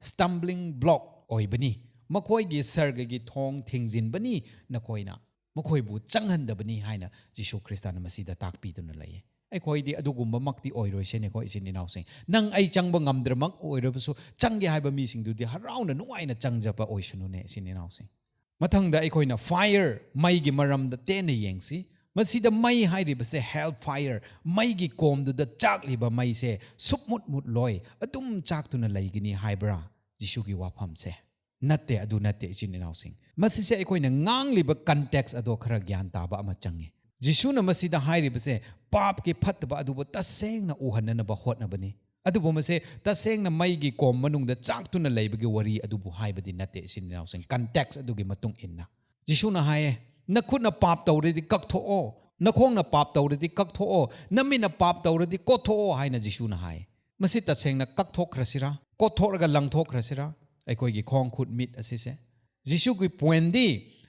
stumbling block ꯑꯣꯏꯕꯅꯤ, ꯃꯈꯣꯏꯒꯤ ꯁꯔꯒꯒꯤ ꯊꯣꯡ ꯊꯤꯡꯖꯤꯟꯕꯅꯤ꯫ ꯅꯈꯣꯏꯅ ꯃꯈꯣꯏꯕꯨ ꯆꯪꯍꯟꯗꯕꯅꯤ ꯍꯥꯏꯅ ꯖꯤꯁꯨ ꯈ꯭ꯔꯤꯁꯇꯅ ꯃꯁꯤꯗ ꯇꯥꯛꯄꯤꯗꯨꯅ ꯂꯩꯌꯦ꯫ ꯑꯩꯈꯣꯏꯗꯤ ꯑꯗꯨꯒꯨꯝꯕꯃꯛꯇꯤ ꯑꯣꯏꯔꯣꯏꯁꯦꯅꯦꯀꯣ, ꯏꯆꯤꯟ ꯏꯅꯥꯎꯁꯤꯡ꯫ ꯅꯪ ꯑꯩ ꯆꯪꯕ ꯉꯝꯗ꯭ꯔꯃꯛ ꯑꯣꯏꯔꯕꯁꯨ, ꯆꯪꯒꯦ ꯍꯥꯏꯕ ꯃꯤꯁꯤꯡꯗꯨꯗꯤ ꯍꯔꯥꯎꯅ ꯅꯨꯡꯉꯥꯏꯅ ꯆꯪꯖꯕ ꯑꯣꯏꯁꯅꯨꯅꯦ, ꯏꯆꯤꯟ ꯏꯅꯥꯎꯁꯤꯡ꯫ ꯃꯊꯪꯗ ꯑꯩꯈꯣꯏꯅ fire, ꯃꯩꯒꯤ ꯃꯔꯝꯗ ꯇꯦꯟꯅ ꯌꯦꯡꯁꯤ꯫ ꯃꯁꯤꯗ ꯃꯩ ꯍꯥꯏꯔꯤꯕꯁꯦ hell fire, ꯃꯩꯒꯤ ꯀꯣꯝꯗꯨꯗ ꯆꯥꯛꯂꯤꯕ ꯃꯩꯁꯦ ꯁꯨꯞꯃꯨꯠ ꯃꯨꯠꯂꯣꯏ, ꯑꯗꯨꯝ ꯆꯥꯛꯇꯨꯅ ꯂꯩꯒꯅꯤ ꯍꯥꯏꯕ꯭ꯔꯥ? ꯖꯤꯁꯨꯒꯤ ꯋꯥꯐꯝꯁꯦ ꯅꯠꯇꯦ, ꯑꯗꯨ ꯅꯠꯇꯦ, ꯏꯆꯤꯟ ꯏꯅꯥꯎꯁꯤꯡ꯫ ꯃꯁꯤꯁꯦ ꯑꯩꯈꯣꯏꯅ ꯉꯥꯡꯂꯤꯕ context ꯑꯗꯣ ꯈꯔ ꯒ꯭ꯌꯥꯟ ꯇꯥꯕ ꯑꯃ ꯆꯪꯉꯤ꯫ ꯖꯤꯁꯨꯅ ꯃꯁꯤꯗ ꯍꯥꯏꯔꯤꯕꯁꯦ ꯄꯥꯞꯀꯤ ꯐꯠꯇꯕ ꯑꯗꯨꯕꯨ ꯇꯁꯦꯡꯅ ꯎꯍꯟꯅꯅꯕ ꯍꯣꯠꯅꯕꯅꯤ꯫ ꯑꯗꯨꯕꯨ ꯃꯁꯦ ꯇꯁꯦꯡꯅ ꯃꯩꯒꯤ ꯀꯣꯝ ꯃꯅꯨꯡꯗ ꯆꯥꯛꯇꯨꯅ ꯂꯩꯕꯒꯤ ꯋꯥꯔꯤ ꯑꯗꯨꯕꯨ ꯍꯥꯏꯕꯗꯤ ꯅꯠꯇꯦ, ꯏꯆꯤꯟ ꯏꯅꯥꯎꯁꯤꯡ, context ꯑꯗꯨꯒꯤ ꯃꯇꯨꯡ ꯏꯟꯅ꯫ ꯖꯤꯁꯨꯅ ꯍꯥꯏꯌꯦ, "ꯅꯈꯨꯠꯅ ꯄꯥꯞ ꯇꯧꯔꯗꯤ ꯀꯛꯊꯣꯛꯑꯣ, ꯅꯈꯣꯡꯅ ꯄꯥꯞ ꯇꯧꯔꯗꯤ ꯀꯛꯊꯣꯛꯑꯣ, ꯅꯃꯤꯠꯅ ꯄꯥꯞ ꯇꯧꯔꯗꯤ ꯀꯣꯠꯊꯣꯛꯑꯣ" ꯍꯥꯏꯅ ꯖꯤꯁꯨꯅ ꯍꯥꯏ꯫ ꯃꯁꯤ ꯇꯁꯦꯡꯅ ꯀꯛꯊꯣꯛꯈ꯭ꯔꯁꯤꯔꯥ? ꯀꯣꯠꯊꯣꯛꯂꯒ ꯂꯪꯊꯣꯛꯈ꯭ꯔꯁꯤꯔꯥ? ꯑꯩꯈꯣꯏꯒꯤ ꯈꯣꯡ ꯈꯨꯠ ꯃꯤꯠ ꯑꯁꯤꯁꯦ꯫ ꯖꯤꯁꯨꯒꯤ pointꯗꯤ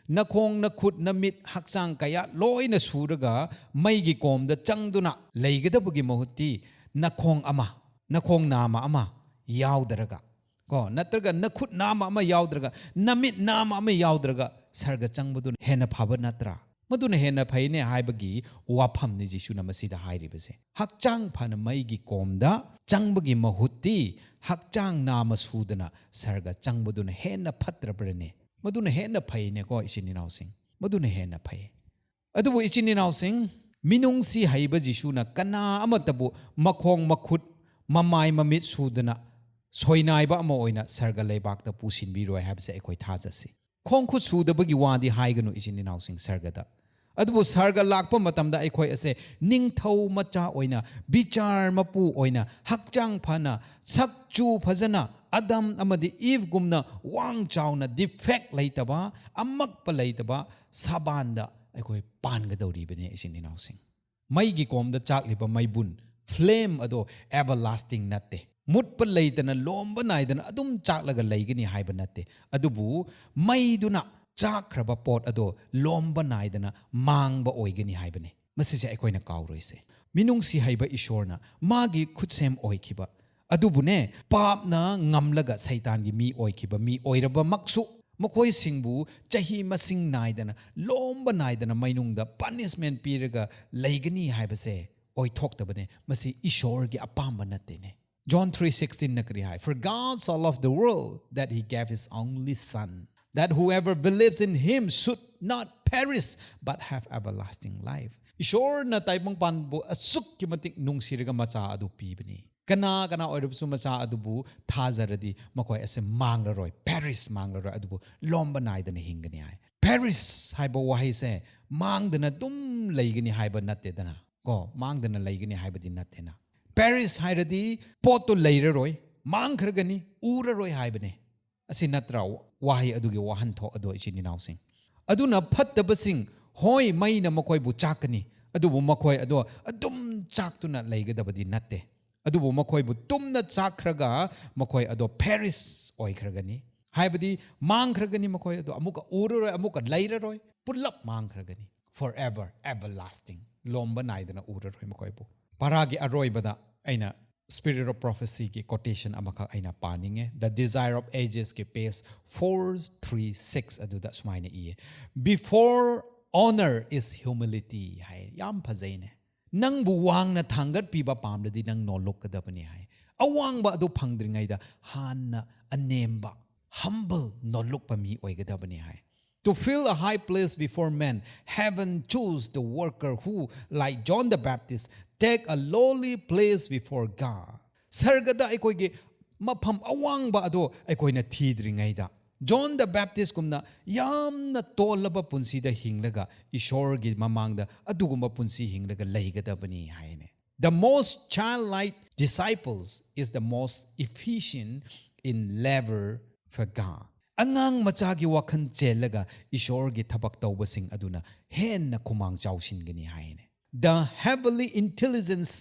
ꯅꯈꯣꯡ, ꯅꯈꯨꯠ, ꯅꯃꯤꯠ, ꯍꯛꯆꯥꯡ ꯀꯌꯥ ꯂꯣꯏꯅ ꯁꯨꯔꯒ ꯃꯩꯒꯤ ꯀꯣꯝꯗ ꯆꯪꯗꯨꯅ ꯂꯩꯒꯗꯕꯒꯤ ꯃꯍꯨꯠꯇꯤ ꯅꯈꯣꯡ ꯑꯃ, ꯅꯈꯣꯡ ꯅꯥꯝꯃ ꯑꯃ ꯌꯥꯎꯗ꯭ꯔꯒ, ꯀꯣ, ꯅꯠꯇ꯭ꯔꯒ ꯅꯈꯨꯠ ꯅꯥꯝꯃ ꯑꯃ ꯌꯥꯎꯗ꯭ꯔꯒ, ꯅꯃꯤꯠ ꯅꯥꯝꯃ ꯑꯃ ꯌꯥꯎꯗ꯭ꯔꯒ ꯁꯔꯒ ꯆꯪꯕꯗꯨꯅ ꯍꯦꯟꯅ ꯐꯕ ꯅꯠꯇ꯭ꯔꯥ? ꯃꯗꯨꯅ ꯍꯦꯟꯅ ꯐꯩꯅꯦ ꯍꯥꯏꯕꯒꯤ ꯋꯥꯐꯝꯅꯤ ꯖꯤꯁꯨꯅ ꯃꯁꯤꯗ ꯍꯥꯏꯔꯤꯕꯁꯦ꯫ ꯍꯛꯆꯥꯡ ꯐꯅ ꯃꯩꯒꯤ ꯀꯣꯝꯗ ꯆꯪꯕꯒꯤ ꯃꯍꯨꯠꯇꯤ ꯍꯛꯆꯥꯡ ꯅꯥꯝꯃ ꯁꯨꯗꯅ ꯁꯔꯒ ꯆꯪꯕꯗꯨꯅ ꯍꯦꯟꯅ ꯐꯠꯇ꯭ꯔꯕ꯭ꯔꯅꯦ? ꯃꯗꯨꯅ ꯍꯦꯟꯅ ꯐꯩꯅꯦꯀꯣ, ꯏꯆꯤꯟ ꯏꯅꯥꯎꯁꯤꯡ꯫ ꯃꯗꯨꯅ ꯍꯦꯟꯅ ꯐꯩ꯫ ꯑꯗꯨꯕꯨ ꯏꯆꯤꯟ ꯏꯅꯥꯎꯁꯤꯡ, ꯃꯤꯅꯨꯡꯁꯤ ꯍꯩꯕ ꯖꯤꯁꯨꯅ ꯀꯅꯥ ꯑꯃꯠꯇꯕꯨ ꯃꯈꯣꯡ ꯃꯈꯨꯠ, ꯃꯃꯥꯏ ꯃꯃꯤꯠ ꯁꯨꯗꯅ ꯁꯣꯏꯅꯥꯏꯕ ꯑꯃ ꯑꯣꯏꯅ ꯁꯔꯒ ꯂꯩꯕꯥꯛꯇ ꯄꯨꯁꯤꯟꯕꯤꯔꯣꯏ ꯍꯥꯏꯕꯁꯦ ꯑꯩꯈꯣꯏ ꯊꯥꯖꯁꯤ꯫ ꯈꯣꯡ ꯈꯨꯠ ꯁꯨꯗꯕꯒꯤ ꯋꯥꯗꯤ ꯍꯥꯏꯒꯅꯨ, ꯏꯆꯤꯟ ꯏꯅꯥꯎꯁꯤꯡ, ꯁꯔꯒꯗ꯫ ꯑꯗꯨꯕꯨ ꯁꯔꯒ ꯂꯥꯛꯄ ꯃꯇꯝꯗ ꯑꯩꯈꯣꯏ ꯑꯁꯦ ꯅꯤꯡꯊꯧ ꯃꯆꯥ ꯑꯣꯏꯅ, ꯕꯤꯆꯥꯔ ꯃꯄꯨ ꯑꯣꯏꯅ, ꯍꯛꯆꯥꯡ ꯐꯅ, ꯁꯛ ꯆꯨ ꯐꯖꯅ, ꯑꯗꯝ ꯑꯃꯗꯤ ꯏꯚꯒꯨꯝꯅ ꯋꯥꯡ ꯆꯥꯎꯅ, defect ꯂꯩꯇꯕ, ꯑꯃꯛꯄ ꯂꯩꯇꯕ ꯁꯥꯕꯥꯟꯗ ꯑꯩꯈꯣꯏ ꯄꯥꯟꯒꯗꯧꯔꯤꯕꯅꯤ, ꯏꯆꯤꯟ ꯏꯅꯥꯎꯁꯤꯡ꯫ ꯃꯩꯒꯤ ꯀꯣꯝꯗ ꯆꯥꯛꯂꯤꯕ ꯃꯩꯕꯨꯟ, flame ꯑꯗꯣ everlasting ꯅꯠꯇꯦ꯫ ꯃꯨꯠꯄ ꯂꯩꯇꯅ, ꯂꯣꯝꯕ ꯅꯥꯏꯗꯅ ꯑꯗꯨꯝ ꯆꯥꯛꯂꯒ ꯂꯩꯒꯅꯤ ꯍꯥꯏꯕ ꯅꯠꯇꯦ꯫ ꯑꯗꯨꯕꯨ ꯃꯩꯗꯨꯅ ꯆꯥꯛꯈ꯭ꯔꯕ ꯄꯣꯠ ꯑꯗꯣ ꯂꯣꯝꯕ ꯅꯥꯏꯗꯅ ꯃꯥꯡꯕ ꯑꯣꯏꯒꯅꯤ ꯍꯥꯏꯕꯅꯤ꯫ ꯃꯁꯤꯁꯦ ꯑꯩꯈꯣꯏꯅ ꯀꯥꯎꯔꯣꯏꯁꯦ꯫ ꯃꯤꯅꯨꯡꯁꯤ ꯍꯩꯕ ꯏꯁꯣꯔꯅ ꯃꯥꯒꯤ ꯈꯨꯠꯁꯦꯝ ꯑꯣꯏꯈꯤꯕ ꯑꯗꯨꯕꯨꯅꯦ, ꯄꯥꯞꯅ ꯉꯝꯂꯒ ꯁꯩꯇꯥꯟꯒꯤ ꯃꯤ ꯑꯣꯏꯈꯤꯕ ꯃꯤ ꯑꯣꯏꯔꯕꯃꯛꯁꯨ, ꯃꯈꯣꯏꯁꯤꯡꯕꯨ ꯆꯍꯤ ꯃꯁꯤꯡ ꯅꯥꯏꯗꯅ, ꯂꯣꯝꯕ ꯅꯥꯏꯗꯅ ꯃꯩꯅꯨꯡꯗ punishment ꯄꯤꯔꯒ ꯂꯩꯒꯅꯤ ꯍꯥꯏꯕꯁꯦ ꯑꯣꯏꯊꯣꯛꯇꯕꯅꯦ꯫ ꯃꯁꯤ ꯏꯁꯣꯔꯒꯤ ꯑꯄꯥꯝꯕ ꯅꯠꯇꯦꯅꯦ꯫ John three sixteen ꯅ ꯀꯔꯤ ꯍꯥꯏ? "For God so loved the world that he gave his only son, that whoever believes in him should not perish but have everlasting life." ꯏꯁꯣꯔꯅ ꯇꯥꯏꯕꯪꯄꯥꯟꯕꯨ ꯑꯁꯨꯛꯀꯤ ꯃꯇꯤꯛ ꯅꯨꯡꯁꯤꯔꯒ ꯃꯆꯥ ꯑꯗꯨ ꯄꯤꯕꯅꯤ꯫ ꯀꯅꯥ ꯀꯅꯥ ꯑꯣꯏꯔꯕꯁꯨ ꯃꯆꯥ ꯑꯗꯨꯕꯨ ꯊꯥꯖꯔꯗꯤ ꯃꯈꯣꯏ ꯑꯁꯦ ꯃꯥꯡꯂꯔꯣꯏ, perish, ꯃꯥꯡꯂꯔꯣꯏ, ꯑꯗꯨꯕꯨ ꯂꯣꯝꯕ ꯅꯥꯏꯗꯅ ꯍꯤꯡꯒꯅꯤ ꯍꯥꯏ꯫ Perish ꯍꯥꯏꯕ ꯋꯥꯍꯩꯁꯦ ꯃꯥꯡꯗꯅ ꯑꯗꯨꯝ ꯂꯩꯒꯅꯤ ꯍꯥꯏꯕ ꯅꯠꯇꯦꯗꯅ, ꯀꯣ, ꯃꯥꯡꯗꯅ ꯂꯩꯒꯅꯤ ꯍꯥꯏꯕꯗꯤ ꯅꯠꯇꯦꯅ꯫ Perish ꯍꯥꯏꯔꯗꯤ ꯄꯣꯠꯇꯣ ꯂꯩꯔꯔꯣꯏ, ꯃꯥꯡꯈ꯭ꯔꯒꯅꯤ, ꯎꯔꯔꯣꯏ ꯍꯥꯏꯕꯅꯦ꯫ ꯑꯁꯤ ꯅꯠꯇ꯭ꯔꯥ ꯋꯥꯍꯩ ꯑꯗꯨꯒꯤ ꯋꯥꯍꯟꯊꯣꯛ ꯑꯗꯣ, ꯏꯆꯤꯟ ꯏꯅꯥꯎꯁꯤꯡ? ꯑꯗꯨꯅ ꯐꯠꯇꯕꯁꯤꯡ, ꯍꯣꯏ, ꯃꯩꯅ ꯃꯈꯣꯏꯕꯨ ꯆꯥꯛꯀꯅꯤ, ꯑꯗꯨꯕꯨ ꯃꯈꯣꯏ ꯑꯗꯣ ꯑꯗꯨꯝ ꯆꯥꯛꯇꯨꯅ ꯂꯩꯒꯗꯕꯗꯤ ꯅꯠꯇꯦ꯫ ꯑꯗꯨꯕꯨ ꯃꯈꯣꯏꯕꯨ ꯇꯨꯝꯅ ꯆꯥꯛꯈ꯭ꯔꯒ ꯃꯈꯣꯏ ꯑꯗꯣ perish ꯑꯣꯏꯈ꯭ꯔꯒꯅꯤ, ꯍꯥꯏꯕꯗꯤ ꯃꯥꯡꯈ꯭ꯔꯒꯅꯤ꯫ ꯃꯈꯣꯏ ꯑꯗꯣ ꯑꯃꯨꯛꯀ ꯎꯔꯔꯣꯏ, ꯑꯃꯨꯛꯀ ꯂꯩꯔꯔꯣꯏ, ꯄꯨꯂꯞ ꯃꯥꯡꯈ꯭ꯔꯒꯅꯤ꯫ Forever, everlasting, ꯂꯣꯝꯕ ꯅꯥꯏꯗꯅ ꯎꯔꯔꯣꯏ ꯃꯈꯣꯏꯕꯨ꯫ ꯄꯔꯥꯒꯤ ꯑꯔꯣꯏꯕꯗ ꯑꯩꯅ Spirit of Prophecy ꯒꯤ quotation ꯑꯃꯈꯛ ꯑꯩꯅ ꯄꯥꯅꯤꯡꯉꯦ꯫ The Desire of Ages ꯀꯤ page four three six ꯑꯗꯨꯗ ꯁꯨꯃꯥꯏꯅ ꯏꯌꯦ, "Before honor is humility" ꯍꯥꯏ꯫ ꯌꯥꯝ ꯐꯖꯩꯅꯦ꯫ ꯅꯪꯕꯨ ꯋꯥꯡꯅ ꯊꯥꯡꯒꯠꯄꯤꯕ ꯄꯥꯝꯂꯗꯤ ꯅꯪ ꯅꯣꯜꯂꯨꯛꯀꯗꯕꯅꯤ ꯍꯥꯏ꯫ ꯑꯋꯥꯡꯕ ꯑꯗꯨ ꯐꯪꯗ꯭ꯔꯤꯉꯩꯗ ꯍꯥꯟꯅ ꯑꯅꯦꯝꯕ, humble, ꯅꯣꯜꯂꯨꯛꯄ ꯃꯤ ꯑꯣꯏꯒꯗꯕꯅꯤ ꯍꯥꯏ꯫ "To fill a high place before men, heaven chose the worker who, like John the Baptist, take a lowly place before God." ꯁꯔꯒꯗ ꯑꯩꯈꯣꯏꯒꯤ ꯃꯐꯝ ꯑꯋꯥꯡꯕ ꯑꯗꯣ ꯑꯩꯈꯣꯏꯅ ꯊꯤꯗ꯭ꯔꯤꯉꯩꯗ, John the Baptist ꯀꯨꯝꯅ ꯌꯥꯝꯅ ꯇꯣꯜꯂꯕ ꯄꯨꯟꯁꯤꯗ ꯍꯤꯡꯂꯒ ꯏꯁꯣꯔꯒꯤ ꯃꯃꯥꯡꯗ ꯑꯗꯨꯒꯨꯝꯕ ꯄꯨꯟꯁꯤ ꯍꯤꯡꯂꯒ ꯂꯩꯒꯗꯕꯅꯤ ꯍꯥꯏꯅꯦ꯫ "The most childlike disciples is the most efficient in labor for God." ꯑꯉꯥꯡ ꯃꯆꯥꯒꯤ ꯋꯥꯈꯜ ꯆꯦꯜꯂꯒ ꯏꯁꯣꯔꯒꯤ ꯊꯕꯛ ꯇꯧꯕꯁꯤꯡ ꯑꯗꯨꯅ ꯍꯦꯟꯅ ꯈꯨꯃꯥꯡ ꯆꯥꯎꯁꯤꯟꯒꯅꯤ ꯍꯥꯏꯅꯦ꯫ "The heavenly intelligence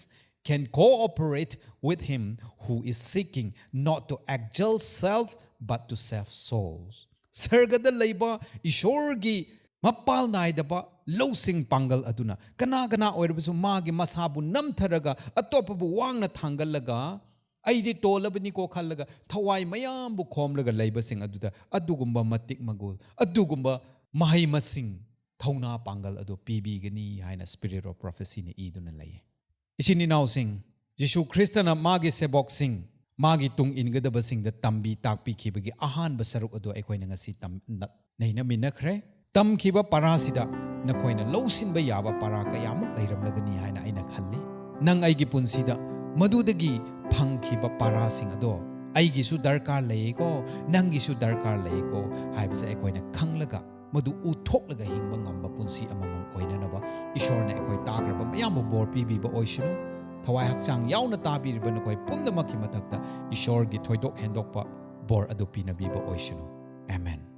can cooperate with him who is seeking not to exalt self but to save souls." ꯁꯔꯒꯗ ꯂꯩꯕ ꯏꯁꯣꯔꯒꯤ ꯃꯄꯥꯜ ꯅꯥꯏꯗꯕ ꯂꯧꯁꯤꯡ ꯄꯥꯡꯒꯜ ꯑꯗꯨꯅ ꯀꯅꯥ ꯀꯅꯥ ꯑꯣꯏꯔꯕꯁꯨ ꯃꯥꯒꯤ ꯃꯁꯥꯕꯨ ꯅꯝꯊꯔꯒ ꯑꯇꯣꯞꯄꯕꯨ ꯋꯥꯡꯅ ꯊꯥꯡꯒꯠꯂꯒ ꯑꯩꯗꯤ ꯇꯣꯜꯂꯕꯅꯤꯀꯣ ꯈꯜꯂꯒ ꯊꯋꯥꯏ ꯃꯌꯥꯝꯕꯨ ꯈꯣꯝꯂꯒ ꯂꯩꯕꯁꯤꯡ ꯑꯗꯨꯗ ꯑꯗꯨꯒꯨꯝꯕ ꯃꯇꯤꯛ ꯃꯒꯨꯜ, ꯑꯗꯨꯒꯨꯝꯕ ꯃꯍꯩ ꯃꯁꯤꯡ, ꯊꯧꯅꯥ ꯄꯥꯡꯒꯜ ꯑꯗꯨ ꯄꯤꯕꯤꯒꯅꯤ ꯍꯥꯏꯅ Spirit of Prophecy ꯅ ꯏꯗꯨꯅ ꯂꯩꯌꯦ꯫ ꯏꯆꯤꯟ ꯏꯅꯥꯎꯁꯤꯡ, ꯖꯤꯁꯨ ꯈ꯭ꯔꯤꯁꯇꯅ ꯃꯥꯒꯤ ꯁꯦꯕꯣꯛꯁꯤꯡ, ꯃꯥꯒꯤ ꯇꯨꯡ ꯏꯟꯒꯗꯕꯁꯤꯡꯗ ꯇꯝꯕꯤ ꯇꯥꯛꯄꯤꯈꯤꯕꯒꯤ ꯑꯍꯥꯟꯕ ꯁꯔꯨꯛ ꯑꯗꯨ ꯑꯩꯈꯣꯏꯅ ꯉꯁꯤ ꯇꯝ-, ꯅ-, ꯅꯩꯅꯃꯤꯟꯅꯈ꯭ꯔꯦ꯫ ꯇꯝꯈꯤꯕ ꯄꯔꯥꯁꯤꯗ ꯅꯈꯣꯏꯅ ꯂꯧꯁꯤꯟꯕ ꯌꯥꯕ ꯄꯔꯥ ꯀꯌꯥꯃꯨꯛ ꯂꯩꯔꯝꯂꯒꯅꯤ ꯍꯥꯏꯅ ꯑꯩꯅ ꯈꯜꯂꯤ꯫ ꯅꯪ ꯑꯩꯒꯤ ꯄꯨꯟꯁꯤꯗ ꯃꯗꯨꯗꯒꯤ ꯐꯪꯈꯤꯕ ꯄꯔꯥꯁꯤꯡ ꯑꯗꯣ "ꯑꯩꯒꯤꯁꯨ ꯗꯔꯀꯥꯔ ꯂꯩꯌꯦꯀꯣ, ꯅꯪꯒꯤꯁꯨ ꯗꯔꯀꯥꯔ ꯂꯩꯌꯦꯀꯣ" ꯍꯥꯏꯕꯁꯦ ꯑꯩꯈꯣꯏꯅ ꯈꯪꯂꯒ ꯃꯗꯨ ꯎꯊꯣꯛꯂꯒ ꯍꯤꯡꯕ ꯉꯝꯕ ꯄꯨꯟꯁꯤ ꯑꯃꯃꯝ ꯑꯣꯏꯅꯅꯕ ꯏꯁꯣꯔꯅ ꯑꯩꯈꯣꯏ ꯇꯥꯈ꯭ꯔꯕ ꯃꯌꯥꯝꯕꯨ ꯕꯣꯔ ꯄꯤꯕꯤꯕ ꯑꯣꯏꯁꯅꯨ꯫ ꯊꯋꯥꯏ ꯍꯛꯆꯥꯡ ꯌꯥꯎꯅ ꯇꯥꯕꯤꯔꯤꯕ ꯅꯈꯣꯏ ꯄꯨꯝꯅꯃꯛꯀꯤ ꯃꯊꯛꯇ ꯏꯁꯣꯔꯒꯤ ꯊꯣꯏꯗꯣꯛ ꯍꯦꯟꯗꯣꯛꯄ ꯕꯣꯔ ꯑꯗꯨ ꯄꯤꯅꯕꯤꯕ ꯑꯣꯏꯁꯅꯨ꯫ ꯑꯃꯦꯟ꯫